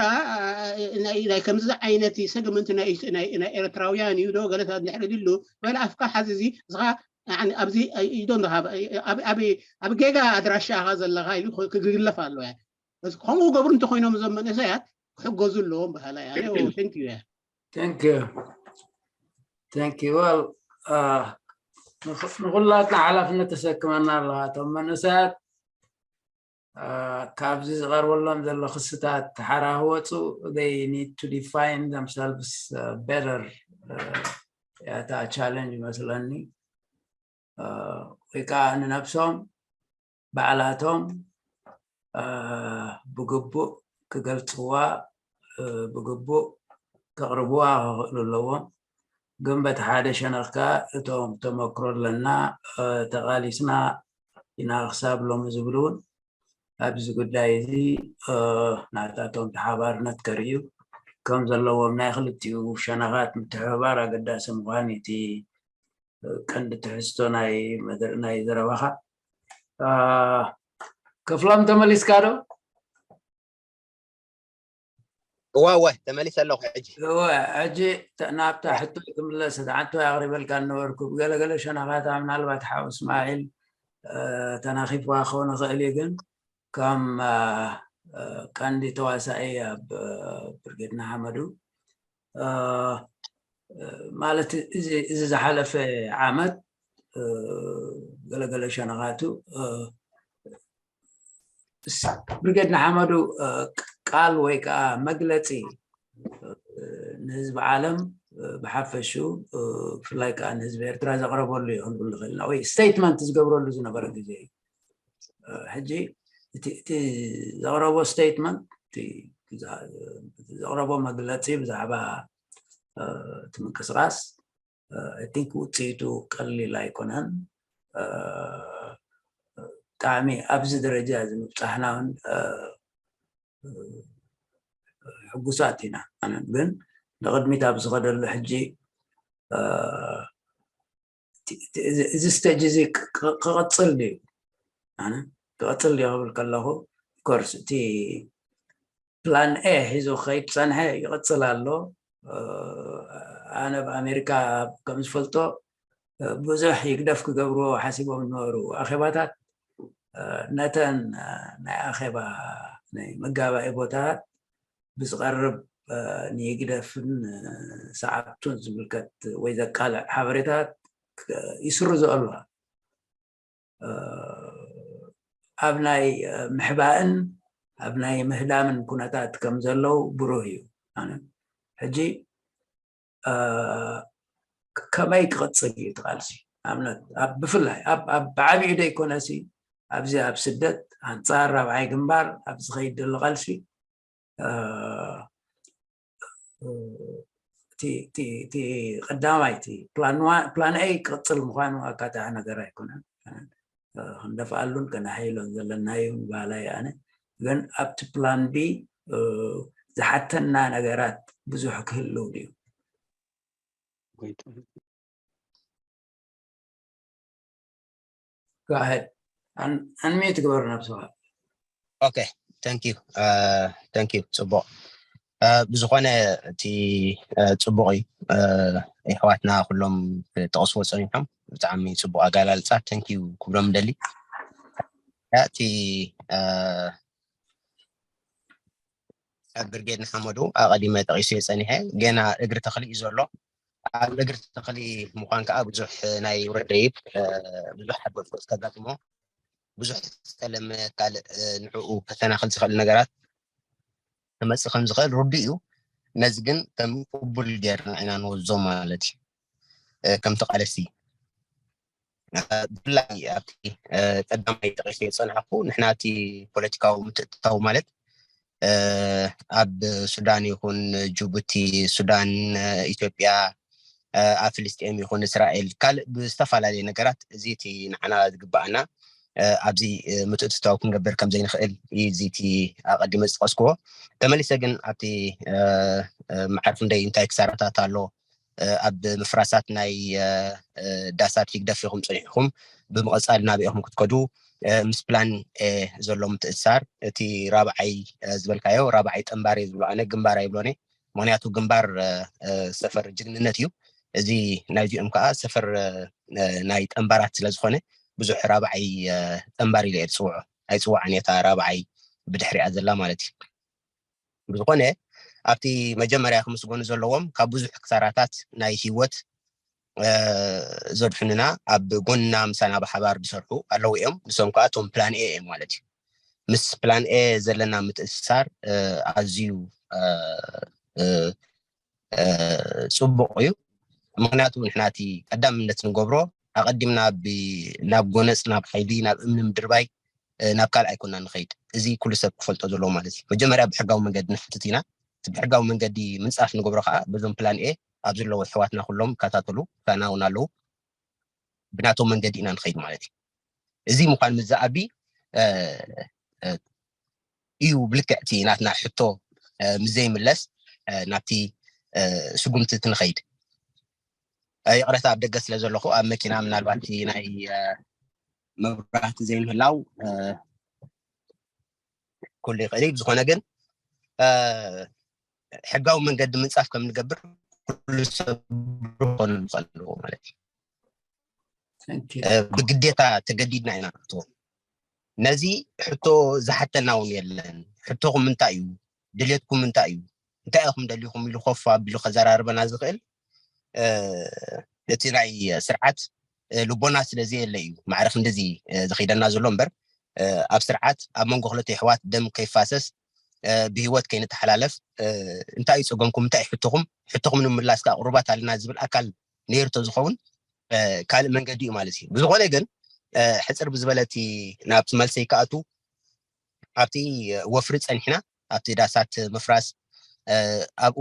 ናይ ከምዚ ዓይነት ሰግመንት ናይ ኤርትራውያን እዩ ዶ ገለታት ድሕሪ ድሉ በለ ኣፍካ ሓዚ እዚ እስኻ ኣብዚ ኢዶ ኣብ ጌጋ ኣድራሻኻ ዘለኻ ኢሉ ክግለፍ ኣለዎ። ከምኡ ክገብሩ እንተኮይኖም እዞም መንእሰያት ክሕገዙ ኣለዎም በሃላ እያ። Thank you. Thank you. Well, ንኹላትና ሓላፍነት ተሰክመና ኣለዋ። እቶም መንእሰያት ካብዚ ዝቐርበሎም ዘሎ ክስታት ሓራ ክወፁ they need to define themselves better። ያታ ቻለንጅ ይመስለኒ። ወይ ከዓ ንነብሶም ባዕላቶም ብግቡእ ክገልፅዋ ብግቡእ ከቕርብዋ ክኽእሉ ኣለዎም። ግን በቲ ሓደ ሸነኽ ከዓ እቶም ተመክሮ ኣለና ተቓሊስና ኢና ክሳብ ሎሚ ዝብሉ እውን ኣብዚ ጉዳይ እዚ ናታቶም ተሓባርነት ከርእዩ ከም ዘለዎም ናይ ክልቲኡ ሸነኻት ምትሕብባር ኣገዳሲ ምዃን እቲ ቀንዲ ትሕዝቶ ናይ ዘረባኻ። ክፍሎም ተመሊስካ ዶ? እወ እወ ተመሊሰ ኣለኹ ሕጂ። እወ ሕጂ ናብታ ሕቶ ክምለስ እቲ ሓቶ ኣቕሪበልካ ነበርኩ ብገለገለ ሸነኻታ ምናልባት ሓው እስማዒል ተናኺፍዋ ክኸውን ይኽእል እዩ ግን ከም ቀንዲ ተዋሳኢ ኣብ ብርጌድ ንሓመዱ ማለት እዚ ዝሓለፈ ዓመት ገለገለ ሸነኻቱ ብርጌድ ንሓመዱ ቃል ወይ ከዓ መግለፂ ንህዝቢ ዓለም ብሓፈሹ ብፍላይ ከዓ ንህዝቢ ኤርትራ ዘቕረበሉ እዩ ክንብል ንኽእል ኢና ወይ ስቴትመንት ዝገብረሉ ዝነበረ ግዜ እዩ። ሕጂ እቲ ዘቕረቦ ስቴትመንት ዘቕረቦ መግለፂ ብዛዕባ እቲ ምንቅስቃስ I think ውፅኢቱ ቀሊል ኣይኮነን። ብጣዕሚ ኣብዚ ደረጃ እዚ ምብፃሕና እውን ሕጉሳት ኢና። ግን ንቕድሚት ኣብ ዝኸደሉ ሕጂ እዚ ስቴጅ እዚ ክቕፅል ድዩ? ክቕፅል ድዩ ክብል ከለኹ ኮርስ እቲ ፕላን ኤ ሒዙ ክኸይድ ዝፀንሐ ይቕፅል ኣሎ። ኣነ ብኣሜሪካ ከም ዝፈልጦ ብዙሕ ይግደፍ ክገብርዎ ሓሲቦም ዝነበሩ ኣኼባታት ነተን ናይ ኣኼባ ናይ መጋባኢ ቦታታት ብዝቐርብ ንይግደፍን ሰዓብቱን ዝምልከት ወይ ዘቃልዕ ሓበሬታት ይስርዙ ኣለዋ። ኣብ ናይ ምሕባእን ኣብ ናይ ምህዳምን ኩነታት ከም ዘለዉ ብሩህ እዩ። ሕጂ ከመይ ክቕፅል እዩ እቲ ቃልሲ? ኣብነት ብፍላይ ብዓብዩ ደይኮነሲ ኣብዚ ኣብ ስደት ኣንፃር ራብዓይ ግንባር ኣብ ዝኸይድ ዘሎ ቃልሲ እቲ ቀዳማይ እቲ ፕላን ኤ ክቕፅል ምዃኑ ኣካታዒ ነገር ኣይኮነን። ክንደፍኣሉን ከነሓይሎን ዘለና እዩ ምባል ኣየ ኣነ። ግን ኣብቲ ፕላን ቢ ዝሓተና ነገራት ብዙሕ ክህልው ድዩ? Go ahead. Unmute ግበር ነብስኻ። Okay, thank you. Thank you. ፅቡቕ። ብዝኾነ እቲ ፅቡቕ እዩ። ኣሕዋትና ኩሎም ክጠቕስዎ ፀኒሖም ብጣዕሚ ፅቡቕ ኣገላልፃ። Thank you ክብሎም ደሊ እቲ ኣብ ብርጌድ ንሓመዱ ኣቐዲመ ጠቒሰዮ ጸኒሐ። ገና እግሪ ተኽሊ እዩ ዘሎ። ኣብ እግሪ ተኽሊ ምዃን ከኣ ብዙሕ ናይ ውረድ ደይብ ብዙሕ ሓጎጽጎጽ ከጋጥሞ፣ ብዙሕ ጸለመ፣ ካልእ ንዕኡ ከሰናኽል ዝኽእል ነገራት ክመጽእ ከም ዝኽእል ርዱእ እዩ። ነዚ ግን ከም ቅቡል ጌርና ኢና ንወስዶ ማለት እዩ። ከም ተቓለስቲ ብፍላይ ኣብቲ ቀዳማይ ጠቒሰ ዝጸናሕኩ ንሕና እቲ ፖለቲካዊ ምትእትታው ማለት ኣብ ሱዳን ይኹን ጅቡቲ፣ ሱዳን፣ ኢትዮጵያ፣ ኣብ ፍልስጤም ይኹን እስራኤል፣ ካልእ ብዝተፈላለየ ነገራት፣ እዚ እቲ ንዓና ዝግባኣና ኣብዚ ምትእትታው ክንገብር ከም ዘይንኽእል እዩ። እዚ እቲ ኣቐዲመ ዝጠቐስክዎ። ተመሊሰ ግን ኣብቲ መዓርፍ እንደይ እንታይ ክሳራታት ኣሎ፣ ኣብ ምፍራሳት ናይ ዳሳት ሂግደፍ ኢኹም ጸኒሕኩም፣ ብምቕጻል ናበይ ኢኹም ክትከዱ፣ ምስ ፕላን ኤ ዘሎ ምትእስሳር፣ እቲ ራብዓይ ዝበልካዮ፣ ራብዓይ ጠንባር እየ ዝብሎ ኣነ፣ ግንባር ኣይብሎን እየ። ምኽንያቱ ግንባር ሰፈር ጅግንነት እዩ። እዚ ናይዚኦም ከዓ ሰፈር ናይ ጠንባራት ስለዝኾነ፣ ብዙሕ ራብዓይ ጠንባር ኢለ እየ ዝፅውዖ። ኣይፅዋዕን እየ እታ ራብዓይ ብድሕሪኣ ዘላ ማለት እዩ። ብዝኾነ ኣብቲ መጀመርያ ክምስገኑ ዘለዎም ካብ ብዙሕ ክሳራታት ናይ ህይወት ዘድሕኑና፣ ኣብ ጎንና ምሳና ብሓባር ዝሰርሑ ኣለዉ እዮም። ንሶም ከዓ እቶም ፕላን ኤ እዮም ማለት እዩ። ምስ ፕላን ኤ ዘለና ምትእስሳር ኣዝዩ ፅቡቕ እዩ። ምኽንያቱ ንሕና እቲ ቀዳምነት ንገብሮ ኣቐዲምና ናብ ጎነፅ፣ ናብ ሓይሊ፣ ናብ እምኒ ምድርባይ፣ ናብ ካልእ ኣይኮና ንኸይድ። እዚ ኩሉ ሰብ ክፈልጦ ዘለዎ ማለት እዩ። መጀመርያ ብሕጋዊ መንገዲ ንሕትት ኢና። እቲ ብሕጋዊ መንገዲ ምንፃፍ ንገብሮ ከዓ በዞም ፕላን ኤ ኣብ ዘለዉ ኣሕዋትና ኩሎም ይከታተሉ፣ ካና እውን ኣለዉ። ብናቶም መንገዲ ኢና ንኸይድ ማለት እዩ። እዚ ምዃን ምስ ዝኣቢ እዩ ብልክዕ እቲ ናትና ሕቶ ምስ ዘይምለስ ናብቲ ስጉምቲ እቲ ንኸይድ። ይቕረታ ኣብ ደገ ስለ ዘለኹ ኣብ መኪና ምናልባት ናይ መብራህቲ ዘይምህላው ኩሉ ይኽእል እዩ። ብዝኾነ ግን ሕጋዊ መንገዲ ምንፃፍ ከም ንገብር ኩሉ ሰብ ብርኾኑ ኣለዎ ማለት እዩ። ብግዴታ ተገዲድና ኢና ንኣትዎ። ነዚ ሕቶ ዝሓተና እውን የለን። ሕቶኹም እንታይ እዩ? ድሌትኩም እንታይ እዩ? እንታይ ኢኹም ደሊኹም ኢሉ ኮፍ ኣቢሉ ከዘራርበና ዝኽእል እቲ ናይ ስርዓት ልቦና ስለ ዘየለ እዩ ማዕረ ክንድዚ ዝኸይደና ዘሎ እምበር፣ ኣብ ስርዓት ኣብ መንጎ ክልተ ኣሕዋት ደም ከይፋሰስ፣ ብህይወት ከይንተሓላለፍ፣ እንታይ እዩ ፀገምኩም? እንታይ እዩ ሕቶኹም? ሕቶኹም ንምምላስ ከዓ ቅሩባት ኣለና ዝብል ኣካል ነይሩ ተዝኸውን ካልእ መንገዲ እዩ ማለት እዩ። ብዝኾነ ግን ሕፅር ብዝበለ እቲ ናብቲ መልሰይ ክኣቱ፣ ኣብቲ ወፍሪ ፀኒሕና ኣብቲ ዳሳት ምፍራስ ኣብኡ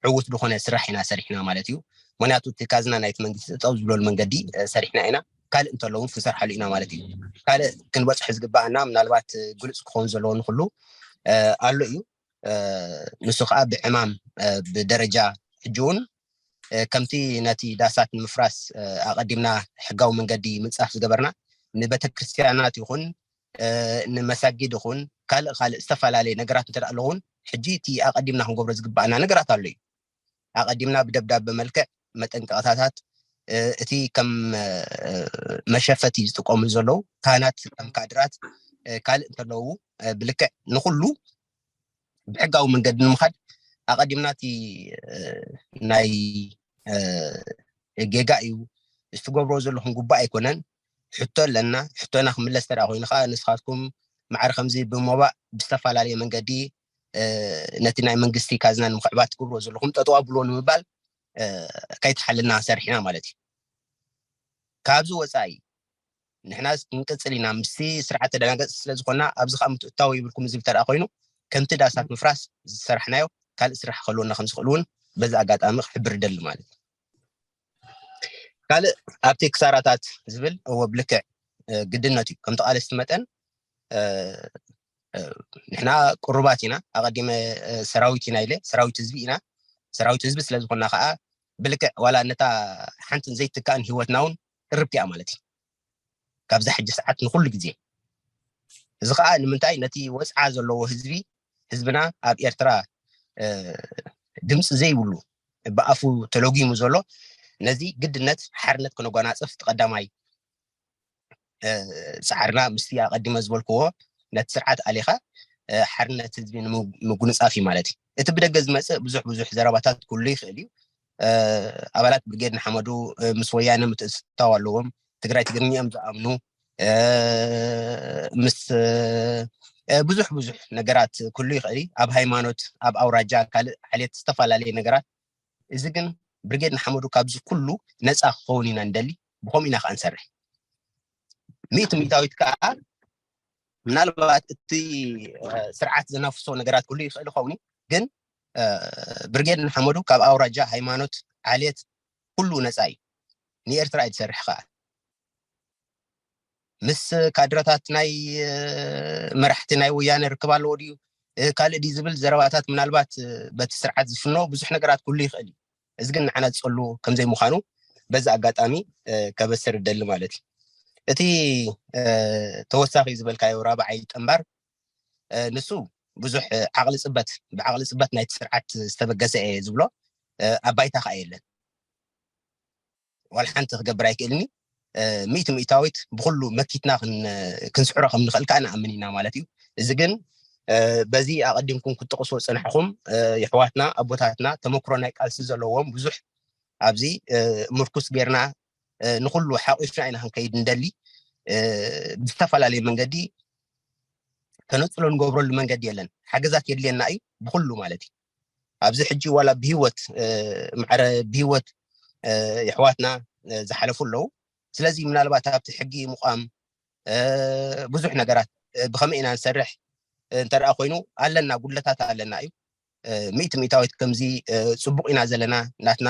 ዕዉት ዝኾነ ስራሕ ኢና ሰሪሕና ማለት እዩ። ምክንያቱ እቲ ካዝና ናይቲ መንግስቲ ጠጠው ዝብለሉ መንገዲ ሰሪሕና ኢና። ካልእ እንተለውን ክንሰርሓሉ ኢና ማለት እዩ። ካልእ ክንበፅሑ ዝግባኣና ምናልባት ግሉፅ ክኸውን ዘለዎ ንኩሉ ኣሎ እዩ። ንሱ ከዓ ብዕማም ብደረጃ ሕጂ እውን ከምቲ ነቲ ዳሳት ንምፍራስ ኣቐዲምና ሕጋዊ መንገዲ ምንፃፍ ዝገበርና ንቤተክርስትያናት ይኹን ንመሳጊድ ይኹን ካልእ ካልእ ዝተፈላለየ ነገራት እንተ ኣለውን ሕጂ እቲ ኣቐዲምና ክንገብሮ ዝግባኣና ነገራት ኣሎ እዩ። ኣቐዲምና ብደብዳበ መልክዕ መጠንቀቕታታት እቲ ከም መሸፈቲ ዝጥቀሙ ዘለዉ ካህናት ከም ካድራት ካልእ እንተለዉ ብልክዕ ንኩሉ ብሕጋዊ መንገዲ ንምኻድ ኣቐዲምና እቲ ናይ ጌጋ እዩ፣ እዚ ትገብርዎ ዘለኹም ግቡእ ኣይኮነን፣ ሕቶ ኣለና፣ ሕቶና ክምለስ ተደኣ ኮይኑ ከዓ ንስኻትኩም ማዕረ ከምዚ ብሞባእ ብዝተፈላለየ መንገዲ ነቲ ናይ መንግስቲ ካዝና ንምኽዕባት ትገብርዎ ዘለኹም ጠጠው ኣብልዎ ንምባል ከይተሓለልና ሰሪሕና ማለት እዩ። ካብዚ ወፃኢ ንሕና ክንቅፅል ኢና ምስቲ ስርዓት ተደናገፅ ስለዝኮና ኣብዚ ከዓ ምትእታው ይብልኩም ዝብል ተደኣ ኮይኑ ከምቲ ዳሳት ምፍራስ ዝሰራሕናዮ ካልእ ስራሕ ክህልወና ከምዝኽእል እውን በዚ ኣጋጣሚ ክሕብር ይደሊ ማለት እዩ። ካልእ ኣብቲ ክሳራታት ዝብል እወ ብልክዕ ግድነት እዩ። ከም ተቓለስቲ መጠን ንሕና ቅሩባት ኢና። ኣቐዲመ ሰራዊት ኢና ኢለ ሰራዊት ህዝቢ ኢና። ሰራዊት ህዝቢ ስለዝኮና ከዓ ብልክዕ ዋላ ነታ ሓንትን ዘይትካእን ህይወትና እውን ቅርብቲ እያ ማለት እዩ። ካብዛ ሕጂ ሰዓት ንኩሉ ግዜ እዚ ከዓ ንምንታይ ነቲ ወፅዓ ዘለዎ ህዝቢ ህዝብና ኣብ ኤርትራ ድምፂ ዘይብሉ ብኣፉ ተለጉሙ ዘሎ ነዚ ግድነት ሓርነት ክነጓናፅፍ እቲ ቀዳማይ ፃዕርና ምስቲ ኣቐዲመ ዝበልክዎ ነቲ ስርዓት ኣሊኻ ሓርነት ህዝቢ ንምጉንፃፍ እዩ ማለት እዩ። እቲ ብደገ ዝመፅእ ብዙሕ ብዙሕ ዘረባታት ክህሉ ይኽእል እዩ። ኣባላት ብርጌድ ንሓመዱ ምስ ወያነ ምትእትታው ኣለዎም። ትግራይ ትግርኛ እዮም ዝኣምኑ። ምስ ብዙሕ ብዙሕ ነገራት ክህሉ ይኽእል እዩ። ኣብ ሃይማኖት፣ ኣብ ኣውራጃ፣ ካልእ ዓሌት ዝተፈላለየ ነገራት። እዚ ግን ብርጌድ ንሓመዱ ካብዚ ኩሉ ነፃ ክኸውን ኢና ንደሊ። ብኸምኡ ኢና ከዓ ንሰርሕ። ሚእቲ ሚእታዊት ከዓ ምናልባት እቲ ስርዓት ዘናፍሶ ነገራት ክህሉ ይኽእል ይኸውን እዩ፣ ግን ብርጌድ ንሓመዱ ካብ ኣውራጃ፣ ሃይማኖት፣ ዓሌት ኩሉ ነፃ እዩ። ንኤርትራ እዩ ዝሰርሕ ከዓ። ምስ ካድረታት ናይ መራሕቲ ናይ ወያነ ርክብ ኣለዎ ድዩ ካልእ ድዩ ዝብል ዘረባታት ምናልባት በቲ ስርዓት ዝፍኖ ብዙሕ ነገራት ክህሉ ይኽእል እዩ። እዚ ግን ንዓና ዝፀሉ ከምዘይምዃኑ በዚ ኣጋጣሚ ከበስር እደሊ ማለት እዩ። እቲ ተወሳኺ ዝበልካዮ ራብዓይ ጠንባር ንሱ ብዙሕ ዓቕሊ ፅበት ብዓቕሊ ፅበት ናይቲ ስርዓት ዝተበገሰ እየ ዝብሎ ኣባይታ ከዓ የለን። ዋላ ሓንቲ ክገብር ኣይክእልን እዩ። ሚእቲ ሚእታዊት ብኩሉ መኪትና ክንስዕሮ ከም ንኽእል ከዓ ንኣምን ኢና ማለት እዩ። እዚ ግን በዚ ኣቐዲምኩም ክትጠቕስዎ ዝፀናሕኹም የሕዋትና ኣቦታትና ተመክሮ ናይ ቃልሲ ዘለዎም ብዙሕ ኣብዚ ምርኩስ ጌርና ንኩሉ ሓቂፍና ኢና ክንከይድ እንደሊ ብዝተፈላለየ መንገዲ ተነፅሎ ንገብረሉ መንገዲ የለን። ሓገዛት የድልየና እዩ ብኩሉ ማለት እዩ። ኣብዚ ሕጂ ዋላ ብሂወት ማዕረ ብሂወት የሕዋትና ዝሓለፉ ኣለዉ። ስለዚ ምናልባት ኣብቲ ሕጊ ምቋም ብዙሕ ነገራት ብኸመይ ኢና ንሰርሕ እንተደኣ ኮይኑ ኣለና፣ ጉድለታት ኣለና እዩ። ሚእቲ ሚእታዊት ከምዚ ፅቡቕ ኢና ዘለና፣ ናትና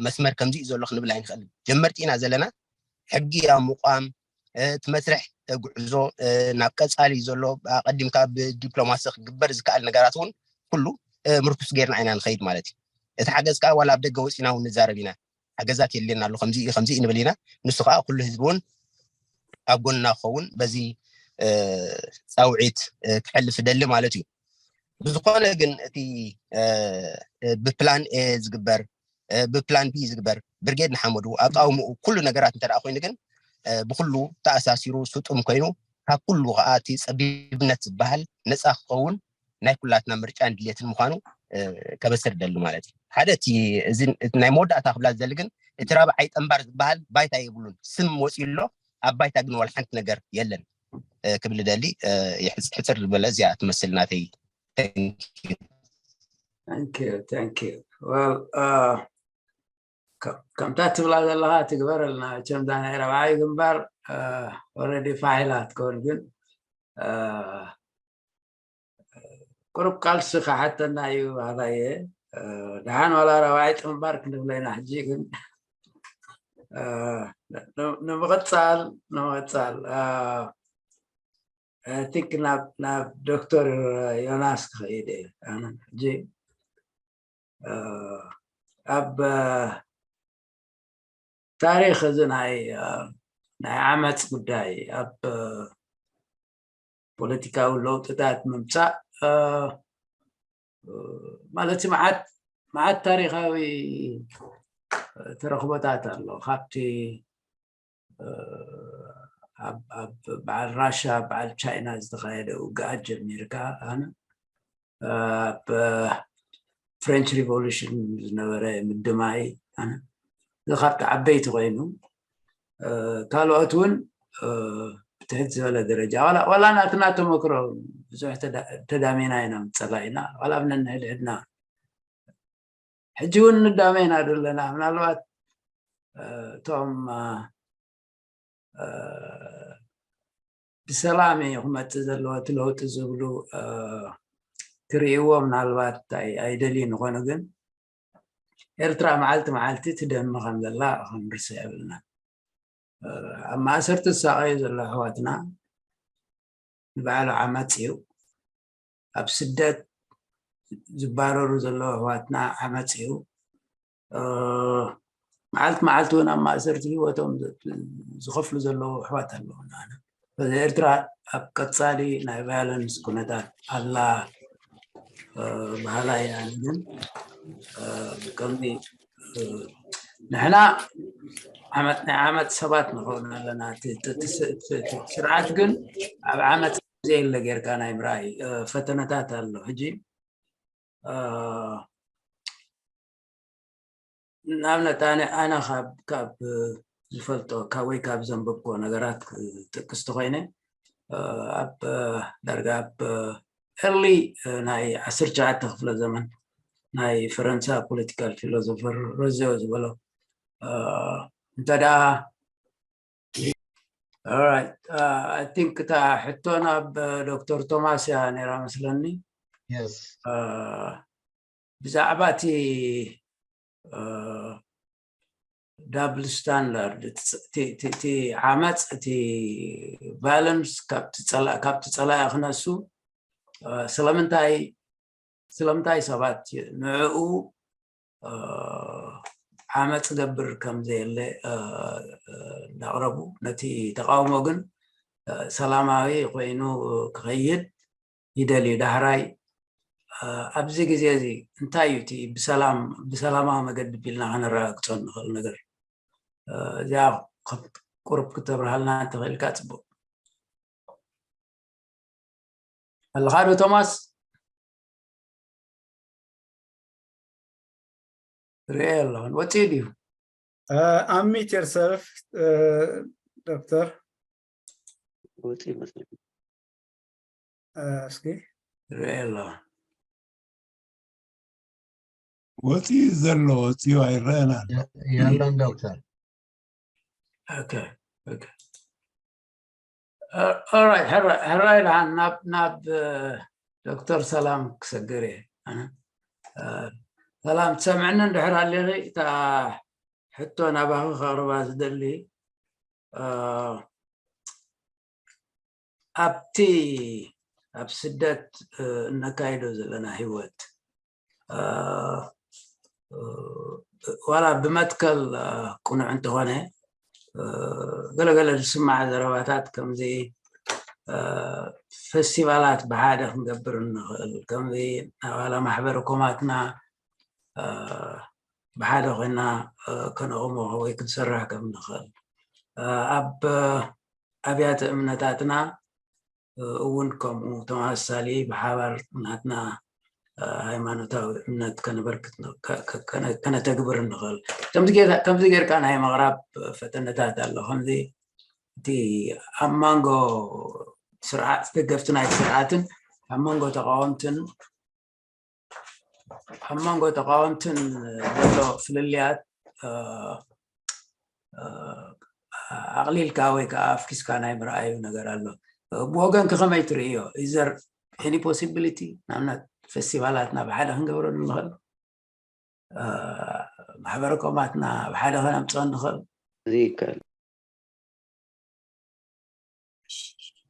መስመር ከምዚ እዩ ዘሎ ክንብል ኣይንኽእልን። ጀመርቲ ኢና ዘለና። ሕጊ ኣብ ምቋም እቲ መስርሕ ጉዕዞ ናብ ቀፃሊ ዘሎ ኣቐዲምካ ብዲፕሎማሲ ክግበር ዝከኣል ነገራት እውን ኩሉ ምርኩስ ጌርና ኢና ንኸይድ ማለት እዩ። እቲ ሓገዝ ከዓ ዋላ ኣብ ደገ ወፂና እውን ንዛረብ ኢና። ሓገዛት የድልየና ኣሎ፣ ከምዚ እዩ፣ ከምዚ እዩ ንብል ኢና። ንሱ ከዓ ኩሉ ህዝቢ እውን ኣብ ጎንና ክኸውን በዚ ፃውዒት ክሕልፍ እደሊ ማለት እዩ። ብዝኾነ ግን እቲ ብፕላን ኤ ዝግበር ብፕላን ቢ ዝግበር ብርጌድ ንሓመዱ ኣቃውምኡ ኩሉ ነገራት እንተ ኮይኑ ግን ብኩሉ ተኣሳሲሩ ስጡም ኮይኑ ካብ ኩሉ ከዓ እቲ ፀቢብነት ዝበሃል ነፃ ክኸውን ናይ ኩላትና ምርጫን ድሌትን ምዃኑ ከበስር ደሊ ማለት እዩ። ሓደ እቲ ናይ መወዳእታ ክብላ ዝደሊ ግን እቲ ራብዓይ ጠንባር ዝበሃል ባይታ የብሉን። ስም ወፂኡ ኣሎ፣ ኣብ ባይታ ግን ዋላ ሓንቲ ነገር የለን ክብል ደሊ። ሕፅር ዝበለ እዚኣ ትመስል ናተይ። ከምታ ትብላ ዘለካ ትግበረልና። መቸም እዛ ናይ ረብዓይ ግንባር ኦረዲ ፋይላ ትከውን ግን ቁሩብ ቃልሲ ክሓተና እዩ። ኣባየ ደሓን ዋላ ረብዓይ ጥምባር ክንብለና ሕጂ ግን ንምቕፃል ንምቕፃል ቲንክ ናብ ዶክተር ዮናስ ክኸይድ እየ ሕጂ። ኣብ ታሪኽ እዚ ናይ ናይ ዓመፅ ጉዳይ ኣብ ፖለቲካዊ ለውጥታት ምምፃእ ማለት መዓት መዓት ታሪኻዊ ተረኽቦታት ኣሎ። ካብቲ ኣብ በዓል ራሻ በዓል ቻይና ዝተኻየደ ውግኣት ጀሚርካ ኣነ ኣብ ፍሬንች ሪቮሉሽን ዝነበረ ምድማይ ኣነ እዚ ካብቲ ዓበይቲ ኮይኑ ካልኦት እውን ብትሕት ዝበለ ደረጃ ዋላ ናትና ተመክሮ ብዙሕ ተዳሜና ኢና ምፀላ ኢና ዋላ ኣብ ነንሕድሕድና ሕጂ እውን ንዳሜና ዘለና ምናልባት እቶም ብሰላም እዩ ክመፅእ ዘለዎ እቲ ለውጢ ዝብሉ ክርእይዎ ምናልባት ኣይደልዩ ንኾኑ ግን ኤርትራ መዓልቲ መዓልቲ ትደሚ ከም ዘላ ክንርስ የብልና ኣብ ማእሰርቲ ዝሳቀዩ ዘሎ ኣሕዋትና ንባዕሉ ዓመፅ እዩ ኣብ ስደት ዝባረሩ ዘለዉ ኣሕዋትና ዓመፅ እዩ መዓልቲ መዓልቲ እውን ኣብ ማእሰርቲ ህይወቶም ዝኸፍሉ ዘለዉ ኣሕዋት ኣለዉ በዚ ኤርትራ ኣብ ቀፃሊ ናይ ቫዮለንስ ኩነታት ኣላ በሃላ እያ ግን ብቀንዲ ንሕና ናይ ዓመት ሰባት ንኸውን ኣለና ስርዓት ግን ኣብ ዓመት ዘየለ ጌርካ ናይ ምርኣይ ፈተነታት ኣሎ ሕጂ ንኣብነት ኣነ ኣነ ካብ ካብ ዝፈልጦ ካብ ወይ ካብ ዘንበብኮ ነገራት ክጥቅስ ተኮይነ ኣብ ዳርጋ ኣብ ኤርሊ ናይ ዓሰርተ ትሽዓተ ክፍለ ዘመን ናይ ፈረንሳ ፖለቲካል ፊሎዞፈር ሮዜዮ ዝበሎ እንተ ደኣ All right. Uh, I think እታ ሕቶ ናብ ዶክተር ቶማስ እያ ነይራ መስለኒ። Yes. Uh, ብዛዕባ እቲ uh, double standard እቲ ዓመፅ እቲ violence ካብቲ ፀላኢ ክነሱ ስለምንታይ ስለምንታይ ሰባት ንዕኡ ዓመፅ ገብር ከም ዘየለ እንዳቕረቡ ነቲ ተቃውሞ ግን ሰላማዊ ኮይኑ ክኸይድ ይደልዩ። ዳሕራይ ኣብዚ ግዜ እዚ እንታይ እዩ እቲ ብሰላም ብሰላማዊ መገዲ ቢልና ከነረጋግፆ ንኽእል ነገር እዚኣ ቁርብ ክተብርሃልና እንተኽእልካ ፅቡቅ ኣለኻ ዶ ቶማስ? ርኤ ኣለኹን ወፂኡ ድዩ? Unmute yourself ዶክተር። ወፂኡ ይመስለኒ። እስኪ ርኤ ኣለኹን ወፂኡ ዘሎ ወፂኡ ኣይረአናን የለን ዶክተር። Okay, okay. All right, ሕራይ ደሓን ናብ ናብ ዶክተር ሰላም ክሰግር እየ። ሰላም ትሰምዕኒ እንድሕር ኣለኺ እታ ሕቶ ናባኺ ከቕርባ ዝደሊ ኣብቲ ኣብ ስደት እነካይዶ ዘለና ህይወት ዋላ ብመትከል ቁኑዕ እንተኾነ ገለገለ ዝስማዕ ዘረባታት ከምዚ ፈስቲቫላት ብሓደ ክንገብር እንኽእል ከምዚ ዋላ ማሕበረ ኮማትና ብሓደ ኮይና ከነቑሞ ወይ ክንሰርሕ ከም ንኽእል ኣብ ኣብያተ እምነታትና እውን ከምኡ ተመሳሳሊ ብሓባር ናትና ሃይማኖታዊ እምነት ከነበርክት ከነተግብር ንኽእል። ከምዚ ጌርካ ናይ ምቕራብ ፈተነታት ኣሎ። ከምዚ እቲ ኣብ መንጎ ስርዓት ደገፍቲ ናይቲ ስርዓትን ኣብ መንጎ ተቃወምትን ኣብ መንጎ ተቃወምትን ዘሎ ፍልልያት ኣቕሊልካ ወይ ከዓ ኣፍኪስካ ናይ ምርኣዩ ነገር ኣሎ። ብወገንኪ ከመይ ትርእዮ? Is there any possibility ንኣብነት ፌስቲቫላትና ብሓደ ክንገብረሉ ንኽእል? ማሕበረ ኮማትና ብሓደ ከነምፅኦ ንኽእል? ይከኣል።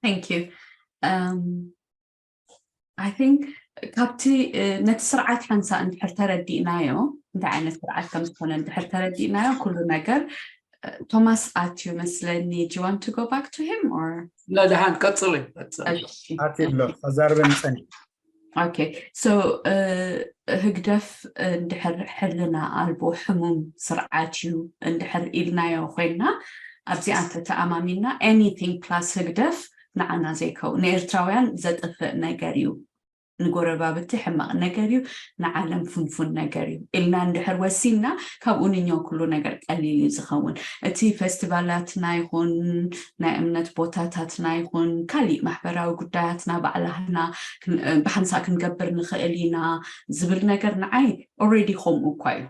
Thank you. Um, I think ካብቲ ነቲ ስርዓት ሓንሳእ እንድሕር ተረዲእናዮ እንታይ ዓይነት ስርዓት ከም ዝኾነ እንድሕር ተረዲእናዮ ኩሉ ነገር ቶማስ ኣትዩ መስለኒ። Do you want to go back to him or? ላ ደሓን ቀፅሊ። ኣትዩ ኣሎ ኣዛርበኒ ፀኒ Okay, so ህግደፍ እንድሕር ሕልና ኣልቦ ሕሙም ስርዓት እዩ እንድሕር ኢልናዮ ኮይና ኣብዚኣ እንተተኣማሚና anything plus ህግደፍ ንዓና ዘይከው ንኤርትራውያን ዘጥፍእ ነገር እዩ። ንጎረባብቲ ሕማቕ ነገር እዩ፣ ንዓለም ፍንፉን ነገር እዩ ኢልና እንድሕር ወሲንና ካብኡ ንኛው ኩሉ ነገር ቀሊል እዩ ዝኸውን። እቲ ፌስቲቫላትና ይኹን ናይ እምነት ቦታታትና ይኹን ካሊእ ማሕበራዊ ጉዳያትና ባዕላህና ብሓንሳእ ክንገብር ንኽእል ኢና ዝብል ነገር ንዓይ already ከምኡ እኳ እዩ።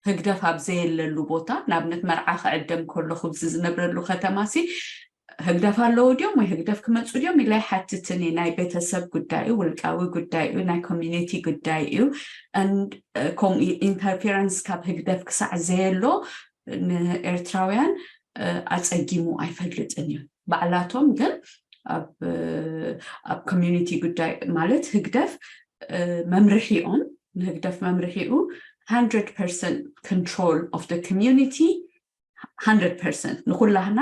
ህግደፍ ኣብ ዘየለሉ ቦታ ንኣብነት መርዓ ክዕደም ከሎ ክብዚ ዝነብረሉ ከተማ ሲ ህግደፍ ኣለዉ ድዮም ወይ ህግደፍ ክመፁ ድዮም ኢለ ኣይሓትትን እየ። ናይ ቤተሰብ ጉዳይ እዩ፣ ውልቃዊ ጉዳይ እዩ፣ ናይ ኮሚኒቲ ጉዳይ እዩ። ከምኡ ኢንተርፌረንስ ካብ ህግደፍ ክሳዕ ዘየሎ ንኤርትራውያን ኣፀጊሙ ኣይፈልጥን እዩ። ባዕላቶም ግን ኣብ ኮሚኒቲ ጉዳይ ማለት ህግደፍ መምርሒኦም ንህግደፍ መምርሒኡ hundred percent control of the community hundred percent ንኩላህና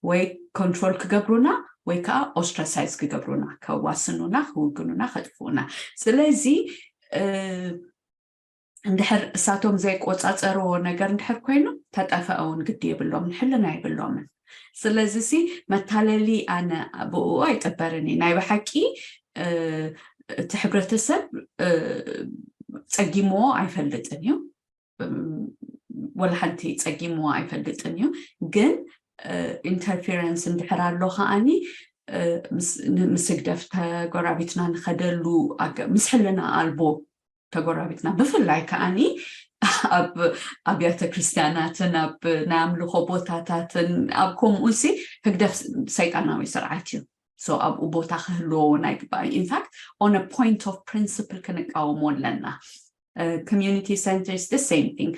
ወይ ኮንትሮል ክገብሩና ወይ ከዓ ኦስትራሳይዝ ክገብሩና ከዋስኑና ክውግኑና ከጥፍኡና። ስለዚ እንድሕር እሳቶም ዘይቆፃፀርዎ ነገር እንድሕር ኮይኑ ተጠፈአ እውን ግዲ የብሎምን ሕልና የብሎምን። ስለዚ ሲ መታለሊ ኣነ ብኡ ኣይጥበርን እዩ። ናይ ብሓቂ እቲ ሕብረተሰብ ፀጊምዎ ኣይፈልጥን እዩ። ወላ ሓንቲ ፀጊምዎ ኣይፈልጥን እዩ። ግን ኢንተርፌረንስ እንድሕር ኣሎ ከዓኒ ምስ ህግደፍ ተጎራቢትና ንኸደሉ ምስ ሕልና ኣልቦ ተጎራቢትና ብፍላይ ከዓኒ ኣብ ኣብያተ ክርስቲያናትን ኣብ ናይ ኣምልኾ ቦታታትን ኣብ ከምኡ ሲ ህግደፍ ሰይጣናዊ ስርዓት እዩ። So ኣብኡ ቦታ ክህልዎ እውን ኣይግባእ። In fact, on a point of principle ክንቃወሞ ኣለና። Community centers, the same thing.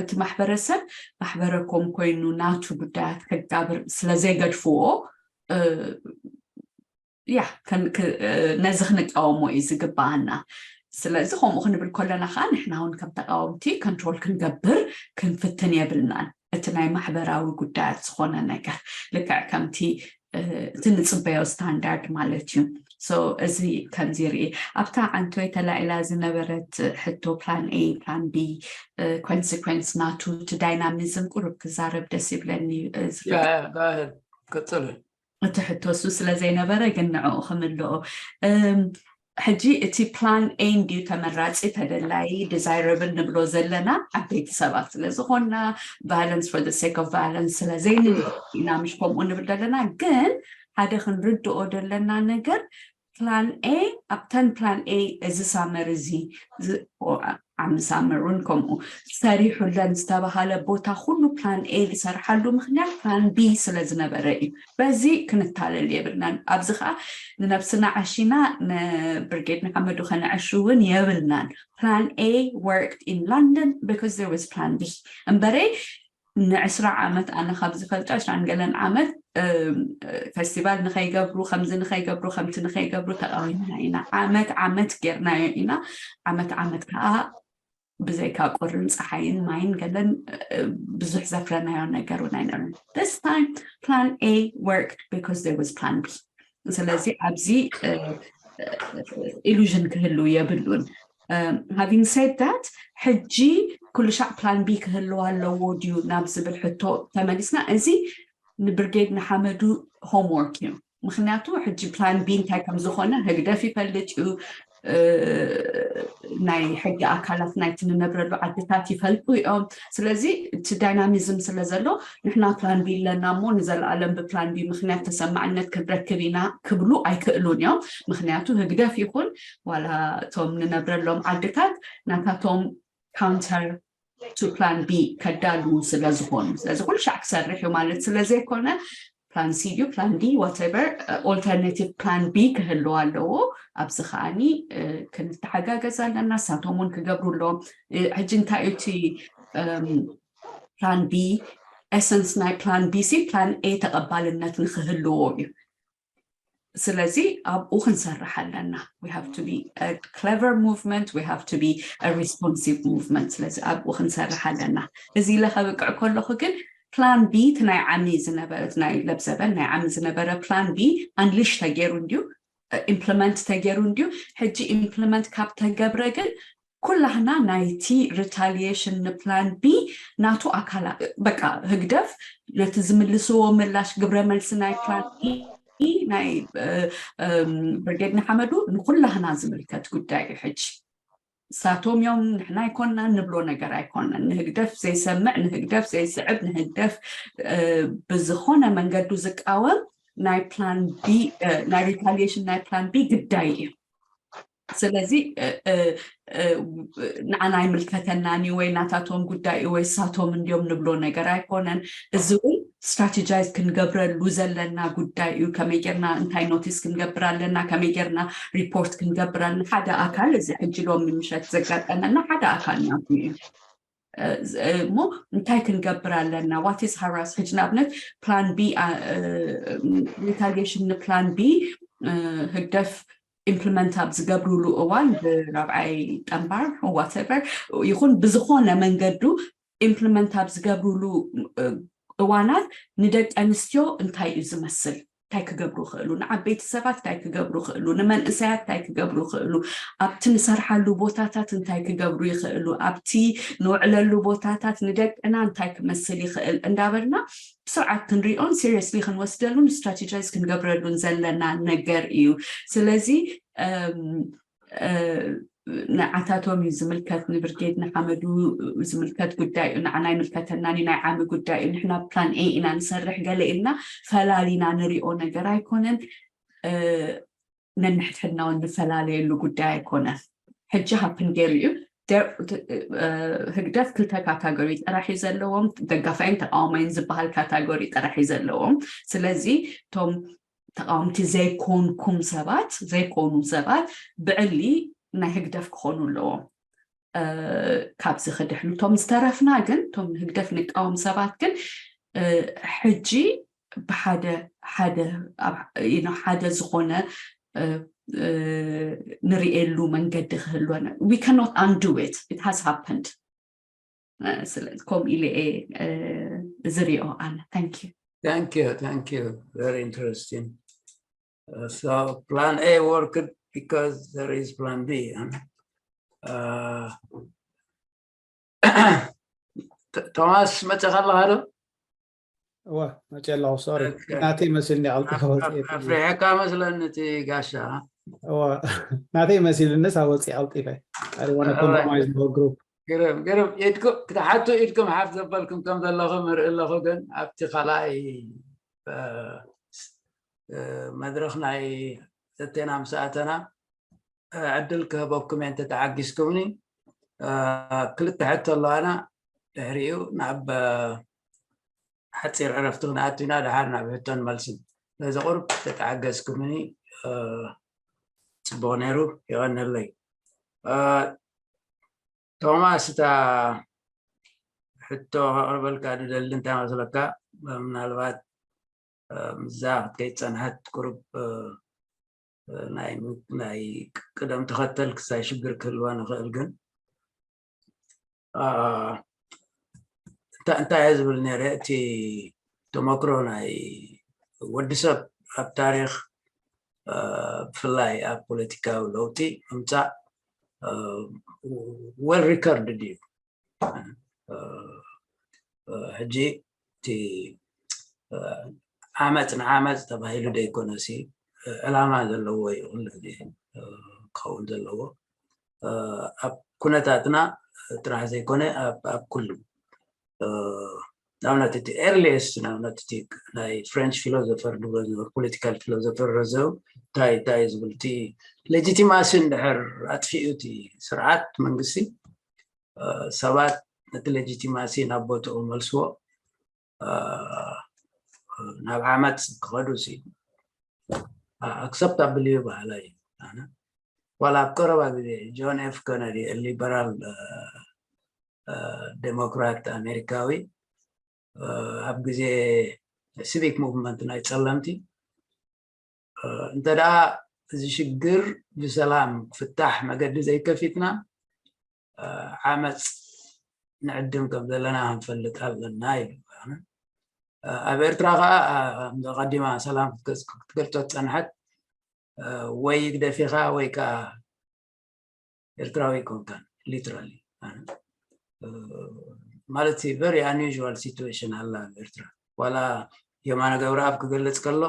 እቲ ማሕበረሰብ ማሕበረኮም ኮይኑ ናቱ ጉዳያት ከጋብር ስለዘይገድፍዎ ያ ነዚ ክንቃወሞ እዩ ዝግባኣና። ስለዚ ከምኡ ክንብል ከለና ከዓ ንሕና እውን ከም ተቃወምቲ control ክንገብር ክንፍትን የብልናን። እቲ ናይ ማሕበራዊ ጉዳያት ዝኾነ ነገር ልክዕ ከምቲ እቲ ንፅበዮ ስታንዳርድ ማለት እዩ። እዚ ከምዚ ርኢ ኣብታ ዓንቶይ ተላዒላ ዝነበረት ሕቶ plan A, plan B, consequence ናቱ እቲ ዳይናሚዝም ቁሩብ ክዛረብ ደስ ይብለኒ። ቀፅል። እቲ ሕቶ እሱ ስለ ዘይነበረ ግን ንዕኡ ክምልኦ። ሕጂ እቲ plan A እንድዩ ተመራፂ፣ ተደላዪ፣ desirable ንብሎ ዘለና ዓበይቲ ሰባት ስለ ዝኾንና፣ violence for the sake of violence ስለ ዘይንብል ኢና ምሽ ከምኡ ንብል ዘለና። ግን ሓደ ክንርድኦ ዘለና ነገር plan A ኣብተን plan A እዚ ሳመር እዚ ዓሚ ሳመር እውን ከምኡ ሰሪሑለን ዝተባሃለ ቦታ ኩሉ plan A ዝሰርሓሉ ምክንያት plan B ስለ ዝነበረ እዩ። በዚ ክንታለል የብልናን። ኣብዚ ከዓ ንነብስና ዓሺና ንብርጌድ ንሓመዱ ከነዕሹ እውን የብልናን። Plan A worked in London because there was plan B እምበረይ ንዕስራ ዓመት ኣነ ካብ ዝፈልጦ ዕስራን ገለን ዓመት ፈስቲቫል ንኸይገብሩ ከምዚ ንኸይገብሩ ከምቲ ንኸይገብሩ ተቃዊምና ኢና። ዓመት ዓመት ጌርናዮ ኢና። ዓመት ዓመት ከዓ ብዘይካ ቁርን ፀሓይን ማይን ገለን ብዙሕ ዘፍረናዮ ነገር እውን ኣይነበረን። This time plan A worked because there was plan B። ስለዚ ኣብዚ illusion ክህሉ የብሉን። Having said that ሕጂ ኩሉ ሻዕ plan B ክህልዋ ኣለዎ ድዩ ናብ ዝብል ሕቶ ተመሊስና። እዚ ንብርጌድ ንሓመዱ homework እዩ። ምክንያቱ ሕጂ plan B እንታይ ከም ዝኾነ ህግደፍ ይፈልጥ እዩ። ናይ ሕጊ ኣካላት ናይቲ ንነብረሉ ዓድታት ይፈልጡ እዮም። ስለዚ እቲ ዳይናሚዝም ስለ ዘሎ ንሕና plan B ኣለና እሞ ንዘለኣለም ብ plan B ምክንያት ተሰማዕነት ክንረክብ ኢና ክብሉ ኣይክእሉን እዮም። ምክንያቱ ህግደፍ ይኹን ዋላ እቶም ንነብረሎም ዓድታት ናታቶም counter to plan B ከዳሉ ስለ ዝኾኑ ስለዚ ኩሉ ሻዕ ክሰርሕ እዩ ማለት ስለ ዘይኮነ plan C ድዩ plan D whatever alternative plan B ክህልው ኣለዎ። ኣብዚ ከዓኒ ክንተሓጋገዝ ኣለና። ንሳቶም እውን ክገብሩ ኣለዎም። ሕጂ እንታይ እዩ እቲ plan B essence ናይ plan B ሲ plan A ተቐባልነት ንክህልዎ እዩ። ስለዚ ኣብኡ ክንሰርሕ ኣለና። We have to be a clever movement, we have to be a responsive movement። ስለዚ ኣብኡ ክንሰርሕ ኣለና። እዚ ኢለ ከብቅዕ ከለኹ ግን plan B እቲ ናይ ዓሚ ዝነበረ ናይ ለብዘበን ናይ ዓሚ ዝነበረ plan B unleash ተገይሩ እንድዩ implement ተገይሩ እንድዩ። ሕጂ implement ካብ ተገብረ ግን ኩላህና ናይቲ retaliation ን plan B ናቱ ኣካላ በቃ ህግደፍ ነቲ ዝምልስዎ ምላሽ ግብረ መልሲ ናይ plan B ናይ ብርጌድ ንሓመዱ ንኩላህና ዝምልከት ጉዳይ እዩ። ሕጂ እሳቶም እዮም ንሕና ኣይኮንና ንብሎ ነገር ኣይኮነን። ንህግደፍ ዘይሰምዕ ንህግደፍ ዘይስዕብ ንህግደፍ ብዝኾነ መንገዱ ዝቃወም ናይ plan B ናይ retaliation ናይ plan B ግዳይ እዩ። ስለዚ ንዓና ኣይምልከተናን እዩ ወይ ናታቶም ጉዳይ እዩ ወይ እሳቶም እንድዮም ንብሎ ነገር ኣይኮነን። እዚ እውን strategize ክንገብረሉ ዘለና ጉዳይ እዩ። ከመይ ጌርና እንታይ notice ክንገብር ኣለና፣ ከመይ ጌርና report ክንገብር ኣለና። ሓደ ኣካል እዚ ሕጂ ሎሚ ምሸት ዘጋጠመና ሓደ ኣካል ናቱ እዩ። እሞ እንታይ ክንገብር ኣለና? What is harass ሕጂ ንኣብነት plan B retaliation ን plan B ህግደፍ implement ኣብ ዝገብሩሉ እዋን ብራብዓይ ጠንባር whatever ይኹን ብዝኾነ መንገዱ implement ኣብ ዝገብሩሉ እዋናት ንደቂ ኣንስትዮ እንታይ እዩ ዝመስል? እንታይ ክገብሩ ይኽእሉ? ንዓበይቲ ሰባት እንታይ ክገብሩ ይኽእሉ? ንመንእሰያት እንታይ ክገብሩ ይኽእሉ? ኣብቲ ንሰርሓሉ ቦታታት እንታይ ክገብሩ ይኽእሉ? ኣብቲ ንውዕለሉ ቦታታት ንደቅና እንታይ ክመስል ይኽእል እንዳበልና ብስርዓት ክንሪኦን seriously ክንወስደሉን strategize ክንገብረሉን ዘለና ነገር እዩ። ስለዚ ንዓታቶም እዩ ዝምልከት፣ ንብርጌድ ንሓመዱ ዝምልከት ጉዳይ እዩ፣ ንዓና ኣይምልከተናን እዩ፣ ናይ ዓሚ ጉዳይ እዩ፣ ንሕና plan A ኢና ንሰርሕ ገለ ኢልና ፈላሊና ንሪኦ ነገር ኣይኮነን። ነንሕድሕድና እውን ንፈላለየሉ ጉዳይ ኣይኮነን። ሕጂ happen ገይሩ እዩ። ህግደፍ ክልተ ካታጎሪ ጥራሕ እዩ ዘለዎም። ደጋፋይን ተቃዋማይን ዝበሃል ካታጎሪ ጥራሕ እዩ ዘለዎም። ስለዚ እቶም ተቃወምቲ ዘይኮንኩም ሰባት ዘይኮኑ ሰባት ብዕሊ ናይ ህግደፍ ክኾኑ ኣለዎም። ካብዚ ክድሕኑ እቶም ዝተረፍና ግን እቶም ህግደፍ ንቃወም ሰባት ግን ሕጂ ብሓደ ሓደ ሓደ ዝኾነ ንርእየሉ መንገዲ ክህልወና we cannot undo it, it has happened. ስለዚ ከምኡ ኢለ እየ ዝሪኦ ኣነ። Thank you. Thank you, thank you. Very interesting. Uh, so plan A worked because there is plan B. Huh? Uh, ቶማስ መፀኻ ኣለኻ ዶ? እወ መፅእ ኣለኹ። ሶሪ ናተይ መሲልኒ ቀልጢፈ ወፅእ። ኣፍሪሕካ መስለኒ እቲ ጋሻ። እወ ናተይ መሲልኒ ሳ ወፅእ ቀልጢፈ። I don't want to compromise the whole group. ግርም ግርም። ኢድኩም ክትሓቱ ኢድኩም ሓፍ ዘበልኩም ከም ዘለኹም እርኢ ኣለኹ። ግን ኣብቲ ካልኣይ መድረኽ ናይ ዘቴና ምስ ኣተና ዕድል ክህበኩም እየ እንተተዓጊዝኩምኒ። ክልተ ሕቶ ኣለዋና። ድሕሪኡ ናብ ሓፂር ዕረፍቲ ክንኣቱ ኢና። ደሓር ናብ ሕቶን መልስን ነዚ ቁርብ ተተዓገዝኩምኒ ፅቡቕ ነይሩ። ይቐንለይ። ቶማስ፣ እታ ሕቶ ከቕርበልካ ድደሊ እንታይ መስለካ? ምናልባት ምዛ ክትከይድ ጸንሐት ቁሩብ ናይ ቅደም ተኸተል ክሳይ ሽግር ክህልዋ ንኽእል። ግን እንታይ እየ ዝብል ነይረ፣ እቲ ተመክሮ ናይ ወዲ ሰብ ኣብ ታሪኽ ብፍላይ ኣብ ፖለቲካዊ ለውጢ ምምፃእ well recorded እዩ። ሕጂ እቲ ዓመፅ ንዓመፅ ተባሂሉ ደይኮነሲ ዕላማ ዘለዎ እዩ ኩሉ ግዜ ክኸውን ዘለዎ። ኣብ ኩነታትና ጥራሕ ዘይኮነ ኣብ ኩሉ ንኣብነት እቲ earliest ንኣብነት እቲ ናይ French philosopher ድብሎ ዝነበሩ political philosopher ረዘው እንታይ እንታይ ዝብል እቲ legitimacy እንድሕር ኣጥፊኡ እቲ ስርዓት መንግስቲ ሰባት ነቲ legitimacy ናብ ቦትኡ መልስዎ ናብ ዓመፅ ክኸዱ ሲ acceptable እዩ በሃላይ እዩ። ዋላ ኣብ ቀረባ ግዜ ጆን ኤፍ ከነዲ liberal democrat ኣሜሪካዊ ኣብ ግዜ civic movement ናይ ፀለምቲ እንተ ደኣ እዚ ሽግር ብሰላም ክፍታሕ መገዲ ዘይከፊትና ዓመፅ ንዕድም ከም ዘለና ክንፈልጥ ኣለና ይብል። ኣብ ኤርትራ ከዓ ቀዲማ ሰላም ክትገልፆ ዝፀንሐት ወይ ይግደፍ ኢኻ ወይ ከዓ ኤርትራዊ ኣይኮንካን literally ማለት very unusual situation ኣላ ኣብ ኤርትራ። ዋላ የማነ ገብረኣብ ክገልፅ ከሎ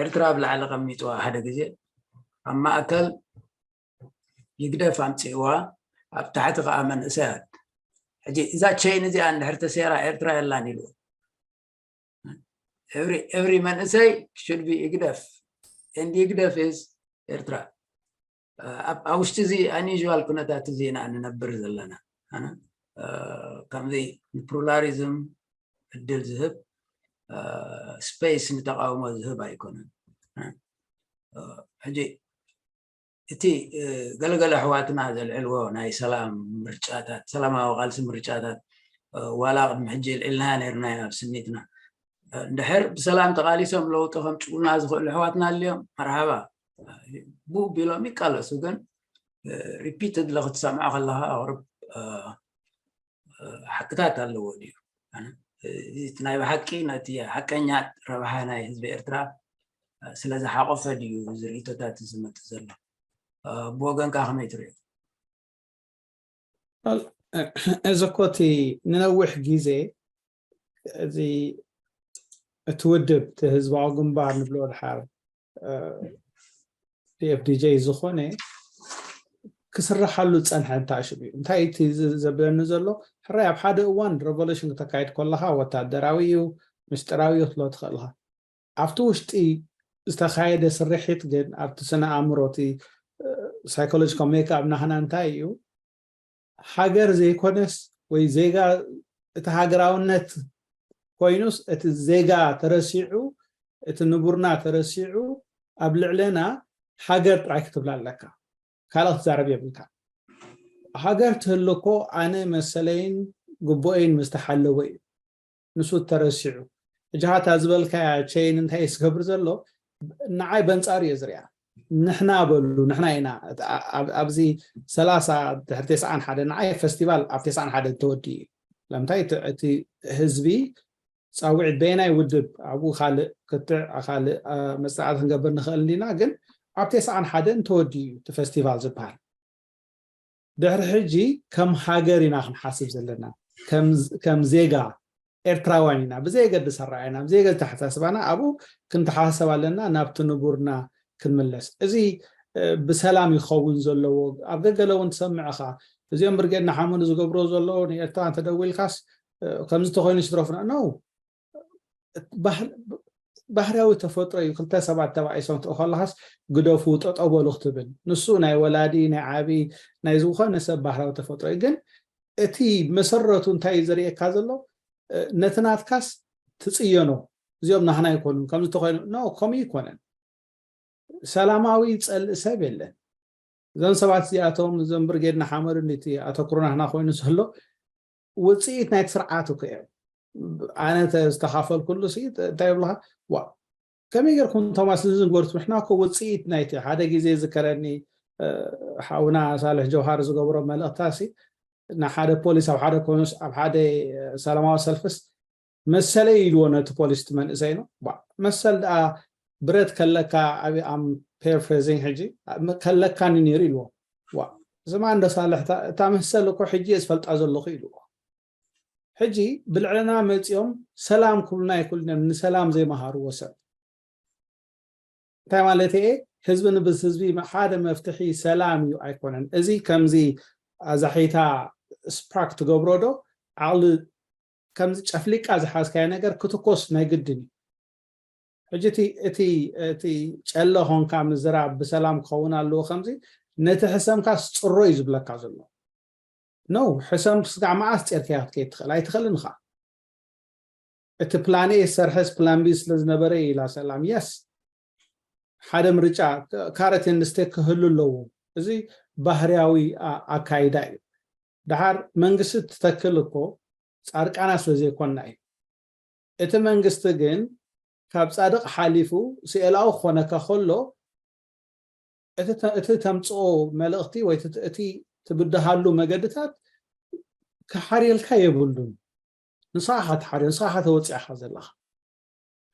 ኤርትራ ኣብ ላዕሊ ቀሚጥዋ ሓደ ግዜ ኣብ ማእከል ይግደፍ ኣምፅእዋ ኣብ ታሕቲ ከዓ መንእሰያት። ሕጂ እዛ chain እዚኣ እንድሕር ተሰይራ ኤርትራ የላን ኢሉ every መንእሰይ should be ይግደፍ and ይግደፍ is ኤርትራ። ኣብ ውሽጢ እዚ unusual ኩነታት እዚ ኢና ንነብር ዘለና። ከምዚ ንፕሉራሊዝም እድል ዝህብ space ንተቃውሞ ዝህብ ኣይኮነን። ሕጂ እቲ ገለገለ ኣሕዋትና ዘልዕልዎ ናይ ሰላም ምርጫታት ሰላማዊ ቃልሲ ምርጫታት ዋላ ቅድሚ ሕጂ ልዕልና ነርና ኣብ ስኒትና እንድሕር ብሰላም ተቃሊሶም ለውጢ ከምፅኡልና ዝኽእሉ ኣሕዋትና ኣልዮም መርሃባ ብኡ ቢሎም ይቃለሱ። ግን repeatedly ክትሰምዖ ከለካ ኣቅርብ ሓቅታት ኣለዎ ድዩ? እቲ ናይ ብሓቂ ነቲ ሓቀኛ ረብሓ ናይ ህዝቢ ኤርትራ ስለዝሓቆፈ ድዩ ዝርእቶታት ዝመፅእ ዘሎ? ብወገንካ ከመይ ትርእዮ? እዚ እኮ እቲ ንነዊሕ ግዜ እዚ እቲ ውድብ እቲ ህዝባዊ ግንባር ንብሎ ድሓር ፒኤፍዲጂ ዝኾነ ክስርሓሉ ዝፀንሐ እንታሽም እዩ። እንታይ እቲ ዘብለኒ ዘሎ ሕራይ ኣብ ሓደ እዋን revolution ክተካይድ ከለካ ወታደራዊ እዩ፣ ምስጢራዊ እዩ ክትብሎ ትኽእልካ። ኣብቲ ውሽጢ ዝተኻየደ ስርሒት ግን ኣብቲ ስነ ኣእምሮ እቲ psychological makeup ናህና እንታይ እዩ ሃገር ዘይኮነስ ወይ ዜጋ እቲ ሃገራውነት ኮይኑስ እቲ ዜጋ ተረሲዑ እቲ ንቡርና ተረሲዑ ኣብ ልዕለና ሃገር ጥራይ ክትብላ ኣለካ። ካልእ ክትዛረብ የብልካ። ሃገር ትህልኮ ኣነ መሰለይን ግቡኤን ምስ ተሓለወ እዩ። ንሱ ተረሲዑ። ሕጂ ሃታ ዝበልካያ ቸይን እንታይ ስገብር ዘሎ ንዓይ በንጻሩ እየ ዝሪኣ። ንሕና በሉ ንሕና ኢና ኣብዚ ሰላሳ ድሕሪ ተስዓን ሓደ ንዓይ ፈስቲቫል ኣብ ተስዓን ሓደ ተወዲኡ እዩ። ለምንታይ እቲ ህዝቢ ፃውዒት በየናይ ውድብ ኣብኡ ካልእ ክትዕ ካልእ መፅናዕቲ ክንገብር ንኽእል እንዲና፣ ግን ኣብ ተስዓን ሓደን ተወዲኡ እዩ እቲ ፈስቲቫል ዝበሃል። ድሕሪ ሕጂ ከም ሃገር ኢና ክንሓስብ ዘለና፣ ከም ዜጋ ኤርትራውያን ኢና፣ ብዘየገድስ ኣረኣእያና ብዘየገድስ ኣተሓሳስባና ኣብኡ ክንተሓሳሰብ ኣለና፣ ናብቲ ንቡርና ክንምለስ። እዚ ብሰላም ይኸውን ዘለዎ ኣብ ገገለ እውን ትሰምዕኻ እዚኦም ብርጌድ ንሓመዱ ዝገብሮ ዘለዎ ንኤርትራ እንተደዊልካስ ከምዚ ተኮይኑ ይትረፉና ነው። ባህርያዊ ተፈጥሮ እዩ። ክልተ ሰባት ተባኢሶም ትእ ከለካስ ግደፉ ጠጠው በሉ ክትብል ንሱ ናይ ወላዲ ናይ ዓቢ ናይ ዝኾነ ሰብ ባህርያዊ ተፈጥሮ እዩ። ግን እቲ መሰረቱ እንታይ እዩ ዘርእየካ ዘሎ? ነቲ ናትካስ ትጽየኖ። እዚኦም ናህና ኣይኮኑን ከምዚ ተኮይኑ ኖ ከምኡ ይኮነን። ሰላማዊ ዝጸልእ ሰብ የለን። እዞም ሰባት እዚኣቶም እዞም ብርጌድ ንሓመዱ ነቲ ኣተኩሮ ናህና ኮይኑ ዘሎ ውፅኢት ናይቲ ስርዓት እኮ እዮም። ኣነ ዝተካፈልኩሉ ሲ እንታይ ይብልካ ዋ ከመይ ገርኩም ቶማስ ንዝንጎርቱ ንሕና እኮ ውፅኢት ናይቲ ሓደ ግዜ ዝከረኒ ሓውና ሳልሕ ጀውሃር ዝገብሮ መልእክታ ሲ ንሓደ ፖሊስ ኣብ ሓደ ኮይኑስ ኣብ ሓደ ሰላማዊ ሰልፍስ መሰለይ ኢልዎ ነቲ ፖሊስ እቲ መንእሰይ ነው። መሰል ደኣ ብረት ከለካ ኣብ ኣም ፔርፍሬዚንግ ሕጂ ከለካኒ ነይሩ ኢልዎ። ዋ ዝማ እንዶ ሳልሕ እታ መሰል እኮ ሕጂ እየ ዝፈልጣ ዘለኹ ኢልዎ። ሕጂ ብልዕልና መፂኦም ሰላም ክብሉና ኣይክእሉን እዮም። ንሰላም ዘይመሃርዎ ሰብ እንታይ ማለት እየ? ህዝቢ ንብስ ህዝቢ ሓደ መፍትሒ ሰላም እዩ ኣይኮነን። እዚ ከምዚ ኣዛሒታ ስፕራክ ትገብሮ ዶ ዓቕሊ ከምዚ ጨፍሊቃ ዝሓዝካዮ ነገር ክትኮስ ናይ ግድን እዩ። ሕጂ እቲ እቲ ጨለ ኾንካ ምዝራብ ብሰላም ክኸውን ኣለዎ ከምዚ ነቲ ሕሰምካ ስፅሮ እዩ ዝብለካ ዘሎ። ነው ሕሰም ስጋዕ መዓስ ጨርክያ ክትከይድ ትኽእል ኣይትኽእልን ኢኻ። እቲ ፕላን ኤ ዝሰርሐስ ፕላን ቢ ስለዝነበረ ኢላ ሰላም የስ ሓደ ምርጫ ካረቴንስቴ ክህሉ ኣለዎ። እዚ ባህርያዊ ኣካይዳ እዩ። ድሓር መንግስቲ ትተክል እኮ ፃርቃና ስለዘይኮንና እዩ። እቲ መንግስቲ ግን ካብ ፃድቕ ሓሊፉ ስእላዊ ክኾነካ ከሎ እቲ ተምፅኦ መልእኽቲ ወይ እቲ ትብድሃሉ መገድታት ክሓርየልካ የብሉን። ንስኻ ኢኻ ትሓርዮ ንስኻ ኢኻ ተወፂእኻ ዘለኻ።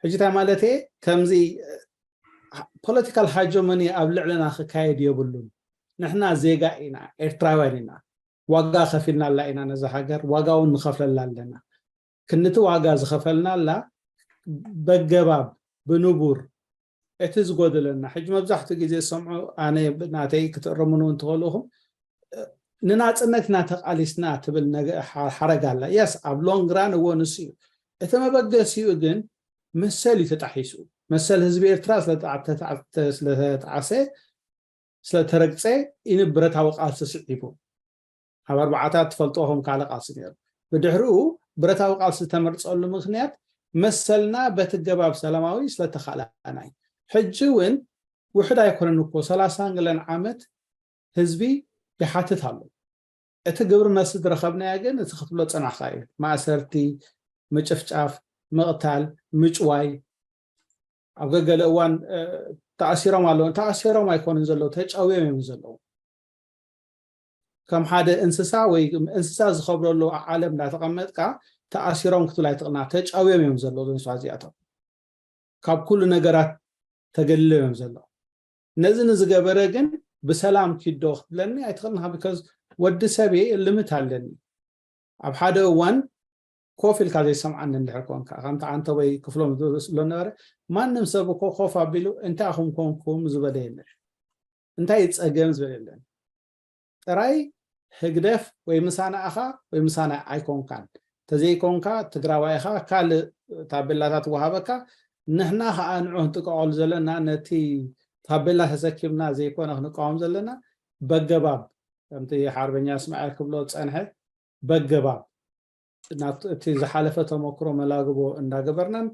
ሕጂ እንታይ ማለት እየ ከምዚ ፖለቲካል ሃጀመኒ ኣብ ልዕልና ክካየድ የብሉን። ንሕና ዜጋ ኢና፣ ኤርትራውያን ኢና። ዋጋ ከፊልናላ ኢና ነዛ ሃገር፣ ዋጋ እውን ንኸፍለላ ኣለና። ክንዲ ዋጋ ዝኸፈልናላ በገባብ ብንቡር እቲ ዝጎደለና ሕጂ መብዛሕትኡ ግዜ ዝሰምዑ ኣነ ናተይ ክትእረሙን እውን ትኽእሉ ኢኹም። ንናፅነት ኢና ተቃሊስና ትብል ሓረግ ኣላ። የስ ኣብ ሎንግ ራን እዎ ንሱ እዩ እቲ መበገሲኡ። ግን መሰል እዩ ተጣሒሱ። መሰል ህዝቢ ኤርትራ ስለተጣዕሰ ስለተረግፀ ኢንብረታዊ ቃልሲ ስዒቡ ኣብ ኣርባዓታት ትፈልጥዎ ከም ካልእ ቃልሲ ነይሩ። ብድሕሪኡ ብረታዊ ቃልሲ ዝተመርፀሉ ምክንያት መሰልና በቲ ገባብ ሰላማዊ ስለተኻላና እዩ። ሕጂ እውን ውሕድ ኣይኮነን እኮ ሰላሳን ገለን ዓመት ህዝቢ ይሓትት ኣሎ። እቲ ግብሪ መስል ዝረኸብናዮ ግን እቲ ክትብሎ ዝፀናሕካ እዩ። ማእሰርቲ፣ ምጭፍጫፍ፣ ምቕታል፣ ምጭዋይ ኣብ ገገለ እዋን ተኣሲሮም ኣለዉ። ተኣሲሮም ኣይኮኑን ዘለዉ ተጨውዮም እዮም ዘለዉ። ከም ሓደ እንስሳ ወይ እንስሳ ዝኸብረሉ ዓለም እንዳተቐመጥካ ተኣሲሮም ክትብል ኣይትቕልና ተጨውዮም እዮም ዘለዉ። እዞም ሰባት እዚኣቶም ካብ ኩሉ ነገራት ተገሊሎም እዮም ዘለዉ። ነዚ ንዝገበረ ግን ብሰላም ኪዶ ክትብለኒ ኣይትኽእልን። ቢካዝ ወዲ ሰብ እየ፣ ልምት ኣለኒ። ኣብ ሓደ እዋን ኮፍ ኢልካ ዘይሰምዓኒ እንድሕር ኮንካ፣ ከምቲ ዓንተቦይ ክፍሎም ዝብሎ ነበረ፣ ማንም ሰብ እኮ ኮፍ ኣቢሉ እንታይ ኢኹም ኮንኩም ዝበለ የለን። እንታይ ጸገም ዝበለ የለን። ጥራይ ህግደፍ ወይ ምሳና ኢኻ ወይ ምሳና ኣይኮንካን። ተዘይኮንካ ትግራዋይ ኢኻ፣ ካልእ ታቤላታት ወሃበካ። ንሕና ከዓ ንዑ ክንጥቀቐሉ ዘለና ነቲ ታቤላ ተሰኪምና ዘይኮነ ክንቃወም ዘለና በገባብ ከምቲ ሓርበኛ እስማኤል ክብሎ ዝፀንሐ በገባብ ናብቲ እቲ ዝሓለፈ ተመክሮ መላግቦ እንዳገበርናን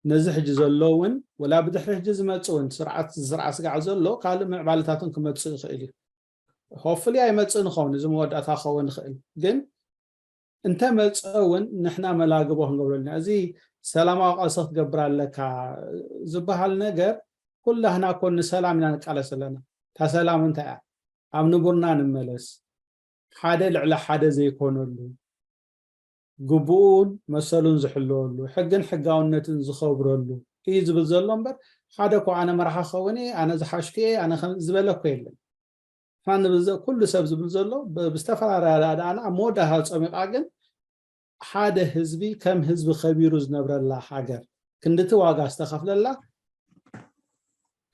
ነዚ ሕጂ ዘሎ እውን ወላ ብድሕሪ ሕጂ ዝመፅእ እውን ስርዓት ስርዓት ስጋዕ ዘሎ ካልእ ምዕባለታትን ክመፅእ ይኽእል እዩ። ሆፍሊ ኣይመፅእ ንኸውን፣ እዚ መወዳእታ ክኸውን ይኽእል፣ ግን እንተመፀ እውን ንሕና መላግቦ ክንገብረሉ ኢና። እዚ ሰላማዊ ቃልሲ ክትገብር ኣለካ ዝበሃል ነገር ኩላህና እኮ ንሰላም ኢና ንቃለስ ኣለና። እታ ሰላም እንታይ እያ? ኣብ ንቡርና ንመለስ፣ ሓደ ልዕሊ ሓደ ዘይኮነሉ፣ ግቡኡን መሰሉን ዝሕለወሉ፣ ሕግን ሕጋውነትን ዝኸብረሉ እዩ ዝብል ዘሎ እምበር ሓደ እኮ ኣነ መራሒ ክኸውን እየ፣ ኣነ ዝሓሽኩ እየ፣ ኣነ ከም ዝበለ እኮ የለን። ንሕና ንብል ዘ- ኩሉ ሰብ ዝብል ዘሎ ብ- ብዝተፈላለየ ኣረዳድኣና ኣብ መወዳእታ ጸሚቓ ግን ሓደ ህዝቢ ከም ህዝቢ ከቢሩ ዝነብረላ ሃገር ክንድቲ ዋጋ ዝተኸፍለላ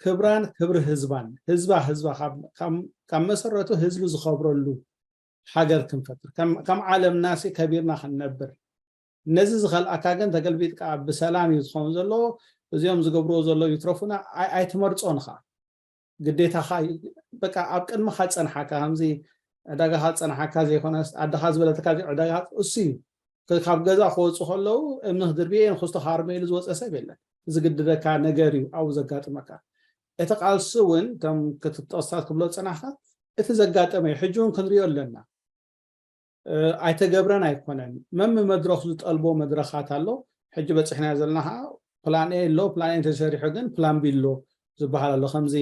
ክብራን ክብሪ ህዝባን ህዝባ ህዝባ ካብ- ካብ- ካብ መሰረቱ ህዝቢ ዝኸብረሉ ሃገር ክንፈጥር ከም- ከም ዓለምናሲ ከቢርና ክንነብር ነዚ ዝኸልኣካ ግን ተገልቢጥካ ብሰላም እዩ ዝኸውን ዘለዎ። እዚኦም ዝገብርዎ ዘለዉ ይትረፉና ኣይ- ኣይትመርጾን ኻ ግዴታኻ እዩ። በቃ ኣብ ቅድምኻ ዝጸንሓካ ከምዚ ዕዳጋኻ ዝጸንሓካ ዘይኮነስ ኣደኻ ዝበለትካ ዕዳጋ እሱ እዩ። ካብ ገዛ ክወፁ ከለዉ እምኒ ክድርብየ ንክስቶ ካርመ ኢሉ ዝወፀ ሰብ የለን። ዝግድደካ ነገር እዩ ኣብኡ ዘጋጥመካ። እቲ ቃልሲ እውን እቶም ክትጠቕስታት ክብሎ ዝጸናሕካ እቲ ዘጋጠመ እዩ። ሕጂ እውን ክንሪኦ ኣለና። ኣይተገብረን ኣይኮነን። መም መድረኽ ዝጠልቦ መድረኻት ኣሎ። ሕጂ በፂሕና ዘለና ከዓ ፕላን ኤ ኣሎ። ፕላን ኤ ተሰሪሑ ግን ፕላን ቢ ኣሎ ዝበሃል ኣሎ። ከምዚ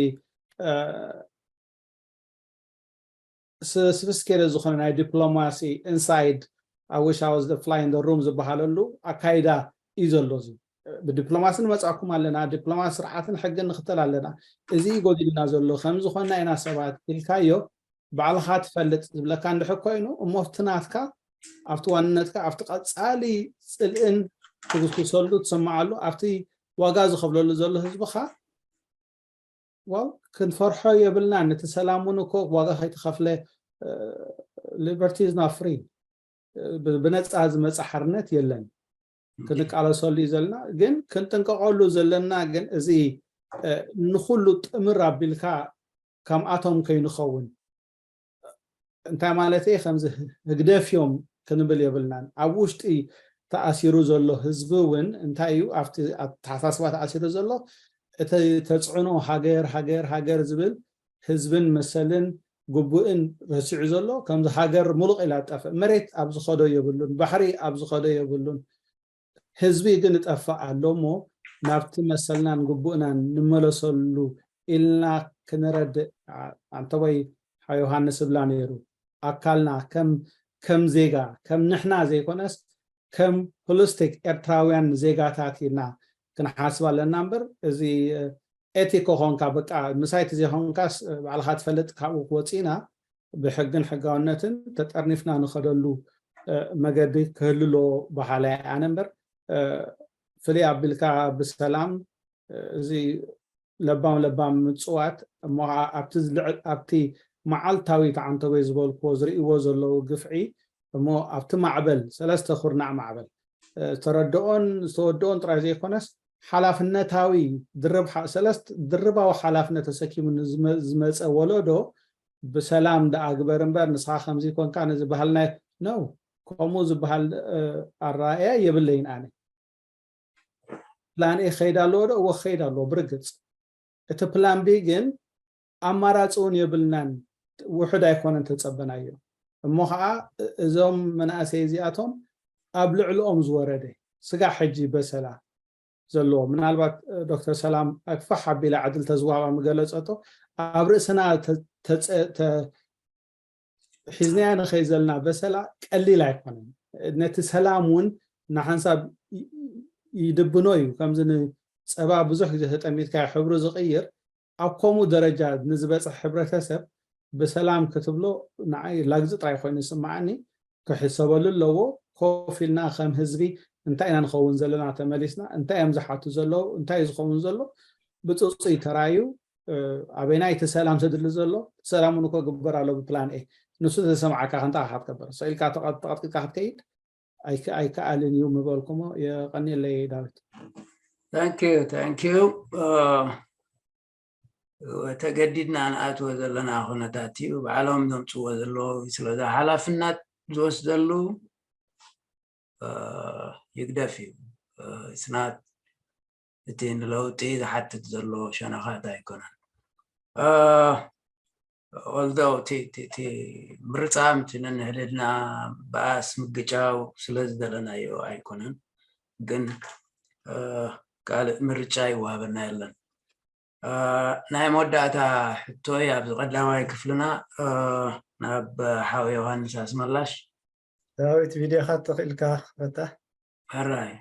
ስፍስኬደ ዝኾነ ናይ ዲፕሎማሲ ኢንሳይድ ኣዊሻውዝ ፍላይ ሩም ዝበሃለሉ ኣካይዳ እዩ ዘሎ። እዚ ብዲፕሎማሲ ንመፃኩም ኣለና፣ ዲፕሎማሲ ስርዓትን ሕግን ንክተል ኣለና። እዚ ጎዲልና ዘሎ ከምዝኾና ኢና ሰባት ኢልካዮ ባዕልኻ ትፈልጥ ዝብለካ እንድሕር ኮይኑ እሞ ኣብቲ ናትካ ኣብቲ ዋንነትካ ኣብቲ ቀፃሊ ፅልእን ትጉስጉሰሉ ትሰማዓሉ ኣብቲ ዋጋ ዝኸፍለሉ ዘሎ ህዝብኻ ዋው ክንፈርሖ የብልናን። እቲ ሰላም እውን እኮ ዋጋ ከይተኸፍለ liberty is not free፣ ብነፃ ዝመፀ ሓርነት የለን። ክንቃለሰሉ እዩ ዘለና ግን ክንጥንቀቀሉ ዘለና ግን እዚ ንኩሉ ጥምር ኣቢልካ ከምኣቶም ከይንኸውን እንታይ ማለት እየ ከምዚ ህግደፍ እዮም ክንብል የብልናን። ኣብ ውሽጢ ተኣሲሩ ዘሎ ህዝቢ እውን እንታይ እዩ ኣብቲ ኣተሓሳስባ ተኣሲሩ ዘሎ እቲ ተፅዕኖ ሃገር ሃገር ሃገር ዝብል ህዝብን መሰልን ግቡእን ረሲዑ ዘሎ ከምዚ ሃገር ሙሉቕ ኢላ ጠፍእ መሬት ኣብ ዝኸዶ የብሉን ባሕሪ ኣብ ዝኸዶ የብሉን ህዝቢ ግን እጠፍእ ኣሎ እሞ ናብቲ መሰልናን ግቡእናን ንመለሰሉ ኢልና ክንረድእ ኣንተወይ ሓ ዮሃንስ እብላ ነይሩ ኣካልና ከም ከም ዜጋ ከም ንሕና ዘይኮነስ ከም ሆሊስቲክ ኤርትራውያን ዜጋታት ኢና ክንሓስብ ኣለና እምበር እዚ ኤቲኮ ኾንካ በቃ ምሳይቲ ዘይኮንካስ ባዕልኻ ትፈልጥ ካብኡ ክወፅእና ብሕግን ሕጋውነትን ተጠርኒፍና ንኸደሉ መገዲ ክህልሎ በሃላይ ኣነ እምበር ፍልይ ኣቢልካ ብሰላም እዚ ለባም ለባም ምፅዋት እሞ ኣብቲ መዓልታዊ ተዓንተቦይ ዝበልክዎ ዝርእይዎ ዘለዉ ግፍዒ እሞ ኣብቲ ማዕበል ሰለስተ ኩርናዕ ማዕበል ዝተረድኦን ዝተወድኦን ጥራይ ዘይኮነስ ሓላፍነታዊ ድርብ ሰለስተ ድርባዊ ሓላፍነት ተሰኪሙ ዝመፀ ወለዶ ብሰላም ደኣ ግበር እምበር ንስኻ ከምዚ ኮንካ ነዚ ባህልና ነው ከምኡ ዝበሃል ኣረኣእያ የብለይን ኣነ ፕላን ኤ ክኸይድ ኣለዎ ዶ እወ ክኸይድ ኣለዎ ብርግፅ እቲ ፕላን ቢ ግን ኣማራፂ እውን የብልናን ውሑድ ኣይኮነን ተፀበናዮ እሞ ከዓ እዞም መናእሰይ እዚኣቶም ኣብ ልዕልኦም ዝወረደ ስጋዕ ሕጂ በሰላ ዘለዎ ምናልባት ዶክተር ሰላም ኣክፋሕ ኣቢላ ዕድል ተዝዋባ ምገለፀቶ ኣብ ርእስና ሒዝናያ ንኸይ ዘለና በሰላ ቀሊል ኣይኮነን ነቲ ሰላም እውን ንሓንሳብ ይድብኖ እዩ ከምዚ ንፀባ ብዙሕ ግዜ ተጠሚትካ ሕብሩ ዝቕይር ኣብ ከምኡ ደረጃ ንዝበፅሕ ሕብረተሰብ ብሰላም ክትብሎ ንዓይ ላግፂ ጥራይ ኮይኑ ዝስማዓኒ ክሕሰበሉ ኣለዎ ኮፍ ኢልና ከም ህዝቢ እንታይ ኢና ንኸውን ዘለና ተመሊስና እንታይ እዮም ዝሓቱ ዘለዉ እንታይ እዩ ዝኸውን ዘሎ ብፅፁይ ተራዩ ኣበይና እቲ ሰላም ተድሊ ዘሎ ሰላም እውን እኮ ግበር ኣሎ ብፕላን ኤ ንሱ ተሰማዓካ ከንታ ክትገብር ሰኢልካ ተቐጥቂጥካ ክትከይድ ኣይከኣልን እዩ ምበልኩሞ የቐኒለይ ዳዊት Thank you, thank you. Uh, ተገዲድና ንኣትዎ ዘለና ኩነታት እዩ። ባዕሎም ዘምፅዎ ዘለዉ እዩ። ስለዚ ሓላፍነት ዝወስደሉ ይግደፍ እዩ። ስናት እቲ ንለውጢ ዝሓትት ዘሎ ሸነኻት ኣይኮነን። ኦልዶ እቲ ምርፃ ምትንንህድድና በኣስ ምግጫው ስለ ዝደለናዮ ኣይኮነን። ግን ካልእ ምርጫ ይወሃበና የለን። ናይ መወዳእታ ሕቶይ ኣብዚ ቀዳማይ ክፍልና ናብ ሓው ዮሃንስ ኣስመላሽ። ዳዊት፣ ቪድዮኻ ተኽኢልካ ክፈታ። ሕራይ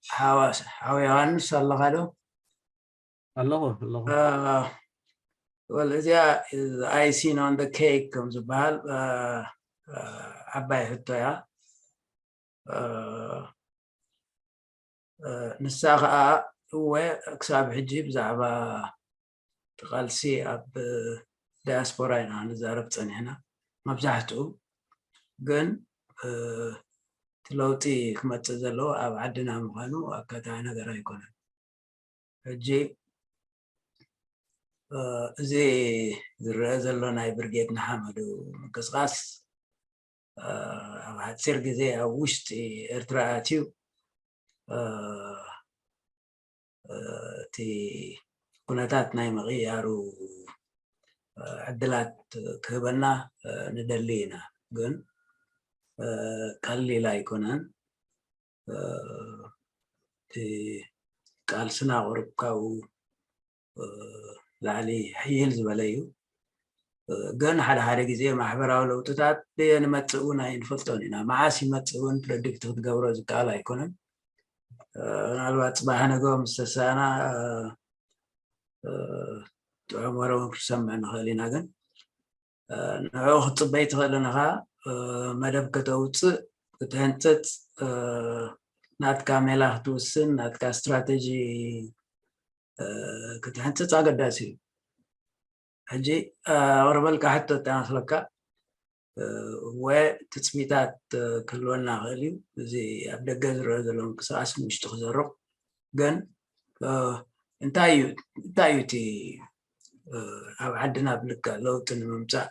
ሓዋስ ሓው ዮሃንስ ኣለኻ ዶ? ኣለኹ ኣለኹ። ወል እዚኣ icing on the cake ከም ዝበሃል ዓባይ ሕቶ እያ። ንሳ ከዓ እወ ክሳብ ሕጂ ብዛዕባ እቲ ቃልሲ ኣብ ዳያስፖራ ኢና ንዛረብ ፀኒሕና። መብዛሕትኡ ግን እቲ ለውጢ ክመፅእ ዘለዎ ኣብ ዓድና ምዃኑ ኣካታዒ ነገር ኣይኮነን። ሕጂ እዚ ዝረአ ዘሎ ናይ ብርጌድ ንሓመዱ ምንቅስቃስ ኣብ ሓፂር ግዜ ኣብ ውሽጢ ኤርትራ ኣትዩ እቲ ኩነታት ናይ ምቕያሩ ዕድላት ክህበና ንደሊ ኢና። ግን ቀሊል ኣይኮነን። እቲ ቃልስና ቁሩብ ካብኡ ላዕሊ ሕይል ዝበለ እዩ። ግን ሓደ ሓደ ግዜ ማሕበራዊ ለውጥታት በየንመፅእ እውን ኣይንፈልጦን ኢና። መዓስ ይመፅእ እውን ፕረዲክት ክትገብሮ ዝከኣል ኣይኮነን። ምናልባት ፅባሕ ነገ ምስ ተሳእና ጥዑም ወረ እውን ክንሰምዕ ንኽእል ኢና። ግን ንዕኡ ክትፅበይ ትኽእል ኢኻ። መደብ ከተውፅእ ክትሕንፅፅ ናትካ ሜላ ክትውስን ናትካ ስትራተጂ ክትሕንፅፅ ኣገዳሲ እዩ። ሕጂ ኣቕርበልካ ሕቶ እንታይ መስለካ? ወ ትፅቢታት ክህልወና ይኽእል እዩ። እዚ ኣብ ደገ ዝረአ ዘሎ ምንቅስቃስ ንውሽጢ ክዘርቕ ግን እንታይ እዩ እንታይ እዩ እቲ ኣብ ዓድና ብልክዕ ለውጢ ንምምፃእ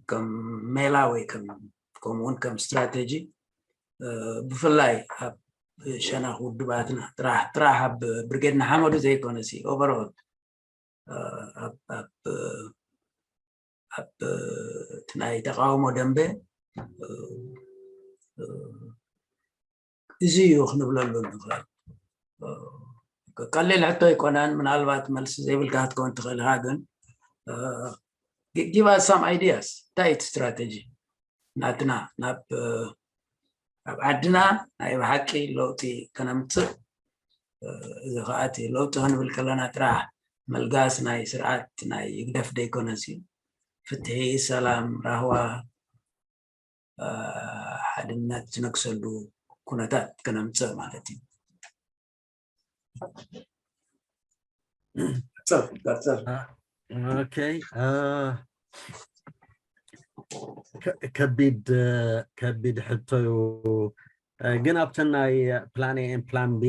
ከም ሜላ ወይ ከምኡ እውን ከም ስትራተጂ ብፍላይ ኣብ ሸነኽ ውድባትና ጥራሕ ጥራሕ ኣብ ብርጌድ ንሓመዱ ዘይኮነ ሲ ኦቨርኦል ኣብ እቲ ናይ ተቃውሞ ደንበ እዚ እዩ ክንብለሉ ንኽእል። ቀሊል ሕቶ ኣይኮነን። ምናልባት መልሲ ዘይብልካ ክትከውን ትኽእል ኢኻ። ግን give us some ideas እንታይ እቲ ስትራተጂ ናትና ናብ ኣብ ዓድና ናይ ብሓቂ ለውጢ ከነምፅእ እዚ ከዓ እቲ ለውጢ ክንብል ከለና ጥራሕ መልጋስ ናይ ስርዓት ናይ ህግደፍ ዘይኮነሲ ፍትሒ፣ ሰላም፣ ራህዋ፣ ሓድነት ዝነግሰሉ ኩነታት ከነምፅእ ማለት እዩ። ኦኬ፣ ከቢድ ከቢድ ሕቶ እዩ። ግን ኣብተን ናይ ፕላን ኤ ን ፕላን ቢ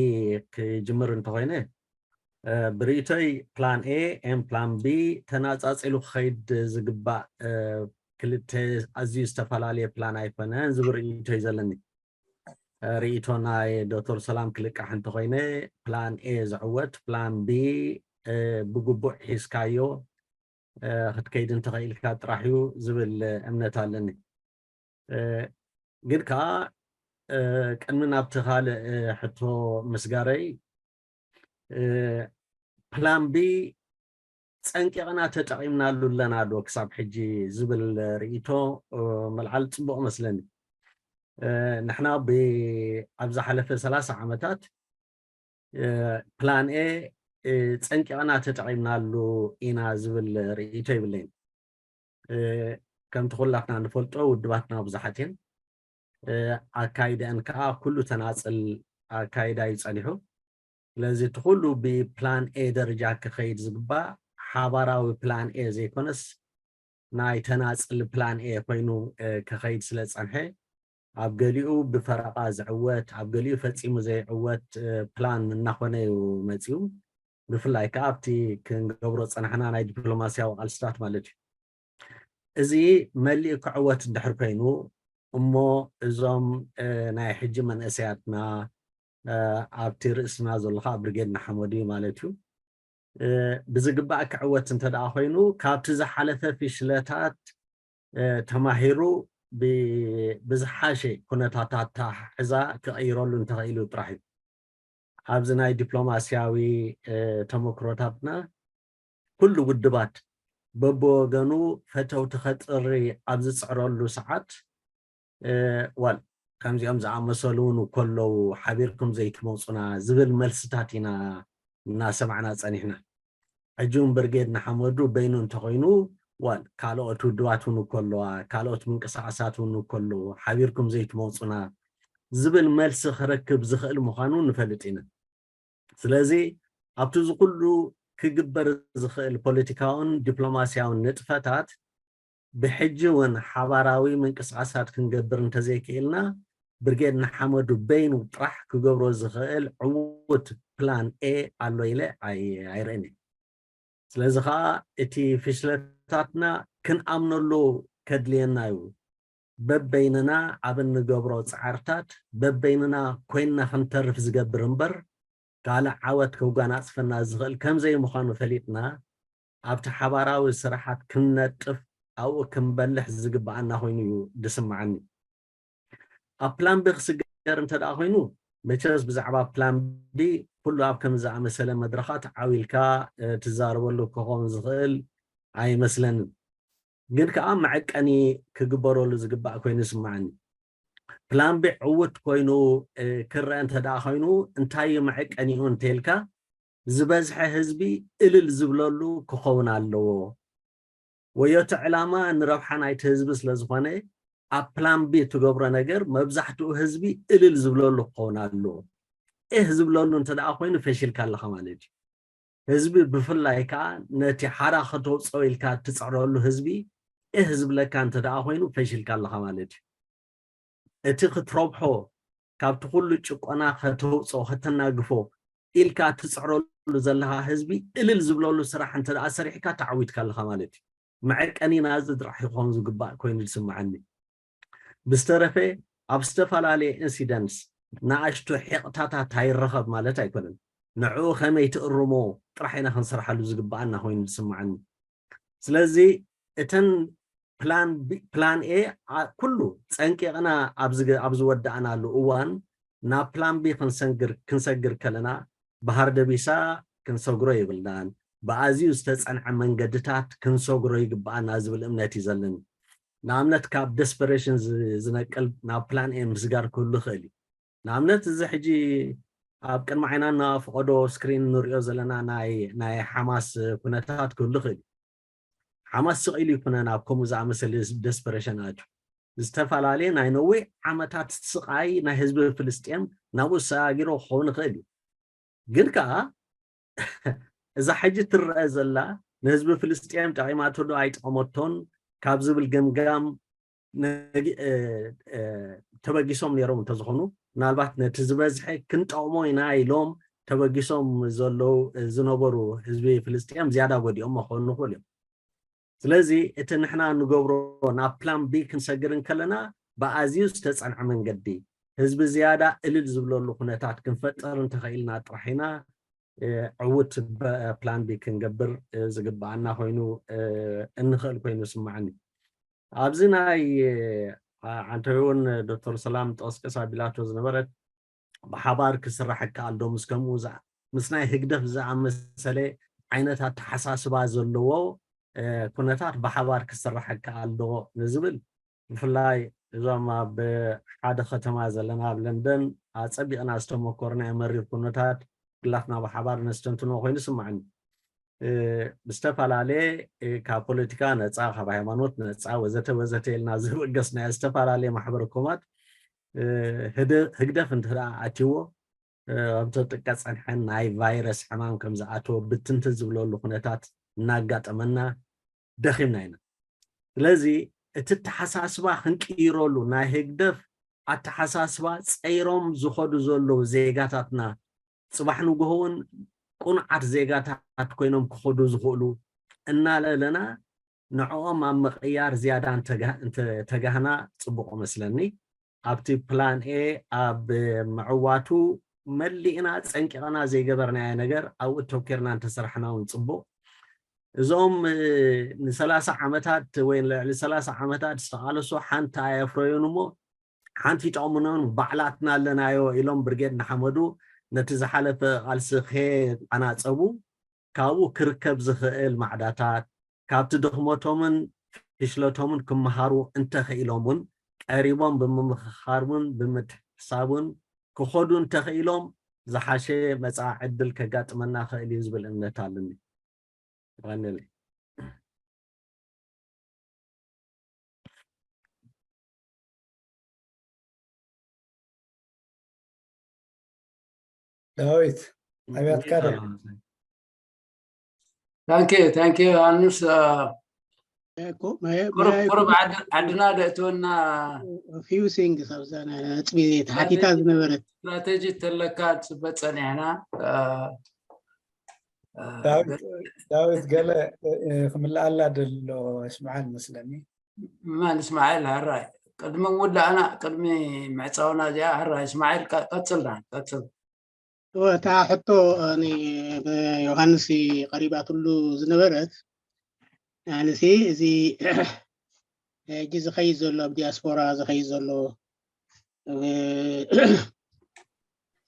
ክጅምር እንተኮይነ ብርእይቶይ ፕላን ኤ ን ፕላን ቢ ተናፃፂሉ ክኸይድ ዝግባእ ክልተ ኣዝዩ ዝተፈላለየ ፕላን ኣይኮነን ዝብል ርእይቶ እዩ ዘለኒ። ርእይቶ ናይ ዶክተር ሰላም ክልቃሕ እንተኮይነ ፕላን ኤ ዝዕወት ፕላን ቢ ብግቡእ ሒዝካዮ ክትከይድ እንተኽኢልካ ጥራሕ እዩ ዝብል እምነት ኣለኒ። ግን ከዓ ቅድሚ ናብቲ ካልእ ሕቶ ምስጋረይ ፕላን ቢ ፀንቂቕና ተጠቒምናሉ ኣለና ዶ ክሳብ ሕጂ ዝብል ርእይቶ ምልዓል ፅቡቕ መስለኒ። ንሕና ኣብ ዝሓለፈ ሰላሳ ዓመታት ፕላን ኤ ፀንቂቕና ተጠቒምናሉ ኢና ዝብል ርእይቶ ይብለይን። ከምቲ ኩላትና ንፈልጦ ውድባትና ብዙሓት እየን። ኣካይደአን ከዓ ኩሉ ተናፅል ኣካይዳ እዩ ፀኒሑ። ስለዚ እቲ ኩሉ ብፕላን ኤ ደረጃ ክኸይድ ዝግባእ ሓባራዊ ፕላን ኤ ዘይኮነስ ናይ ተናፅል ፕላን ኤ ኮይኑ ክኸይድ ስለ ዝፀንሐ ኣብ ገሊኡ ብፈረቓ ዝዕወት፣ ኣብ ገሊኡ ፈጺሙ ዘይዕወት ፕላን እናኾነ እዩ መጺኡ። ብፍላይ ከዓ ኣብቲ ክንገብሮ ዝጸናሕና ናይ ዲፕሎማስያዊ ቃልስታት ማለት እዩ። እዚ መሊኡ ክዕወት እንድሕር ኮይኑ እሞ እዞም ናይ ሕጂ መንእሰያትና ኣብቲ ርእስና ዘሎ ከዓ ብርጌድ ንሓመዱ ማለት እዩ። ብዝግባእ ክዕወት እንተ ደኣ ኮይኑ ካብቲ ዝሓለፈ ፊሽለታት ተማሂሩ ብዝሓሸ ኩነታታት ኣተሓሕዛ ክቕይረሉ እንተኽኢሉ ጥራሕ እዩ። ኣብዚ ናይ ዲፕሎማስያዊ ተመክሮታትና ኩሉ ውድባት በብወገኑ ፈተውቲ ከጥሪ ኣብ ዝፅዕረሉ ሰዓት ዋል ከምዚኦም ዝኣመሰሉ እውን ከለዉ ሓቢርኩም ዘይትመፁና ዝብል መልስታት ኢና እናሰማዕና ፀኒሕና። ሕጂ እውን ብርጌድ ንሓመዱ በይኑ እንተኾይኑ ዋል ካልኦት ውድባት እውን ከለዋ ካልኦት ምንቅስቃሳት እውን ከለዉ ሓቢርኩም ዘይትመፁና ዝብል መልሲ ክረክብ ዝኽእል ምዃኑ ንፈልጥ ኢና። ስለዚ ኣብቲ እዚ ኩሉ ክግበር ዝኽእል ፖለቲካውን ዲፕሎማስያውን ንጥፈታት ብሕጂ እውን ሓባራዊ ምንቅስቃሳት ክንገብር እንተዘይክኢልና ብርጌድ ንሓመዱ በይኑ ጥራሕ ክገብሮ ዝኽእል ዕዉት ፕላን ኤ ኣሎ ኢለ ኣይርእን። ስለዚ ከዓ እቲ ፍሽለታትና ክንኣምነሉ ከድልየና እዩ። በበይንና ኣብ እንገብሮ ፃዕርታት በበይንና ኮይንና ክንተርፍ ዝገብር እምበር ካልእ ዓወት ከጓናፅፈና ዝኽእል ከምዘይምዃኑ ፈሊጥና ኣብቲ ሓባራዊ ስራሓት ክንነጥፍ ኣብኡ ክንበልሕ ዝግበኣና ኮይኑ እዩ ዝስምዓኒ። ኣብ ፕላን ቢ ክስገር እንተ ደኣ ኮይኑ መቸስ ብዛዕባ ፕላን ቢ ኩሉ ኣብ ከም ዝኣመሰለ መድረኻት ዓው ኢልካ ትዛረበሉ ክኸውን ዝኽእል ኣይመስለንን። ግን ከዓ መዐቀኒ ክግበረሉ ዝግባእ ኮይኑ ይስምዓኒ። ፕላን ቢ ዕውት ኮይኑ ክረአ እንተ ደኣ ኮይኑ እንታይ እዩ መዐቀኒኡ እንተኢልካ ዝበዝሐ ህዝቢ እልል ዝብለሉ ክኸውን ኣለዎ። ወዮቲ ዕላማ ንረብሓ ናይቲ ህዝቢ ስለ ዝኾነ ኣብ ፕላን ቢ ትገብሮ ነገር መብዛሕትኡ ህዝቢ እልል ዝብለሉ ክኸውን ኣለዎ። ኤህ ዝብለሉ እንተ ደኣ ኮይኑ ፈሽልካ ኣለኻ ማለት እዩ። ህዝቢ ብፍላይ ከዓ ነቲ ሓራ ከተውፅኦ ኢልካ እትፅዕረሉ ህዝቢ ኤህ ዝብለካ እንተ ደኣ ኮይኑ ፈሽልካ ኣለኻ ማለት እዩ። እቲ ክትረብሖ ካብቲ ኩሉ ጭቆና ከተውፅኦ ከተናግፎ ኢልካ እትፅዕረሉ ዘለኻ ህዝቢ እልል ዝብለሉ ስራሕ እንተ ደኣ ሰሪሕካ ተዓዊትካ ኣለኻ ማለት እዩ። መዐቀኒ ናዚ ጥራሕ ክኾን ዝግባእ ኮይኑ ዝስምዓኒ። ብዝተረፈ ኣብ ዝተፈላለየ ኢንሲደንትስ ንኣሽቱ ሒቕታታት ኣይረኸብ ማለት ኣይኮነን። ንዕኡ ከመይ ትእርሞ ጥራሕ ኢና ክንሰርሓሉ ዝግባኣና ኮይኑ ዝስምዓኒ። ስለዚ እተን ፕላን ኤ ኩሉ ፀንቂቕና ኣብ ዝወዳእናሉ እዋን ናብ ፕላን ቢ ክንሰግር ከለና ባህር ደቢሳ ክንሰግሮ የብልናን። ብኣዝዩ ዝተፀንዐ መንገድታት ክንሰግሮ ይግበኣና ዝብል እምነት እዩ ዘለኒ። ንኣብነት ካብ ደስፐሬሽን ዝነቅል ናብ ፕላን ኤ ምስጋር ክህሉ ይኽእል እዩ። ንኣብነት እዚ ሕጂ ኣብ ቅድሚ ዓይና እናፈቐዶ ስክሪን ንሪኦ ዘለና ናይ ሓማስ ኩነታት ክህሉ ይኽእል እዩ። ሓማስ ስቕ ኢሉ ይኩነ ናብ ከምኡ ዝኣመሰለ ደስፐሬሽን ኣትዩ ዝተፈላለየ ናይ ነዊሕ ዓመታት ስቓይ ናይ ህዝቢ ፍልስጤም ናብኡ ዝሰጋገረ ክኸውን ይኽእል እዩ። ግን ከዓ እዛ ሕጂ ትረአ ዘላ ንህዝቢ ፍልስጤም ጠቒማቶ ዶ ኣይጠቐመቶን ካብ ዝብል ገምጋም ተበጊሶም ነይሮም እንተዝኾኑ ምናልባት ነቲ ዝበዝሐ ክንጠቕሞ ኢና ኢሎም ተበጊሶም ዘለዉ ዝነበሩ ህዝቢ ፍልስጤም ዝያዳ ጎዲኦም ክኾኑ ይኽእሉ እዮም። ስለዚ እቲ ንሕና ንገብሮ ናብ ፕላን ቢ ክንሰግር እንከለና ብኣዝዩ ዝተፀንዐ መንገዲ ህዝቢ ዝያዳ እልል ዝብለሉ ኩነታት ክንፈጥር እንተኽኢልና ጥራሕ ኢና ዕውት ፕላን ቢ ክንገብር ዝግበኣና ኮይኑ እንኽእል ኮይኑ ይስምዓኒ። ኣብዚ ናይ ዓንተዊ እውን ዶክተር ሰላም ጠስቀስ ኣቢላቶ ዝነበረት ብሓባር ክስራሕ ይከኣል ዶ ምስ ከምኡ ምስ ናይ ህግደፍ ዝኣመሰለ ዓይነት ኣተሓሳስባ ዘለዎ ኩነታት ብሓባር ክስራሕ ይከኣል ዶ ንዝብል ብፍላይ እዞም ኣብ ሓደ ከተማ ዘለና ኣብ ለንደን ኣፀቢቕና ዝተመኮርናዮ መሪር ኩነታት ኩላትና ብሓባር ነስተንትኖ ኮይኑ ስምዓኒ። ብዝተፈላለየ ካብ ፖለቲካ ነፃ ካብ ሃይማኖት ነፃ ወዘተ ወዘተ ኢልና ዝበገስናዮ ዝተፈላለየ ማሕበረ ኮማት ህግደፍ እንተ ኣትይዎ ኣብተጥቀ ፀንሐን ናይ ቫይረስ ሕማም ከም ዝኣተወ ብትንቲ ዝብለሉ ኩነታት እናጋጠመና ደኺምና ኢና። ስለዚ እቲ ተሓሳስባ ክንቅይረሉ ናይ ህግደፍ ኣተሓሳስባ ጸይሮም ዝኸዱ ዘለዉ ዜጋታትና፣ ጽባሕ ንግሆ እውን ቁኑዓት ዜጋታት ኮይኖም ክኸዱ ዝኽእሉ እናለለና፣ ንዕኦም ኣብ ምቕያር ዝያዳ እንተጋ-፣ እንተተጋህና ጽቡቕ መስለኒ። ኣብቲ ፕላን ኤ ኣብ ምዕዋቱ መሊእና ጸንቂቕና ዘይገበርናዮ ነገር ኣብኡ ተኪርና እንተሰራሕና እውን ጽቡቕ። እዞም፣ እ፣ ን30 ዓመታት ወይ ልዕሊ ثلاثين ዓመታት ዝተቓለሱ ሓንቲ ኣየፍረዩን እሞ ሓንቲ ይጠቕሙናን ባዕላትና ኣለናዮ ኢሎም ብርጌድ ንሓመዱ ነቲ ዝሓለፈ ቃልሲ ከየተዓናጸቡ ካብኡ ክርከብ ዝኽእል ማዕዳታት፣ ካብቲ ድኽመቶምን ፍሽለቶምን ክመሃሩ እንተኽኢሎም እውን ቀሪቦም ብምምኽኻር እውን ብምትሕሳብ እውን ክኸዱ እንተኽኢሎም ዝሓሸ መጻኢ ዕድል ከጋጥመና ክእል እዩ ዝብል እምነት ኣለኒ። ይቐንል። ዳዊት ኣብያትካ ዶ? ታንኪ ታንኪ ዮሃንስ። እኮ ማየ- ቁሩብ ማየ- ቁሩብ ዓድ- ዓድና ደእትወና few things ኣብዛ ነጥቢ ተሓቲታ ዝነበረት ስትራቴጂ ተለካ ፅበ ፀኒሕና። ዳዊት ዳዊት ገለ እ፣ ክምልኣላ ደሎ እስማዓል መስለኒ። ማን እስማዓል? ሕራይ ቅድሚ ምውዳእና ቅድሚ ምዕፃውና እዚኣ ሕራይ እስማዓል ቀ- ቀፅልና ቀፅል። እወ፣ እታ ሕቶ እ፣ ኒ- ብዮሃንስ ቀሪባትሉ ዝነበረት ኣነሲ እዚ ሕጂ ዝኸይድ ዘሎ ኣብ ዲያስፖራ ዝኸይድ ዘሎ እ፣